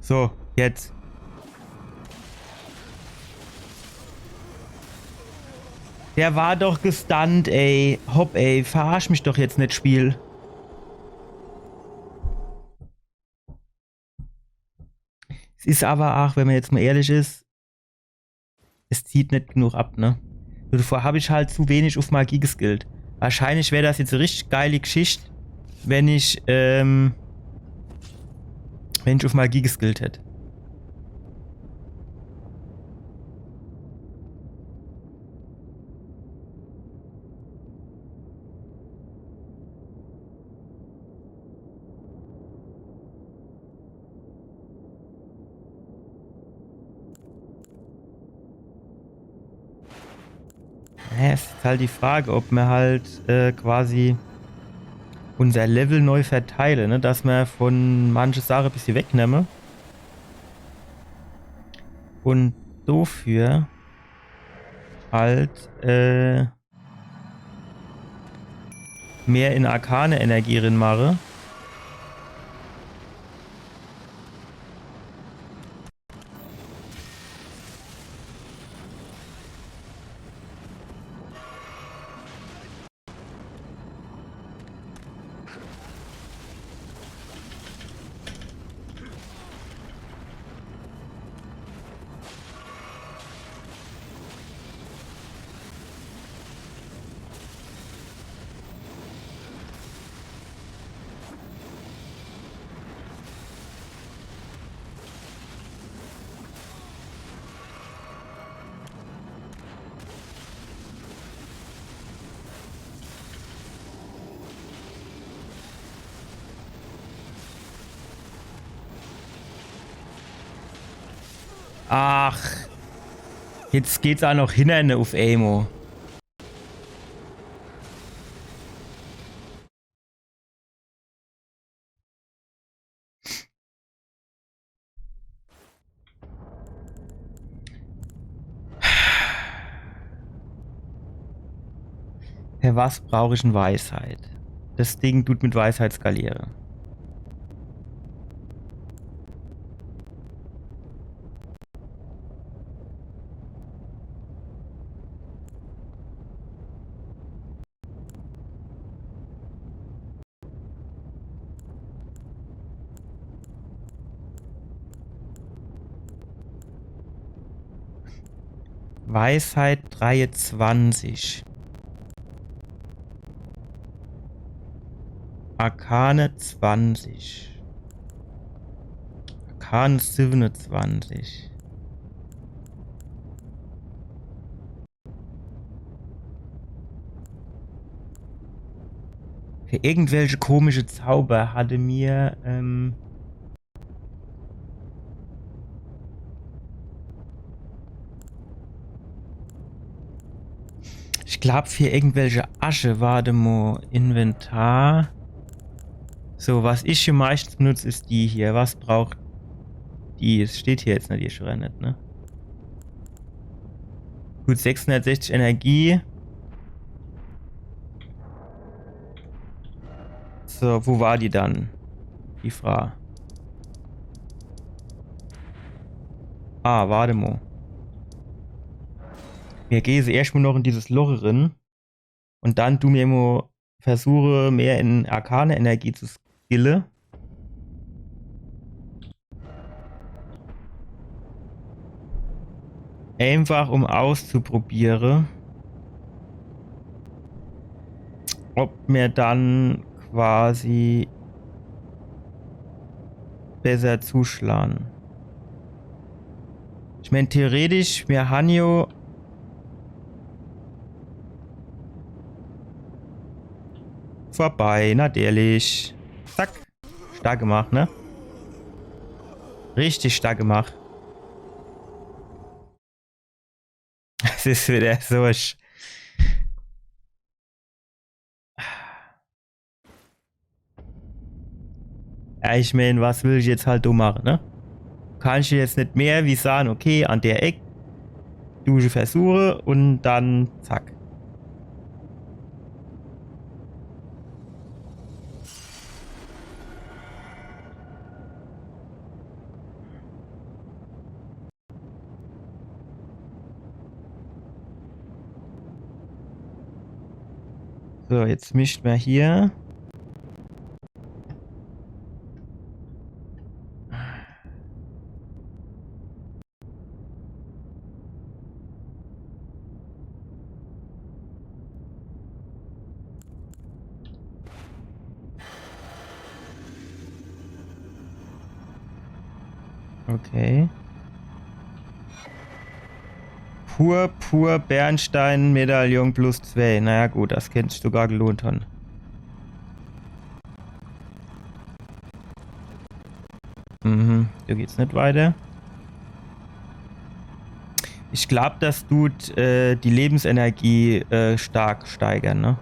So, jetzt. Der war doch gestunt, ey. Hopp, ey. Verarsch mich doch jetzt net, Spiel. Es is aber ach, wenn man jetzt mal ehrlich is, es zieht net genug ab, ne? Dafür hab ich halt zu wenig uf Magie geskillt. Wahrscheinlich wär das jetzt e richtig geile Geschicht, wenn ich, ähm, wenn ich uf Magie geskillt hätt. Ja, es is halt die Frage, ob mer halt, äh, quasi unser Level neu verteile, ne? Dass mer von manche Sache e bissje wegnemme. Und dofür halt, äh, mehr in arkane Energie rin mache. Ach. Jetzt geht's ach noch hinne uf emol. Für was brauch ich en Weisheit? Das Ding tut mit Weisheit skaliere. Weisheit dreiezwanzig. Arkane zwanzig. Arkane siebenundzwanzig. Für irgendwelche komische Zauber hatte mir, ähm, ich glaub, für irgendwelche Asche, warte mo, Inventar. So, was ich hier meistens benutze, is die hier. Was braucht die? Es steht hier jetzt natürlich schon net, ne? Gut, sechshundertsechzig Energie. So, wo war die dann? Die Frau. Ah, warte mo. Mir gehe se erscht mo noch in dieses Loch rin. Und dann du mir mo versuche, mehr in arkane Energie zu skille. Einfach um auszuprobiere, ob mir dann quasi besser zuschlagen. Ich mein, theoretisch, mir han jo vorbei, natürlich. Zack. Stark gemacht, ne? Richtig stark gemacht. Das is wieder so. Sch- Ja, ich mein, was will ich jetzt halt do mache, ne? Kann ich jetzt net mehr wie sagen, okay, an der Eck, du versuche und dann zack. So, jetzt mischt mer hier. Okay. Purpur Bernstein Medaillon plus zwei. Naja gut, das kennt sich sogar gelohnt han. Mhm, do geht's net weiter. Ich glaub, das tut äh, die Lebensenergie äh, stark steigern, ne?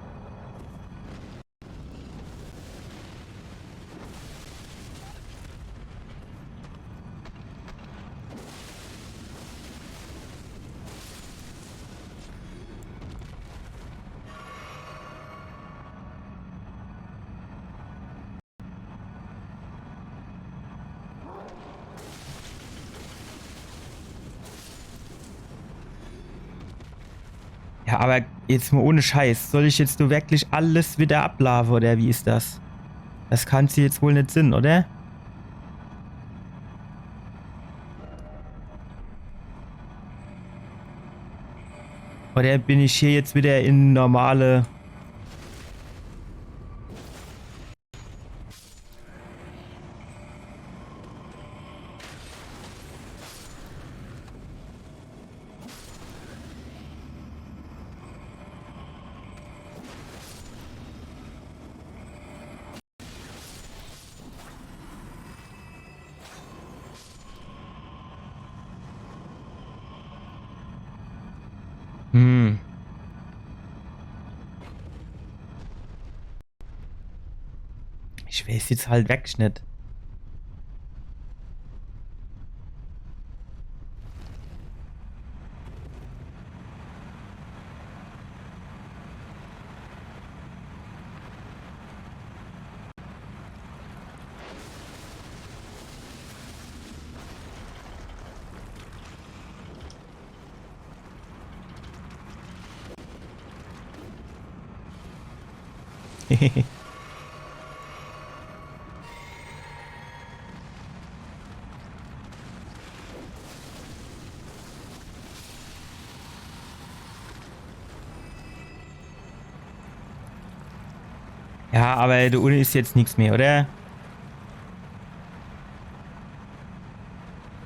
Ja, aber jetzt mal ohne Scheiß. Soll ich jetzt nur wirklich alles wieder ablaafe, oder wie is das? Das kann's jetzt wohl net sinn, oder? Oder bin ich hier jetzt wieder in normale Hm. Ich weiß jetzt halt wirklich net. Ja, aber do unne is jetzt nix mehr, oder?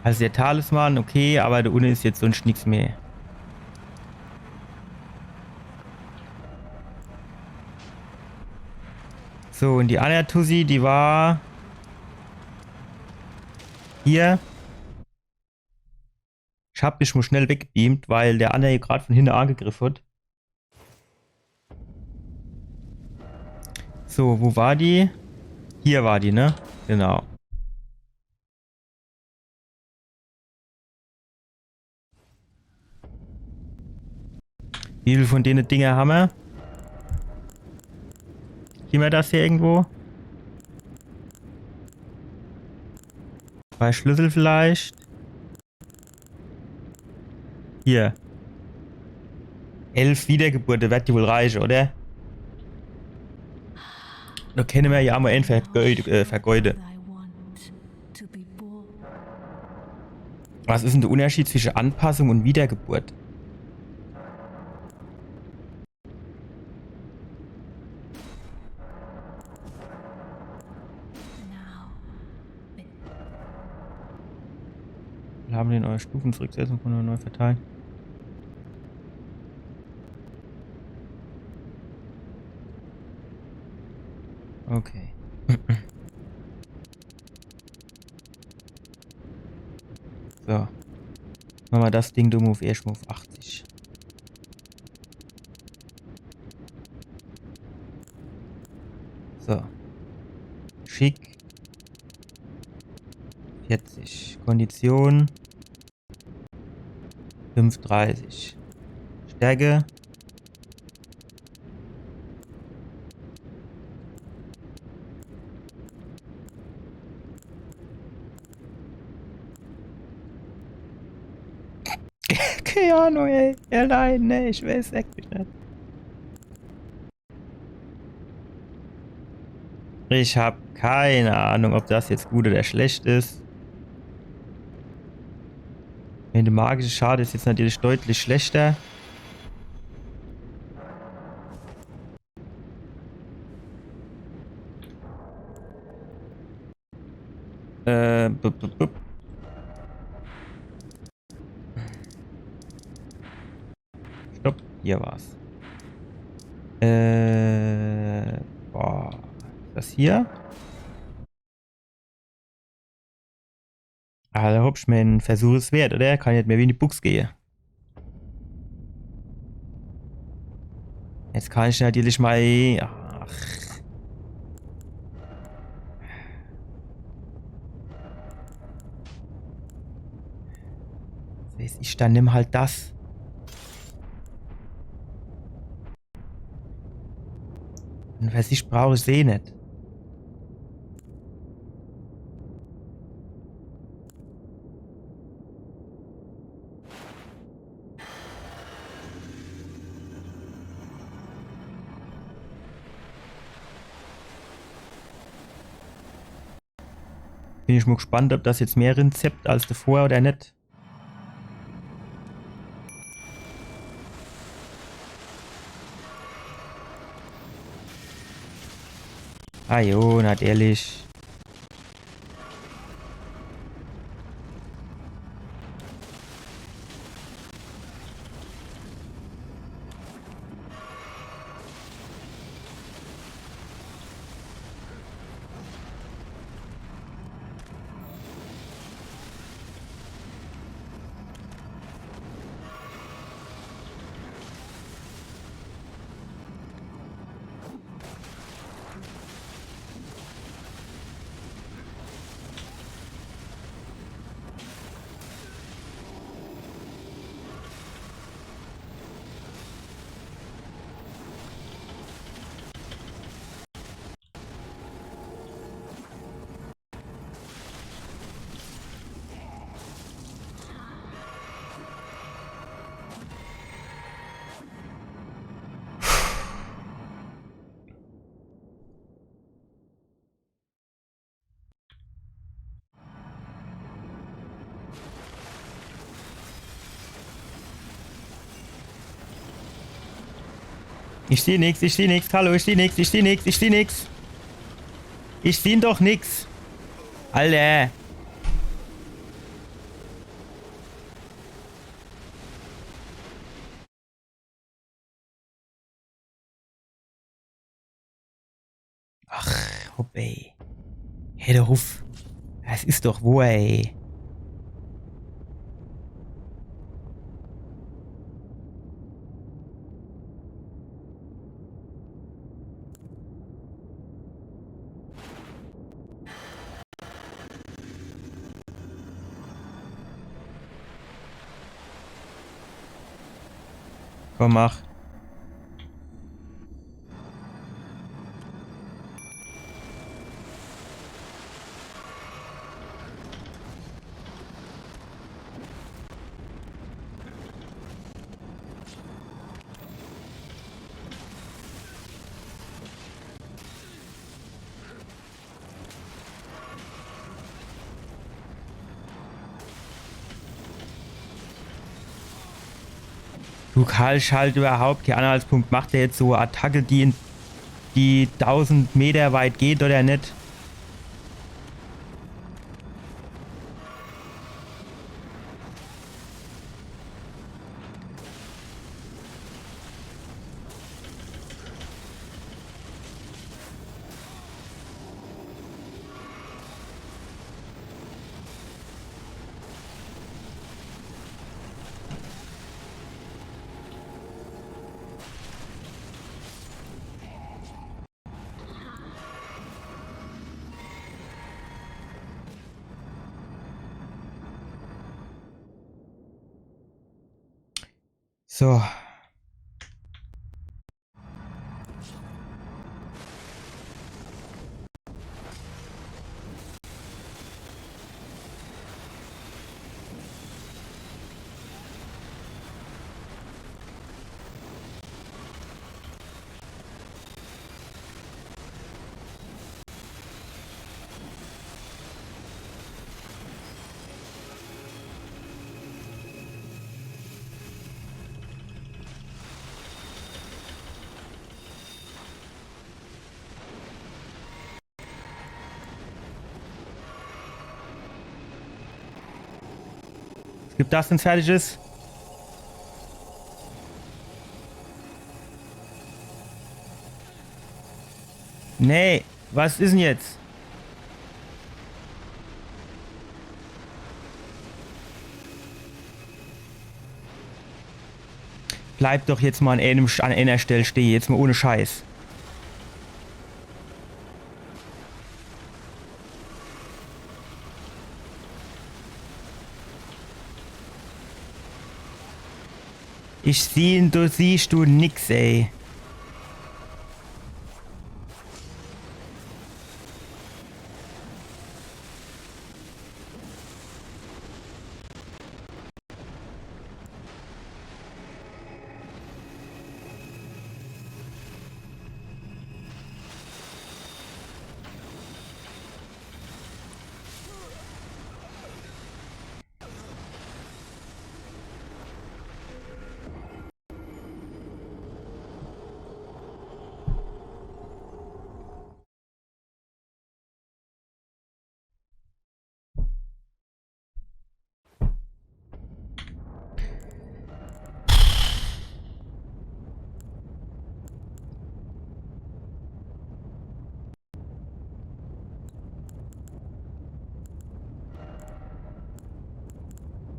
Also der Talisman, okay, aber do unne is jetzt sonst nix mehr. So, und die anner Tussi, die war hier. Ich hab mich mo schnell weggebeamt, weil der anner hier grad von hinne angegriff hat. So, wo war die? Hier war die, ne? Genau. Wie viel von dene Dinger hammer? Sieht mer das hier irgendwo? Zwei Schlüssel vielleicht? Hier. Elf Wiedergeburte werd die wohl reiche, oder? Do kenne mer ja mo een vergeude, äh, vergeude. Was is denn der Unterschied zwischen Anpassung und Wiedergeburt? Wir haben den eure Stufen zurücksetzen und neu verteilen. Okay. So. Mache mer das Ding do mo uff, erscht mo uff achtzig. So. Schick. Vierzig. Kondition. Fünf dreißig. Stärke. Keine Ahnung, ey. Ja, nein, nee, ich weiß echt net. Ich hab keine Ahnung, ob das jetzt gut oder schlecht is. Wenn de magische Schade is jetzt natürlich deutlich schlechter. Äh, bup, bup, bup. Stopp, hier war's. Äh, boah. Is das hier? Ah, do hopp ich mer, en Versuch is wert, oder? Kann net mehr wie in die Buchs gehe. Jetzt kann ich natürlich mol. Ach. Was weiß ich, dann nimm halt das. Un was ich brauch, ich seh net. Bin ich mol gespannt, ob das jetzt mehr rinzeppt als davor oder net. Ah jo, natürlich. Ich sieh nix, ich sieh nix, hallo, ich sieh nix, ich sieh nix, ich sieh nix. Ich sieh doch nix. Alter. Ach, hopp, ey. Hey, der Hoff. Das is doch wohr, ey. Komm, mach. Du, Karl, halt überhaupt kein Anhaltspunkt. Macht der jetzt so Attacke, die in, die tausend Meter weit geht oder net? So. Gib das, wenn's fertig is. Nee, was is denn jetzt? Bleib doch jetzt mal an eenem, an eener Stell stehe, jetzt mal ohne Scheiß. Ich sieh, du siehst du nix, ey.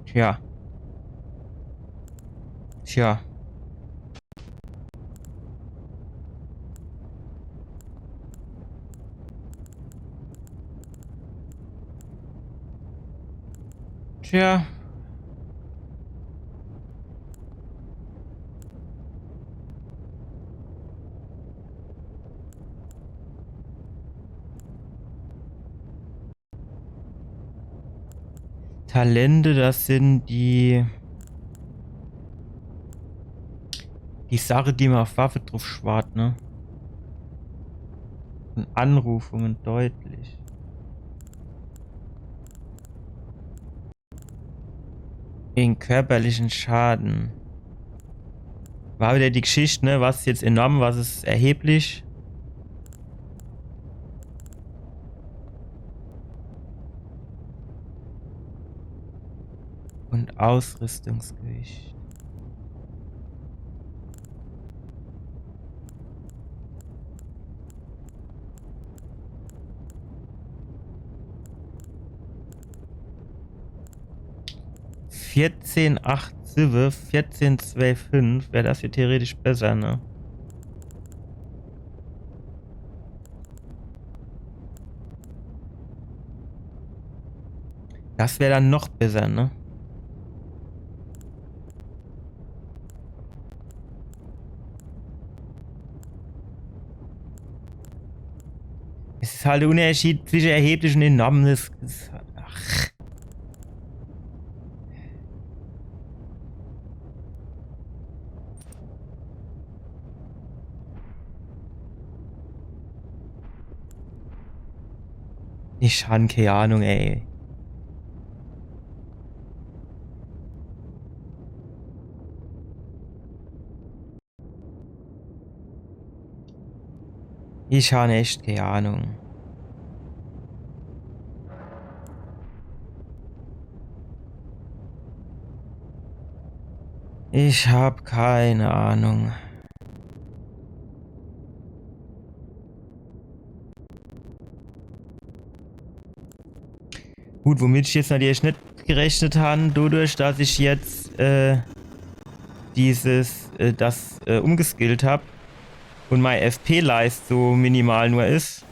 Tja. Tja. Tja. Talente, das sind die, die Sache, die man auf Waffe drauf schwart, ne? Und Anrufungen deutlich. Wegen körperlichen Schaden. War wieder die Geschicht, ne? Was is jetzt enorm, was is erheblich? Und Ausrüstungsgewicht. Vierzehn acht siwwe, vierzehn zwei fünf, wär das hier theoretisch besser, ne? Das wär dann noch besser, ne? Es is halt de Unterschied zwische erheblich und enorm. Das is, ach. Ich han kee Ahnung, ey. Ich han echt kee Ahnung. Ich hab keine Ahnung. Gut, womit ich jetzt natürlich net gerechnet han, dodurch, dass ich jetzt, äh, dieses, äh, das, äh, umgeskillt hab und mei F P-Leist so minimal nur is,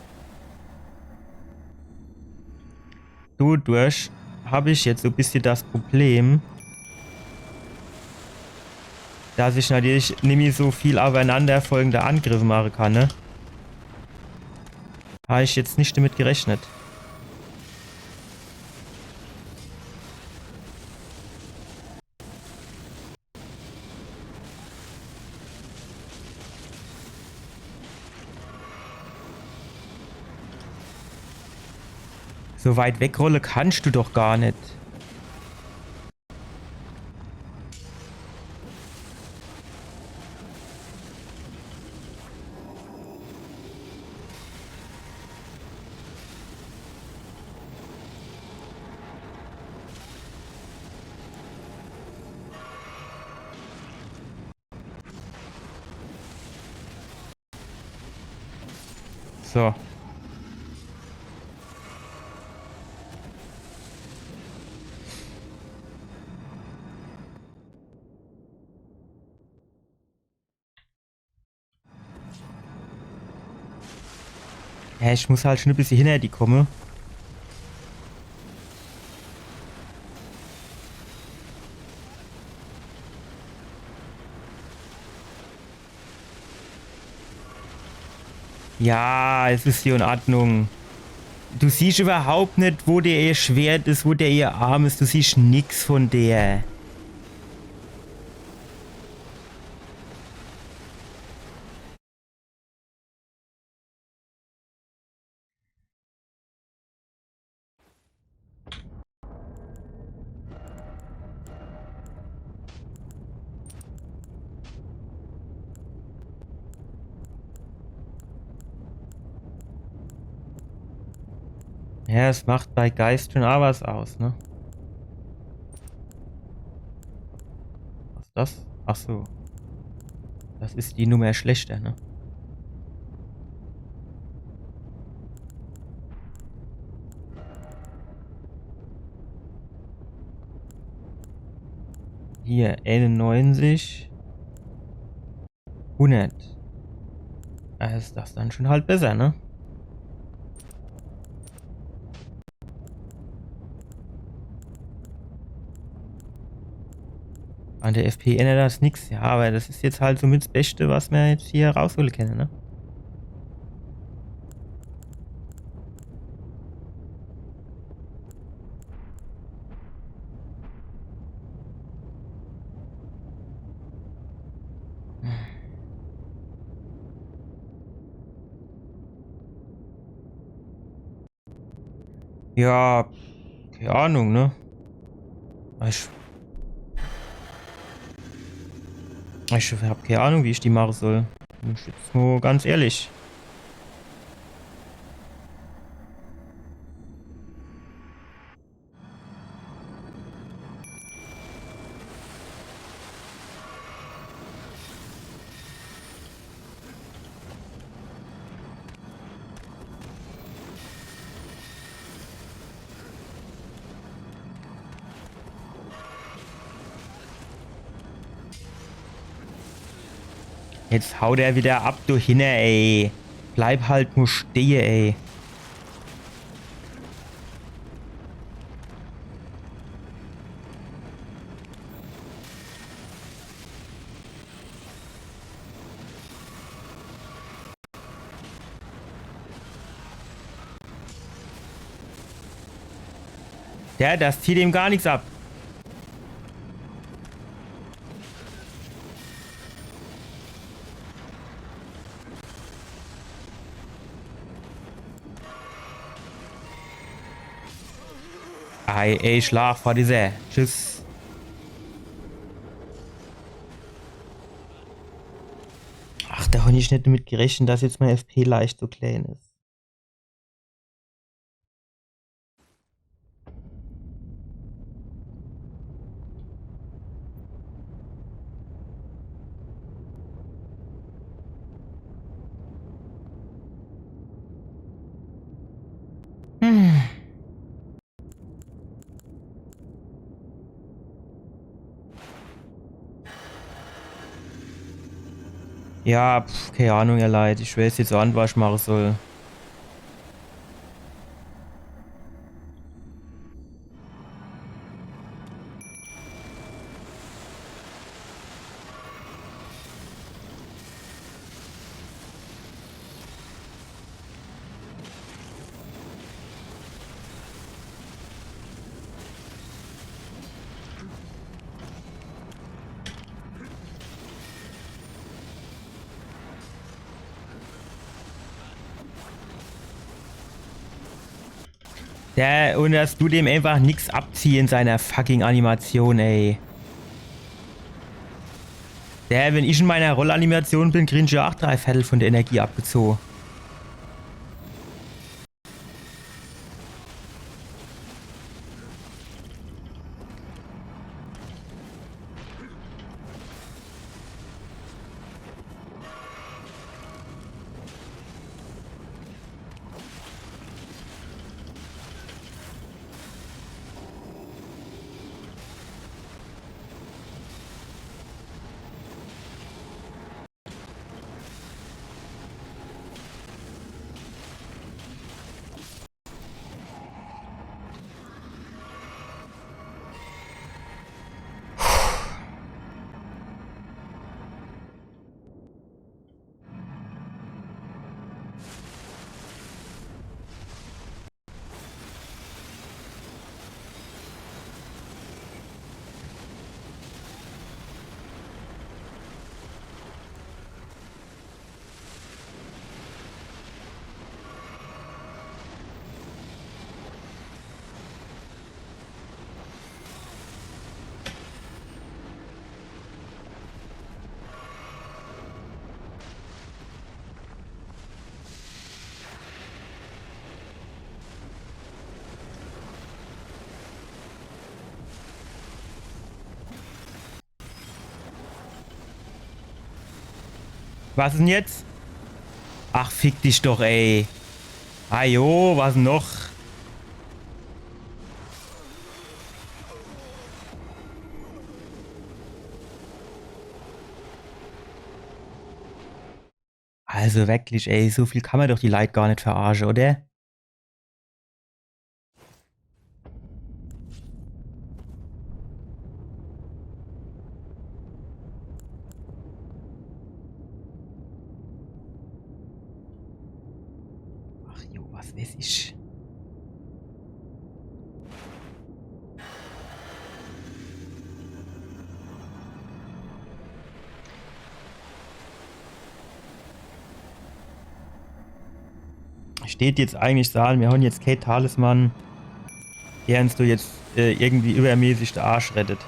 dodurch hab ich jetzt so e bissje das Problem, dass ich natürlich nimmi so viel aufeinanderfolgende Angriffe mache kann, ne? Hab ich jetzt net damit gerechnet. So weit wegrolle kannst du doch gar net. So. Ja, ich muss halt schon e bissje hinner die komme. Ja, es is hier in Ordnung. Du siehsch überhaupt net, wo der ihr Schwert is, wo der ihr Arm is. Du siehsch nix von der. Ja, es macht bei Geist schon a was aus, ne? Was is das? Ach so. Das is die Nummer schlechter, ne? Hier, einundneunzig. Hundert. Da is das dann schon halt besser, ne? An der F P ändert das nix. Ja, aber das is jetzt halt somit das Beste, was mer jetzt hier raushole kenne, ne? Ja, keine Ahnung, ne? Ich, ich hab keine Ahnung, wie ich die mache soll. Bin ich jetzt nur ganz ehrlich. Jetzt haut er wieder ab, du Hinner, ey. Bleib halt nur stehe, ey. Ja, das zieht ihm gar nix ab. Ei, ey, Schlag vor die Sä. Tschüss. Ach, da hab ich net damit gerechnet, dass jetzt mein F P leicht so klein is. Hm. Ja, pf, keine Ahnung, ihr Leit. Ich weiß jetzt aa net, was ich mache soll. Der, und dass du dem einfach nix abziehst in seiner fucking Animation, ey. Der, wenn ich in meiner Rollanimation bin, krieg ich ja aa drei Viertel von der Energie abgezoge. Was 'n jetzt? Ach, fick dich doch, ey. Ajo, was noch? Also wirklich, ey, so viel kann mer doch die Leit gar net verarsche, oder? Ach jo, was weiß ich. Steht jetzt eigentlich an, mir hon jetzt kee Talisman, der uns do jetzt äh, irgendwie übermäßig de Arsch rettet.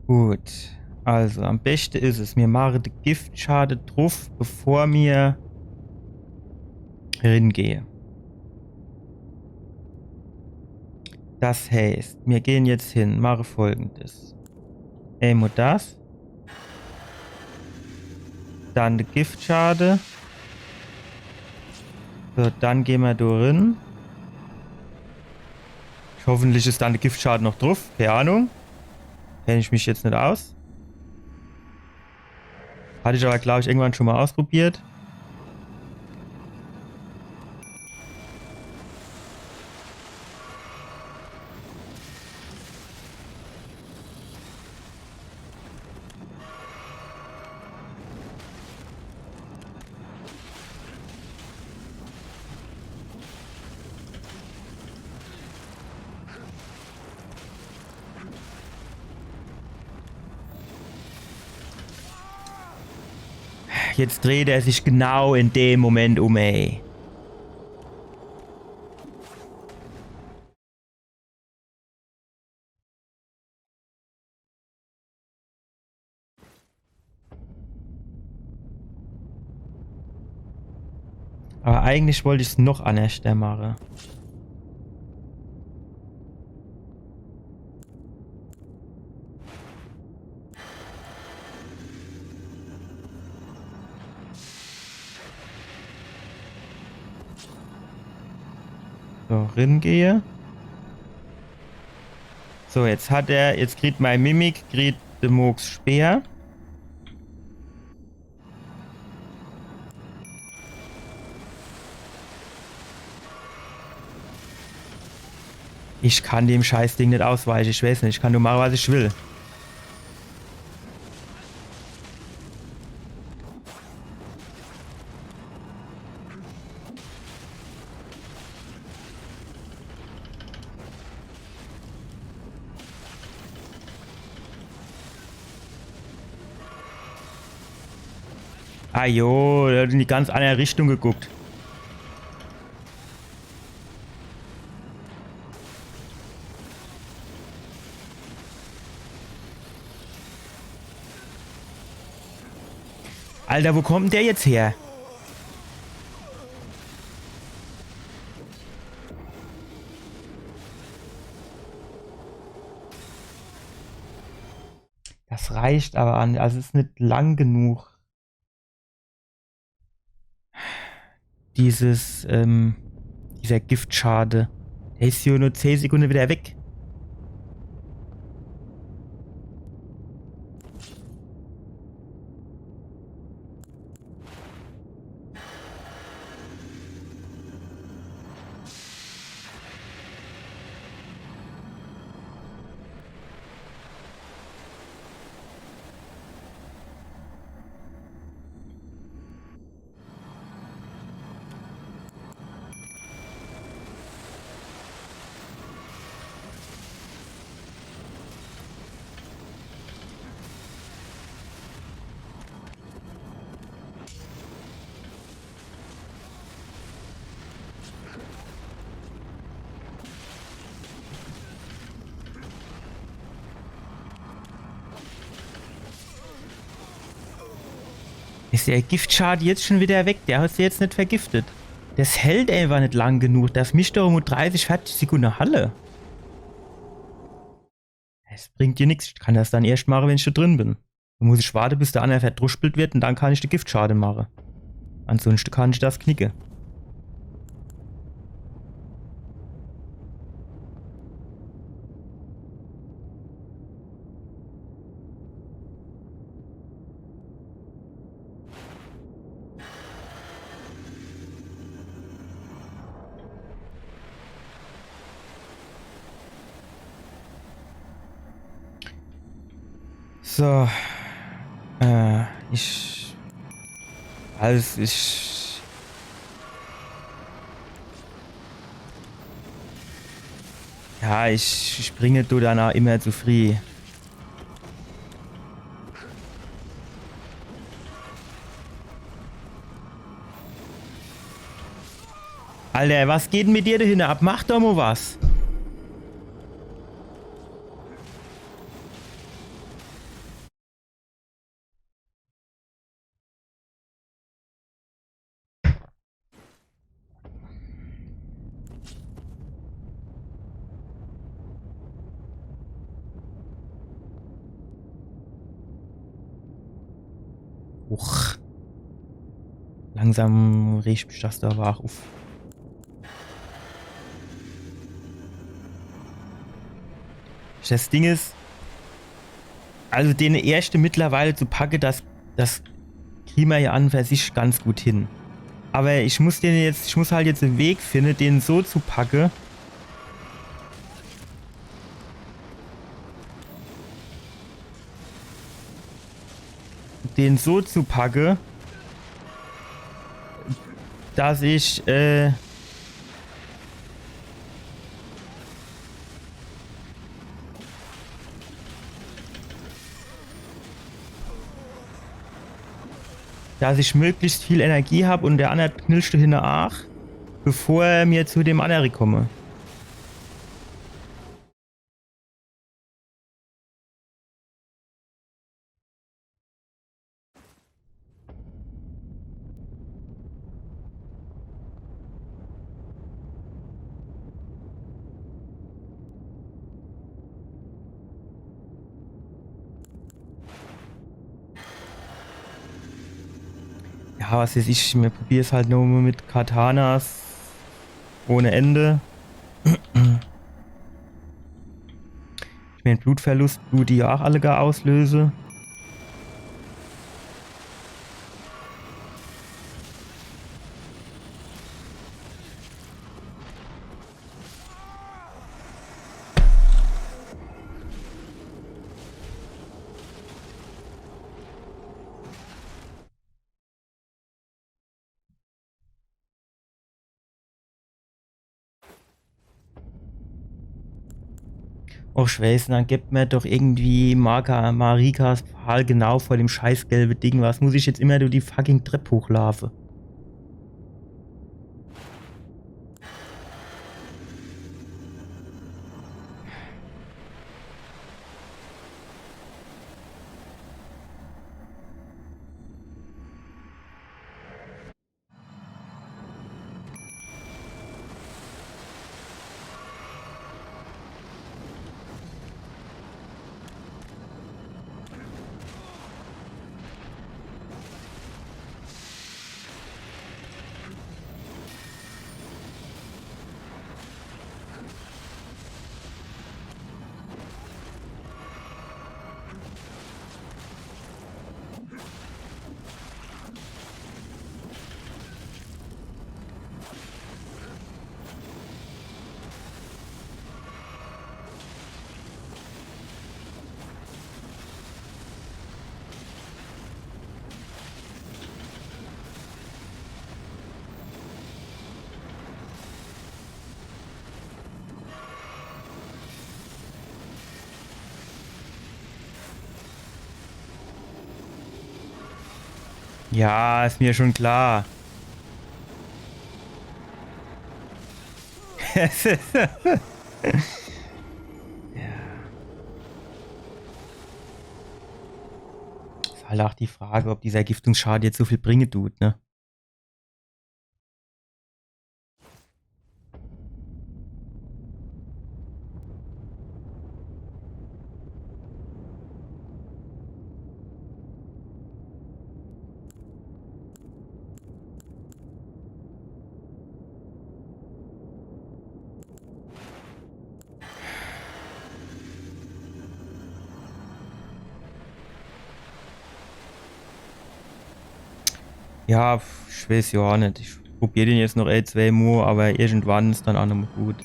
Gut. Also, am beschte is es, mir mache de Giftschade druff, bevor mir ringehe. Das heißt, mir gehen jetzt hin, mache Folgendes. Emol das. Dann de Giftschade. So, dann gehn mer do rin. Hoffentlich is dann de Giftschade noch druff. Kee Ahnung. Kenn ich mich jetzt net aus. Hatt ich awwer, glaab ich, irgendwann schun mol ausprobiert. Jetzt dreht er sich genau in dem Moment um, ey. Awwer eigentlich wollt ich's noch annerschter mache. So, ringehe. So, jetzt hat er, jetzt kriegt mei Mimic, kriegt de Mohgs Speer. Ich kann dem Scheißding net ausweiche, ich weiß net, ich kann nur mache, was ich will. Ah jo, der hat in die ganz andere Richtung geguckt. Alter, wo kommt denn der jetzt her? Das reicht aber an, also es ist nicht lang genug. Dieses, ähm, dieser Giftschade. Der ist hier nur zehn Sekunden wieder weg. Is der Giftschade jetzt schon wieder weg? Der hat se jetzt net vergiftet. Das hält einfach net lang genug. Das misst doch um dreißig, vierzig Sekunde halle. Es bringt dir nix. Ich kann das dann erscht mache, wenn ich do drin bin. Do muss ich warte, bis der anner verdruspelt wird und dann kann ich de Giftschade mache. Ansonsten kann ich das knicke. So. Äh, ich. Also ich. Ja, ich springe do dann ach immer zu frieh. Alter, was geht denn mit dir do hinne ab? Mach doch mo was. Uch. Langsam regt mich das do awwer ach uff. Das Ding is, also den erschte mittlerweile zu packe, das, das krie mer ja an für sich ganz gut hin. Awwer ich muss den jetzt, ich muss halt jetzt en Weg finde, den so zu packe, den so zu packe, dass ich, äh, dass ich möglichst viel Energie hab und der anner knirscht do hinne ach, bevor mir zu dem annere komme. Ja, was weiß ich, mir probier's halt nur mit Katanas ohne Ende. Ich mein, Blutverlust, Blut, die ja auch alle gar auslöse. Och, ich weiß, dann gibt mir doch irgendwie Marika, Marikas Pfahl genau vor dem scheiß gelbe Ding. Was muss ich jetzt immer nur die fucking Trepp hochlaufe? Ja, is mir schon klar. Ja. Halt auch die Frage, ob dieser Giftungsschade jetzt so viel bringe tut, ne? Ja, pf, ich weiß ja auch net. Ich probier den jetzt noch ein, zwei Mo, aber irgendwann is dann auch nochmo gut.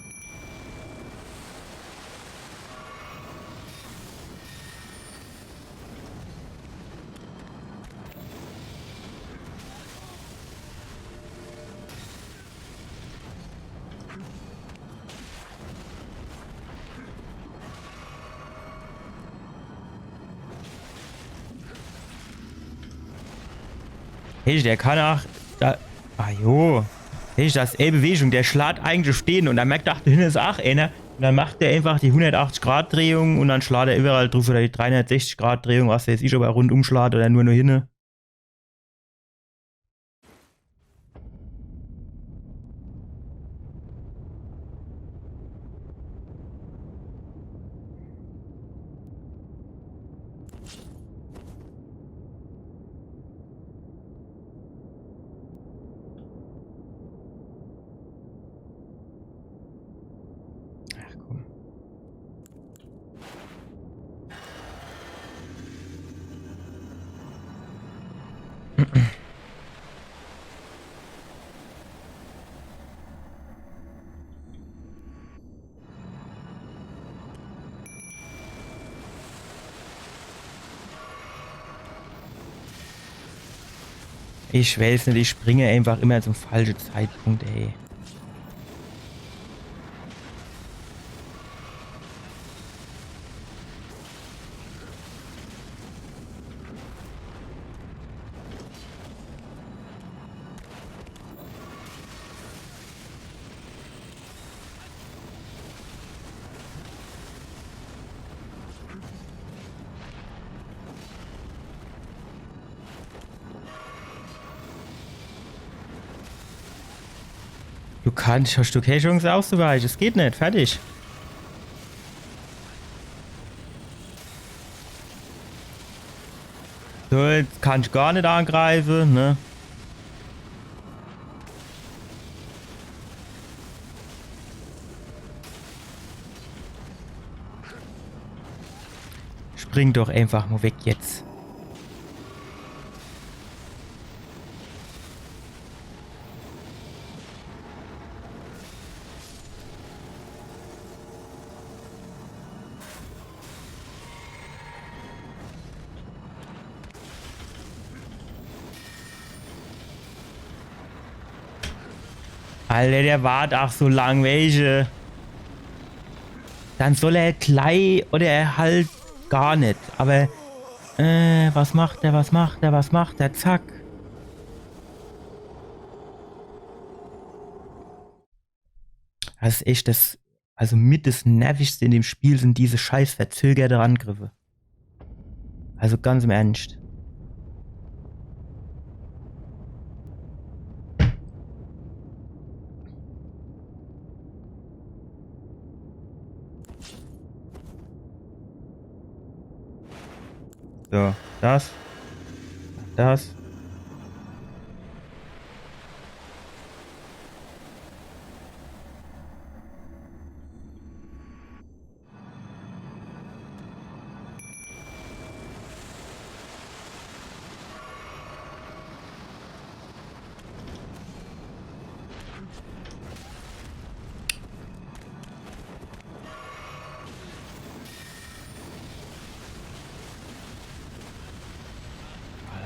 Hey, der kann auch. Da, ah jo. Hey, das is e Bewegung. Der schlaht eigentlich stehn und dann merkt er, ach, do hinne is auch einer. Und dann macht er einfach die hundertachtzig Grad Drehung und dann schlaht er überall druf oder die dreihundertsechzig Grad Drehung, was weiß ich, ob er rundum schlaht oder nur noch hinne. Ach komm. Ich weiß net, ich springe einfach immer zum falsche Zeitpunkt, ey. Du kannst, hast du keine Chance auszuweichen. Es geht net. Fertig. So, jetzt kann ich gar net angreifen, ne? Spring doch einfach mo weg jetzt. Alter, der wart ach so lang, welche. Dann soll er glei oder er halt gar net. Aber, äh, was macht er, was macht er, was macht er? Zack. Das is echt das, also mit das Nervigste in dem Spiel sin diese scheiß verzögerte Angriffe. Also ganz im Ernst. So, das. Das.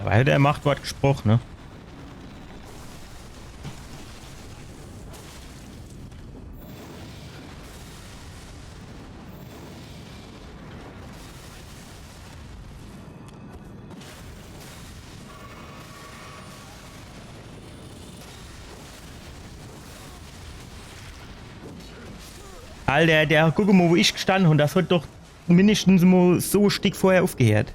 Weil der Machtwort gesprochen, ne? Alter, der, guck mo, wo ich gestanden hab, das hat doch mindestens mo so e Stick vorher aufgehört.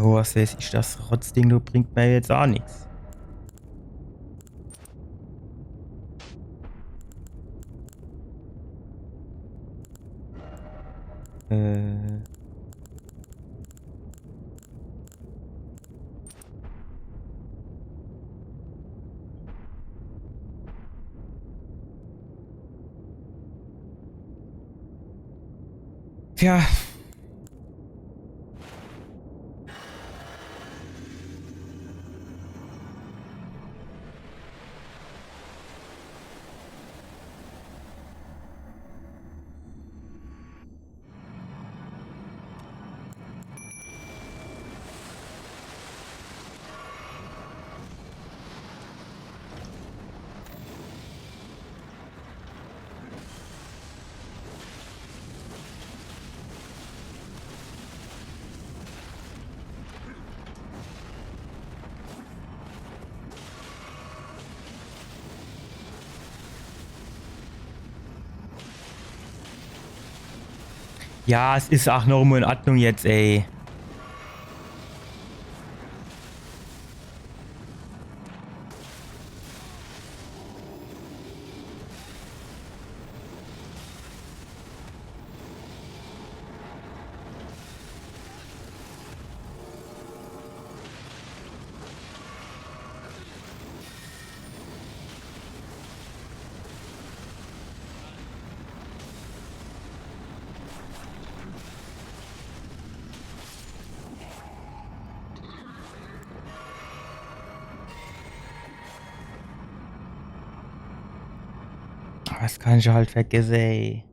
Oh, was weiß ich, das Rotzding, du, bringt mir jetzt aa nix. Äh. Tja. Ja, es is ach noch mo in Ordnung jetzt, ey. Was kann ich halt vergesse, ey?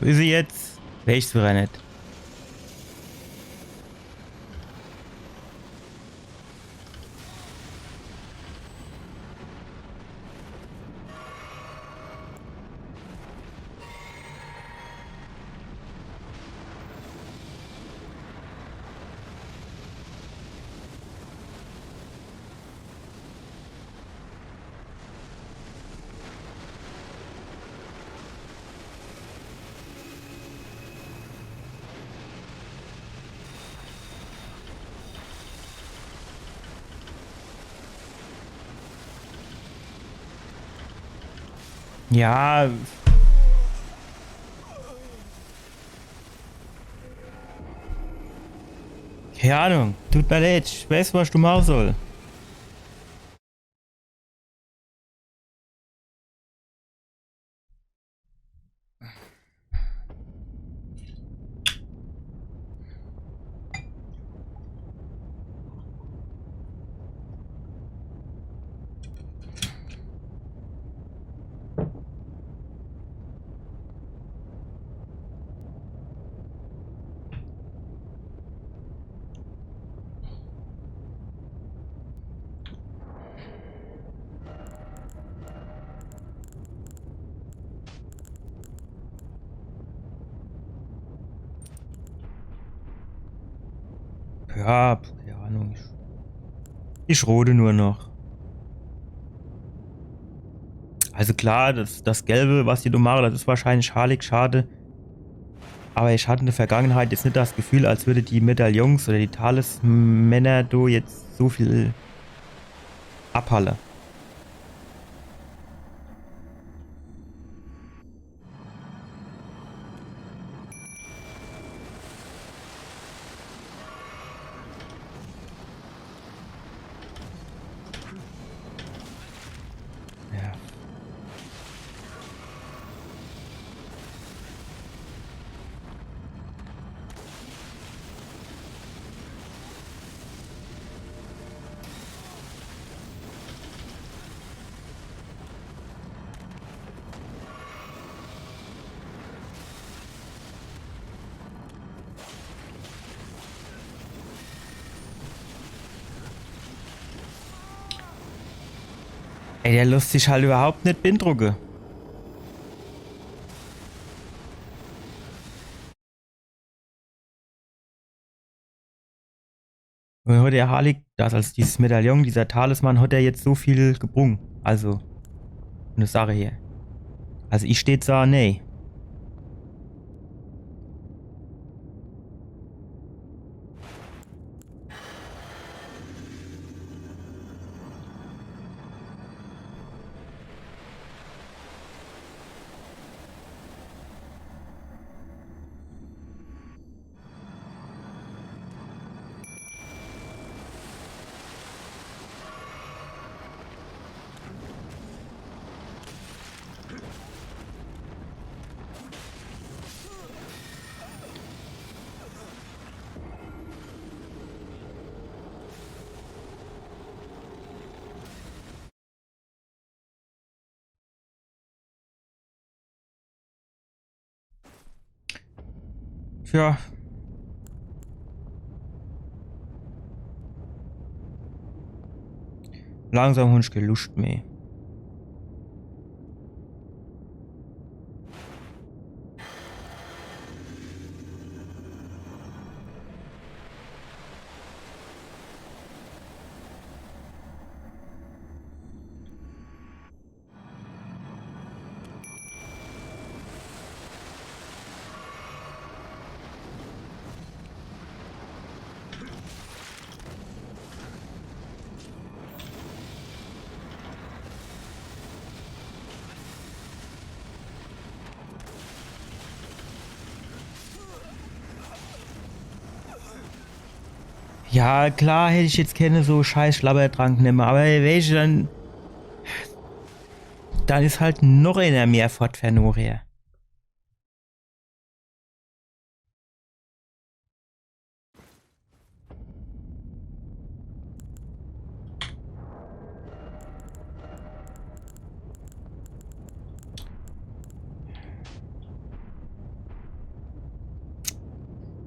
Wo is se jetzt? Seh ich se widder net. Ja. Kei Ahnung. Tut mer leid. Ich weiß, was ich do mache soll. Ja, pf, kei Ahnung. Ich, ich rode nur noch. Also klar, das, das Gelbe, was die do mache, das is wahrscheinlich scharlig schade. Aber ich hatt in der Vergangenheit jetzt net das Gefühl, als würde die Medaillons oder die Talismänner do jetzt so viel abhalle. Ja. Ey, der losst sich halt überhaupt net beeindrucke. Un hat der Harlek, das, also dieses Medaillon, dieser Talisman, hat der jetzt so viel gebrung? Also, ne Sache hier. Also ich steh do, nee. Tja. Langsam hab ich kä Luscht mehr. Ja, klar hätt ich jetzt kenne so scheiß Schlabbertrank nemme, aber weesche, dann, dann is halt noch eener mehr fort fer nochher.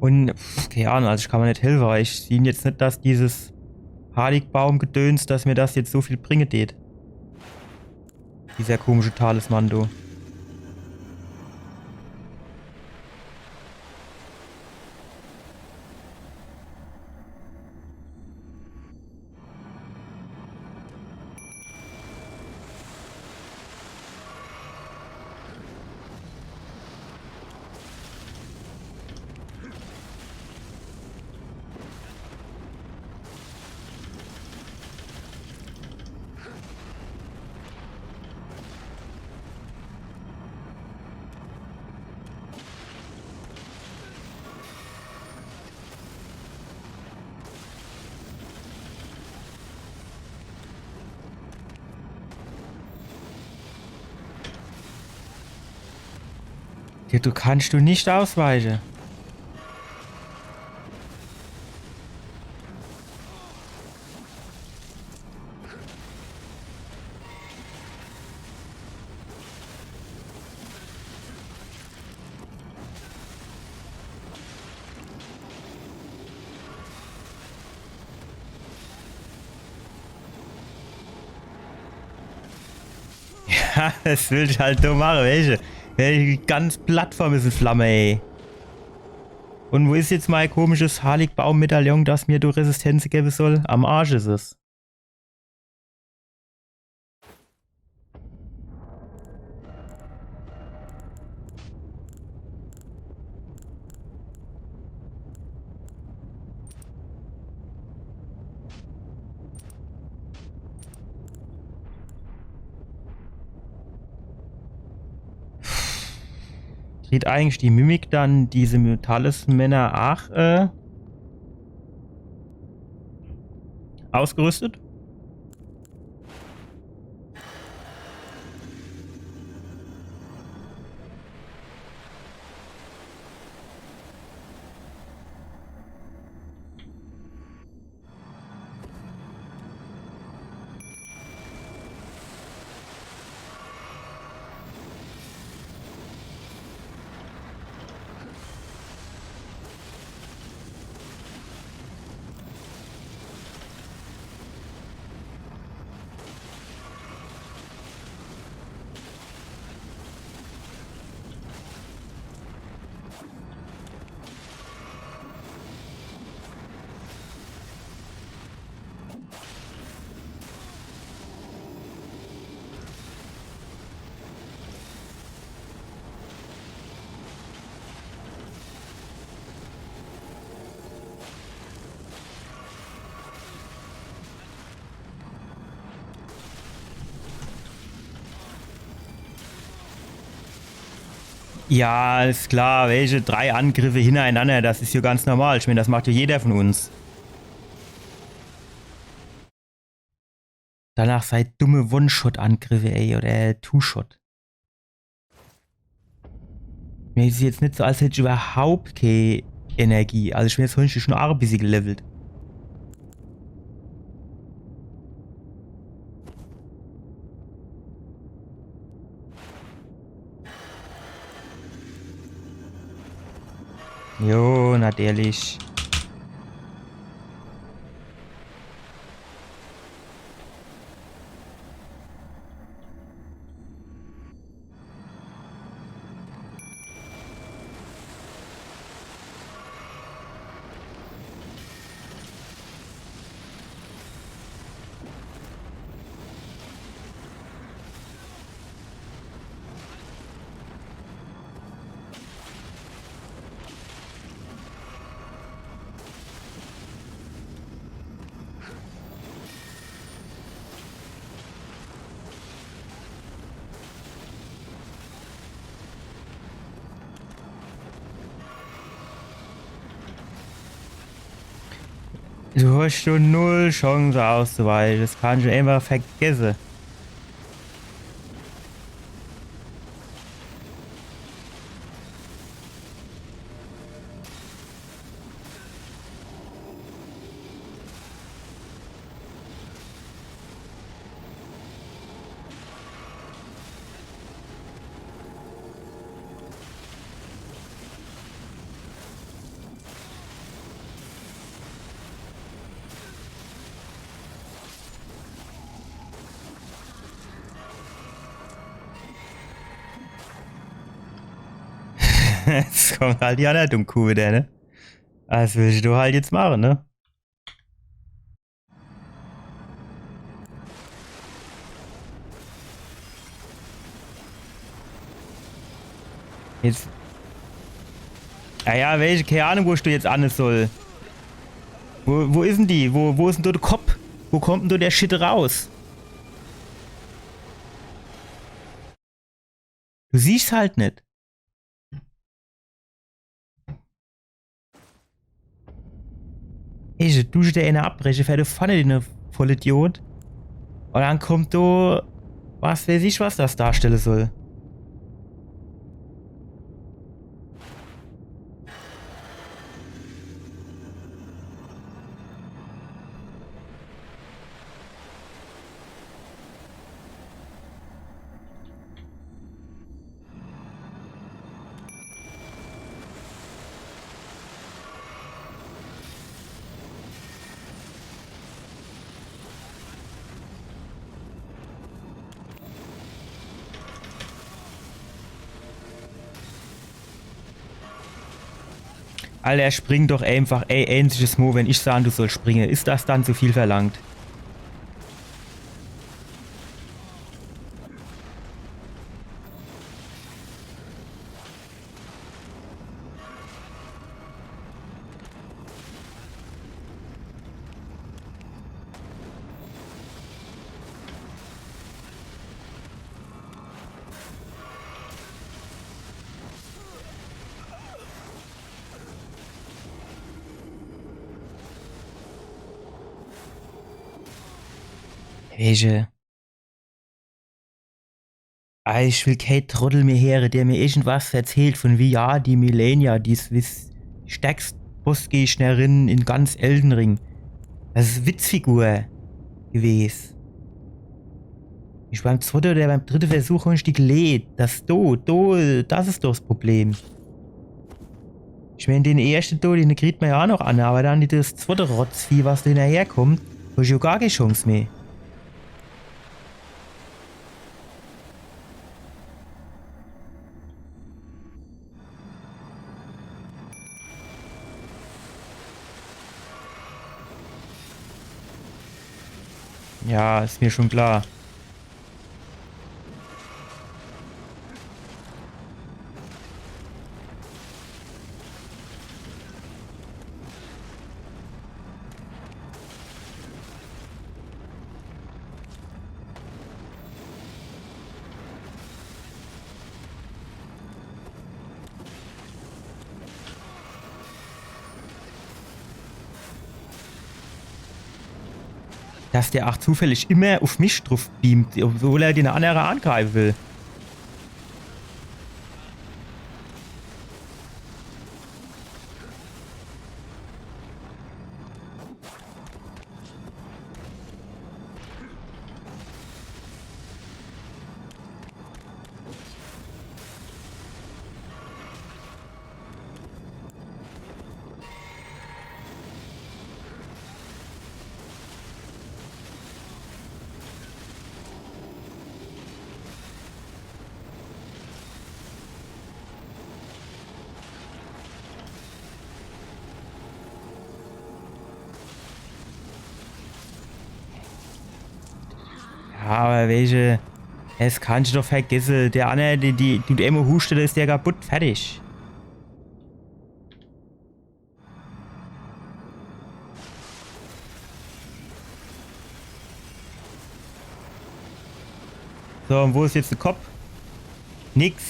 Un, pf, kee Ahnung, also ich kann mer net helfe, weil ich sieh jetzt net, dass dieses Harlek-Baum-Gedöns, dass mir das jetzt so viel bringe tät. Dieser komische Talisman, du. Ja, du kannst du net ausweiche. Ja, das will ich halt nur mache, weesche? Wenn ich die ganz Plattform is in Flamme, ey. Un wo is jetzt mei komisches Harlek-Baum-Medaillon, das mir do Resistenz gewwe soll? Am Arsch is es. Kriegt eigentlich die Mimik dann diese Talismänner aach, äh, ausgerüstet? Ja, is klar, welche drei Angriffe hintereinander, das is jo ganz normal. Ich mein, das macht jo jeder von uns. Danach sei dumme One-Shot-Angriffe, ey, oder Two-Shot. Mir is jetzt net so, als hätt ich überhaupt kee Energie. Also ich bin jetzt schon aa e bissje gelevelt. Jo, natürlich. Du hast schon null Chance auszuweichen. Das kannst du einfach vergessen. Jetzt kommt halt die anner Dummkuh wieder, ne? Was willst du halt jetzt machen, ne? Jetzt. Ah ja, welche, kee Ahnung, wo ich do jetzt anne soll. Wo, wo is denn die? Wo, wo is denn do de Kopp? Wo kommt denn do der Shit raus? Du siehst halt net. Ey, du duscht der eener abbreche, fährt do vorne den Vollidiot. Und dann kommt do, was weiß ich, was das darstelle soll. Alter, spring doch einfach, ey, einziges Mo, wenn ich sage, du sollst springe. Is das dann zu viel verlangt? Welche? Ah, ich will kee Trottel mehr heere, der mir irgendwas verzählt von wie, ja, die Malenia, die is wiss-, die stärkst Bossgegnerin in ganz Elden Ring. Das is Witzfigur gewes. Ich beim zweite oder beim dritte Versuch hon ich die geleht. Das do, do, das is doch das Problem. Ich mein, den erschte do, den kriegt ma ja aa noch an, aber dann das zweite Rotzvieh, was do hinnerher kommt, hon ich jo gar kee Chance mehr. Ja, is mir schon klar. Dass der ach zufällig immer uf mich druf beamt, obwohl er den annere angreife will. Ja, awwer welche? Des kannsch doch vergesse. Der anner, die, die, die, die Emo huschte, do is der kaputt, fertig. So, un wo is jetzt de Kopp? Nix.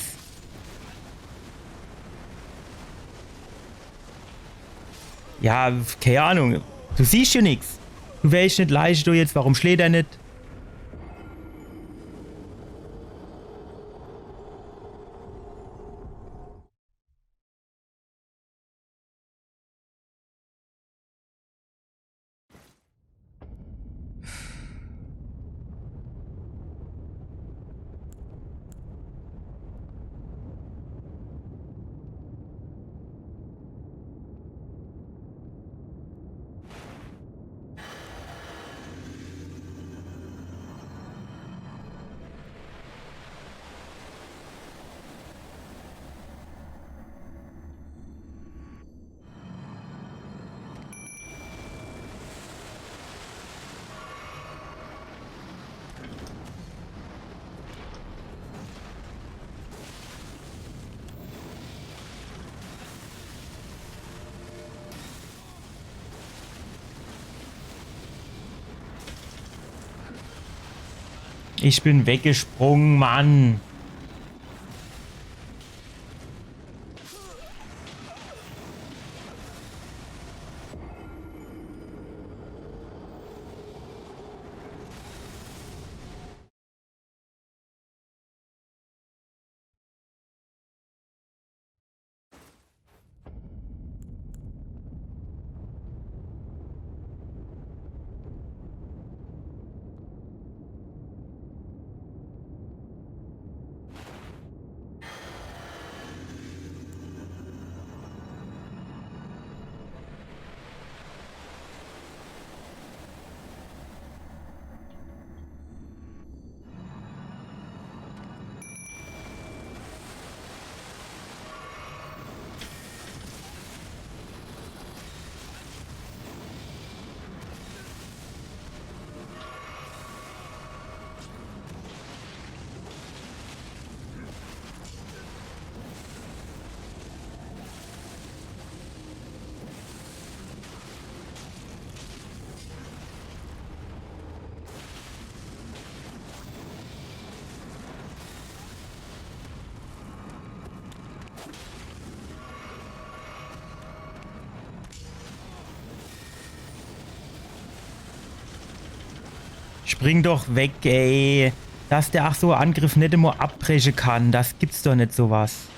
Ja, kei Ahnung. Du siehsch jo nix. Du weesch net, leischt du jetzt, warum schläht er net? Ich bin weggesprunge, Mann. Spring doch weg, ey. Dass der ach so Angriff net emol abbreche kann, das gibt's doch net, so was.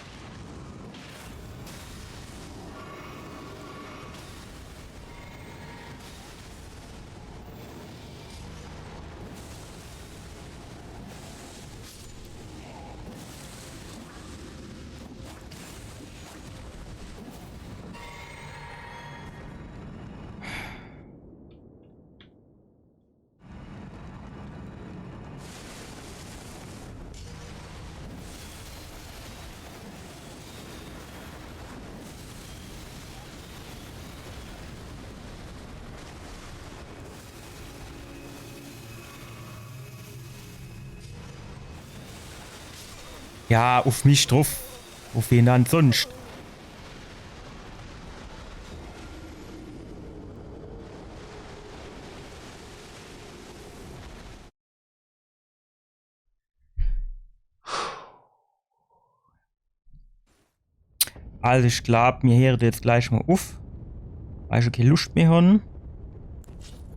Ja, uff mich druff. Uff wen dann sunscht? Also ich glaab, mir heere jetzt gleich mol uff. Weil ich kä Luscht mehr hon.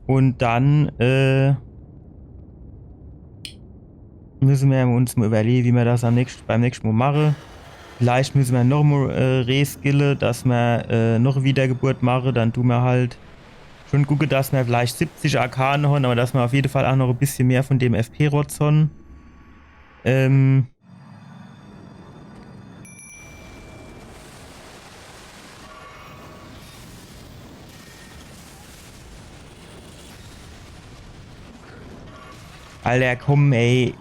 Un dann, äh, müsse mer uns mo iwwerlehe, wie mer das am nächst-, beim nächschte Mo mache. Vielleicht müsse mer noch mo, äh, reskille, dass mer, äh, noch Wiedergeburt mache. Dann du mer halt schun gucke, dass mer vielleicht siebzig Arkane hon, awwer dass mer uff jede Fall ach noch e bissje mehr vun dem F P-Rotz hon. Ähm, Alter, komm, ey.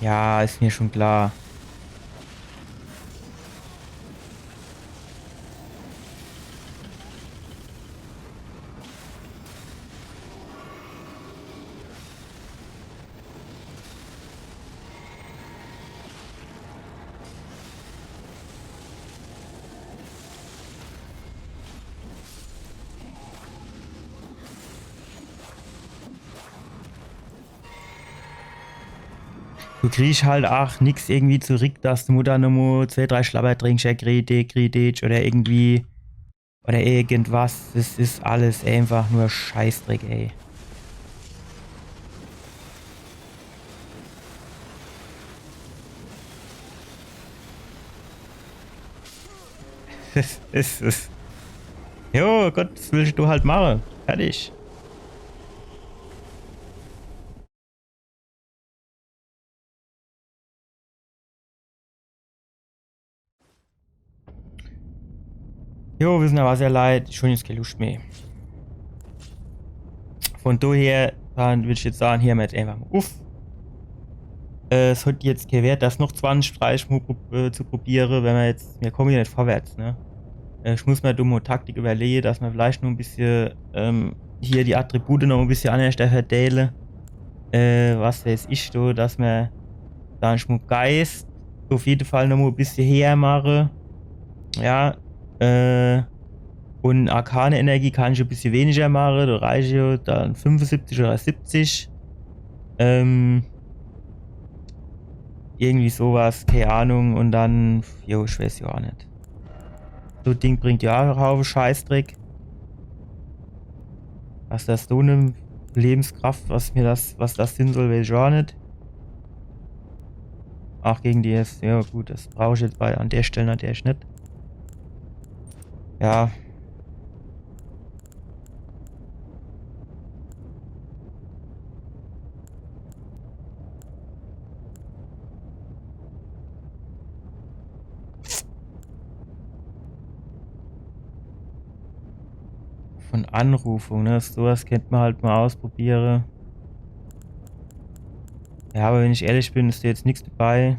Ja, is mer schun klar. Du kriegsch halt ach nix irgendwie zurick, dass du mo do nomo zwee, drei Schlabber trinksch, ja, kritisch, kritisch oder irgendwie Oder irgendwas. Das is alles einfach nur Scheißdreck, ey. Das is es. Jo, Gott, was willsch du halt mache? Fertig. Jo, wissener was, ihr Leit, ich hon jetzt kee Luscht meh. Vun doher, dann würd ich jetzt sage, heere mer jetzt einfach mo uff. Äh, es hot jetzt kee Wert, das noch zwanzig, dreißig Mo prob-, äh, zu probiere, wenn mer jetzt, mir komme jo net vorwärts, ne? Äh, ich muss mer do mo Taktik iwwerlehe, dass mer vielleicht noch e bissje, ähm, hier die Attribute noch e bissje annerschter verdeele. Äh, was weeß ich do, dass mer dann Schmuckgeist uff jede Fall nomo e bissje heher mache. Ja, äh, un arkane Energie kann ich e bissje weniger mache, do reiche jo dann fünfesiebzig oder siebzig. Ähm, irgendwie so was, kee Ahnung, un dann, jo, ich weeß jo ach net. So Ding bringt jo ach e Haufe Scheißdreck. Was das so ne Lebenskraft, was mir das, was das sin soll, weeß ich ach net. Ach, gege die is, jo gut, das brauch ich jetzt bei, an der Stell natürlich net. Ja. Vun Anrufung, ne? So was kennt mer halt mo ausprobiere. Ja, awwer wenn ich ehrlich bin, is do jetzt nix dabei,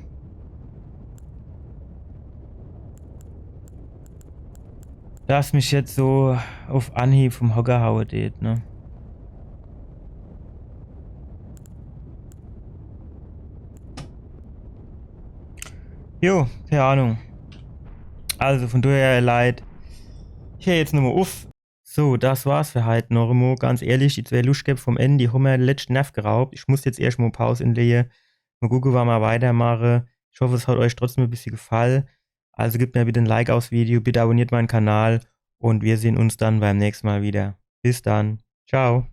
das mich jetzt so uff Anhieb vum Hocker haue dät, ne? Jo, kee Ahnung. Also vun doher, Leit, ich heer jetzt nomo uff. So, das war's für heit noch emo. Ganz ehrlich, die zwee Luschkäpp vum Enn, die hon mer de letschte Nerv geraubt. Ich muss jetzt erscht mo Paus inlehe. Mo gucke, wann mer weitermache. Ich hoff, es hat eich trotzdem e bissje gefall. Also gebt mer bitte e Like aufs Video, bitte abonniert mein Kanal un mir sehn uns dann beim nächschte Mal wieder. Bis dann. Ciao.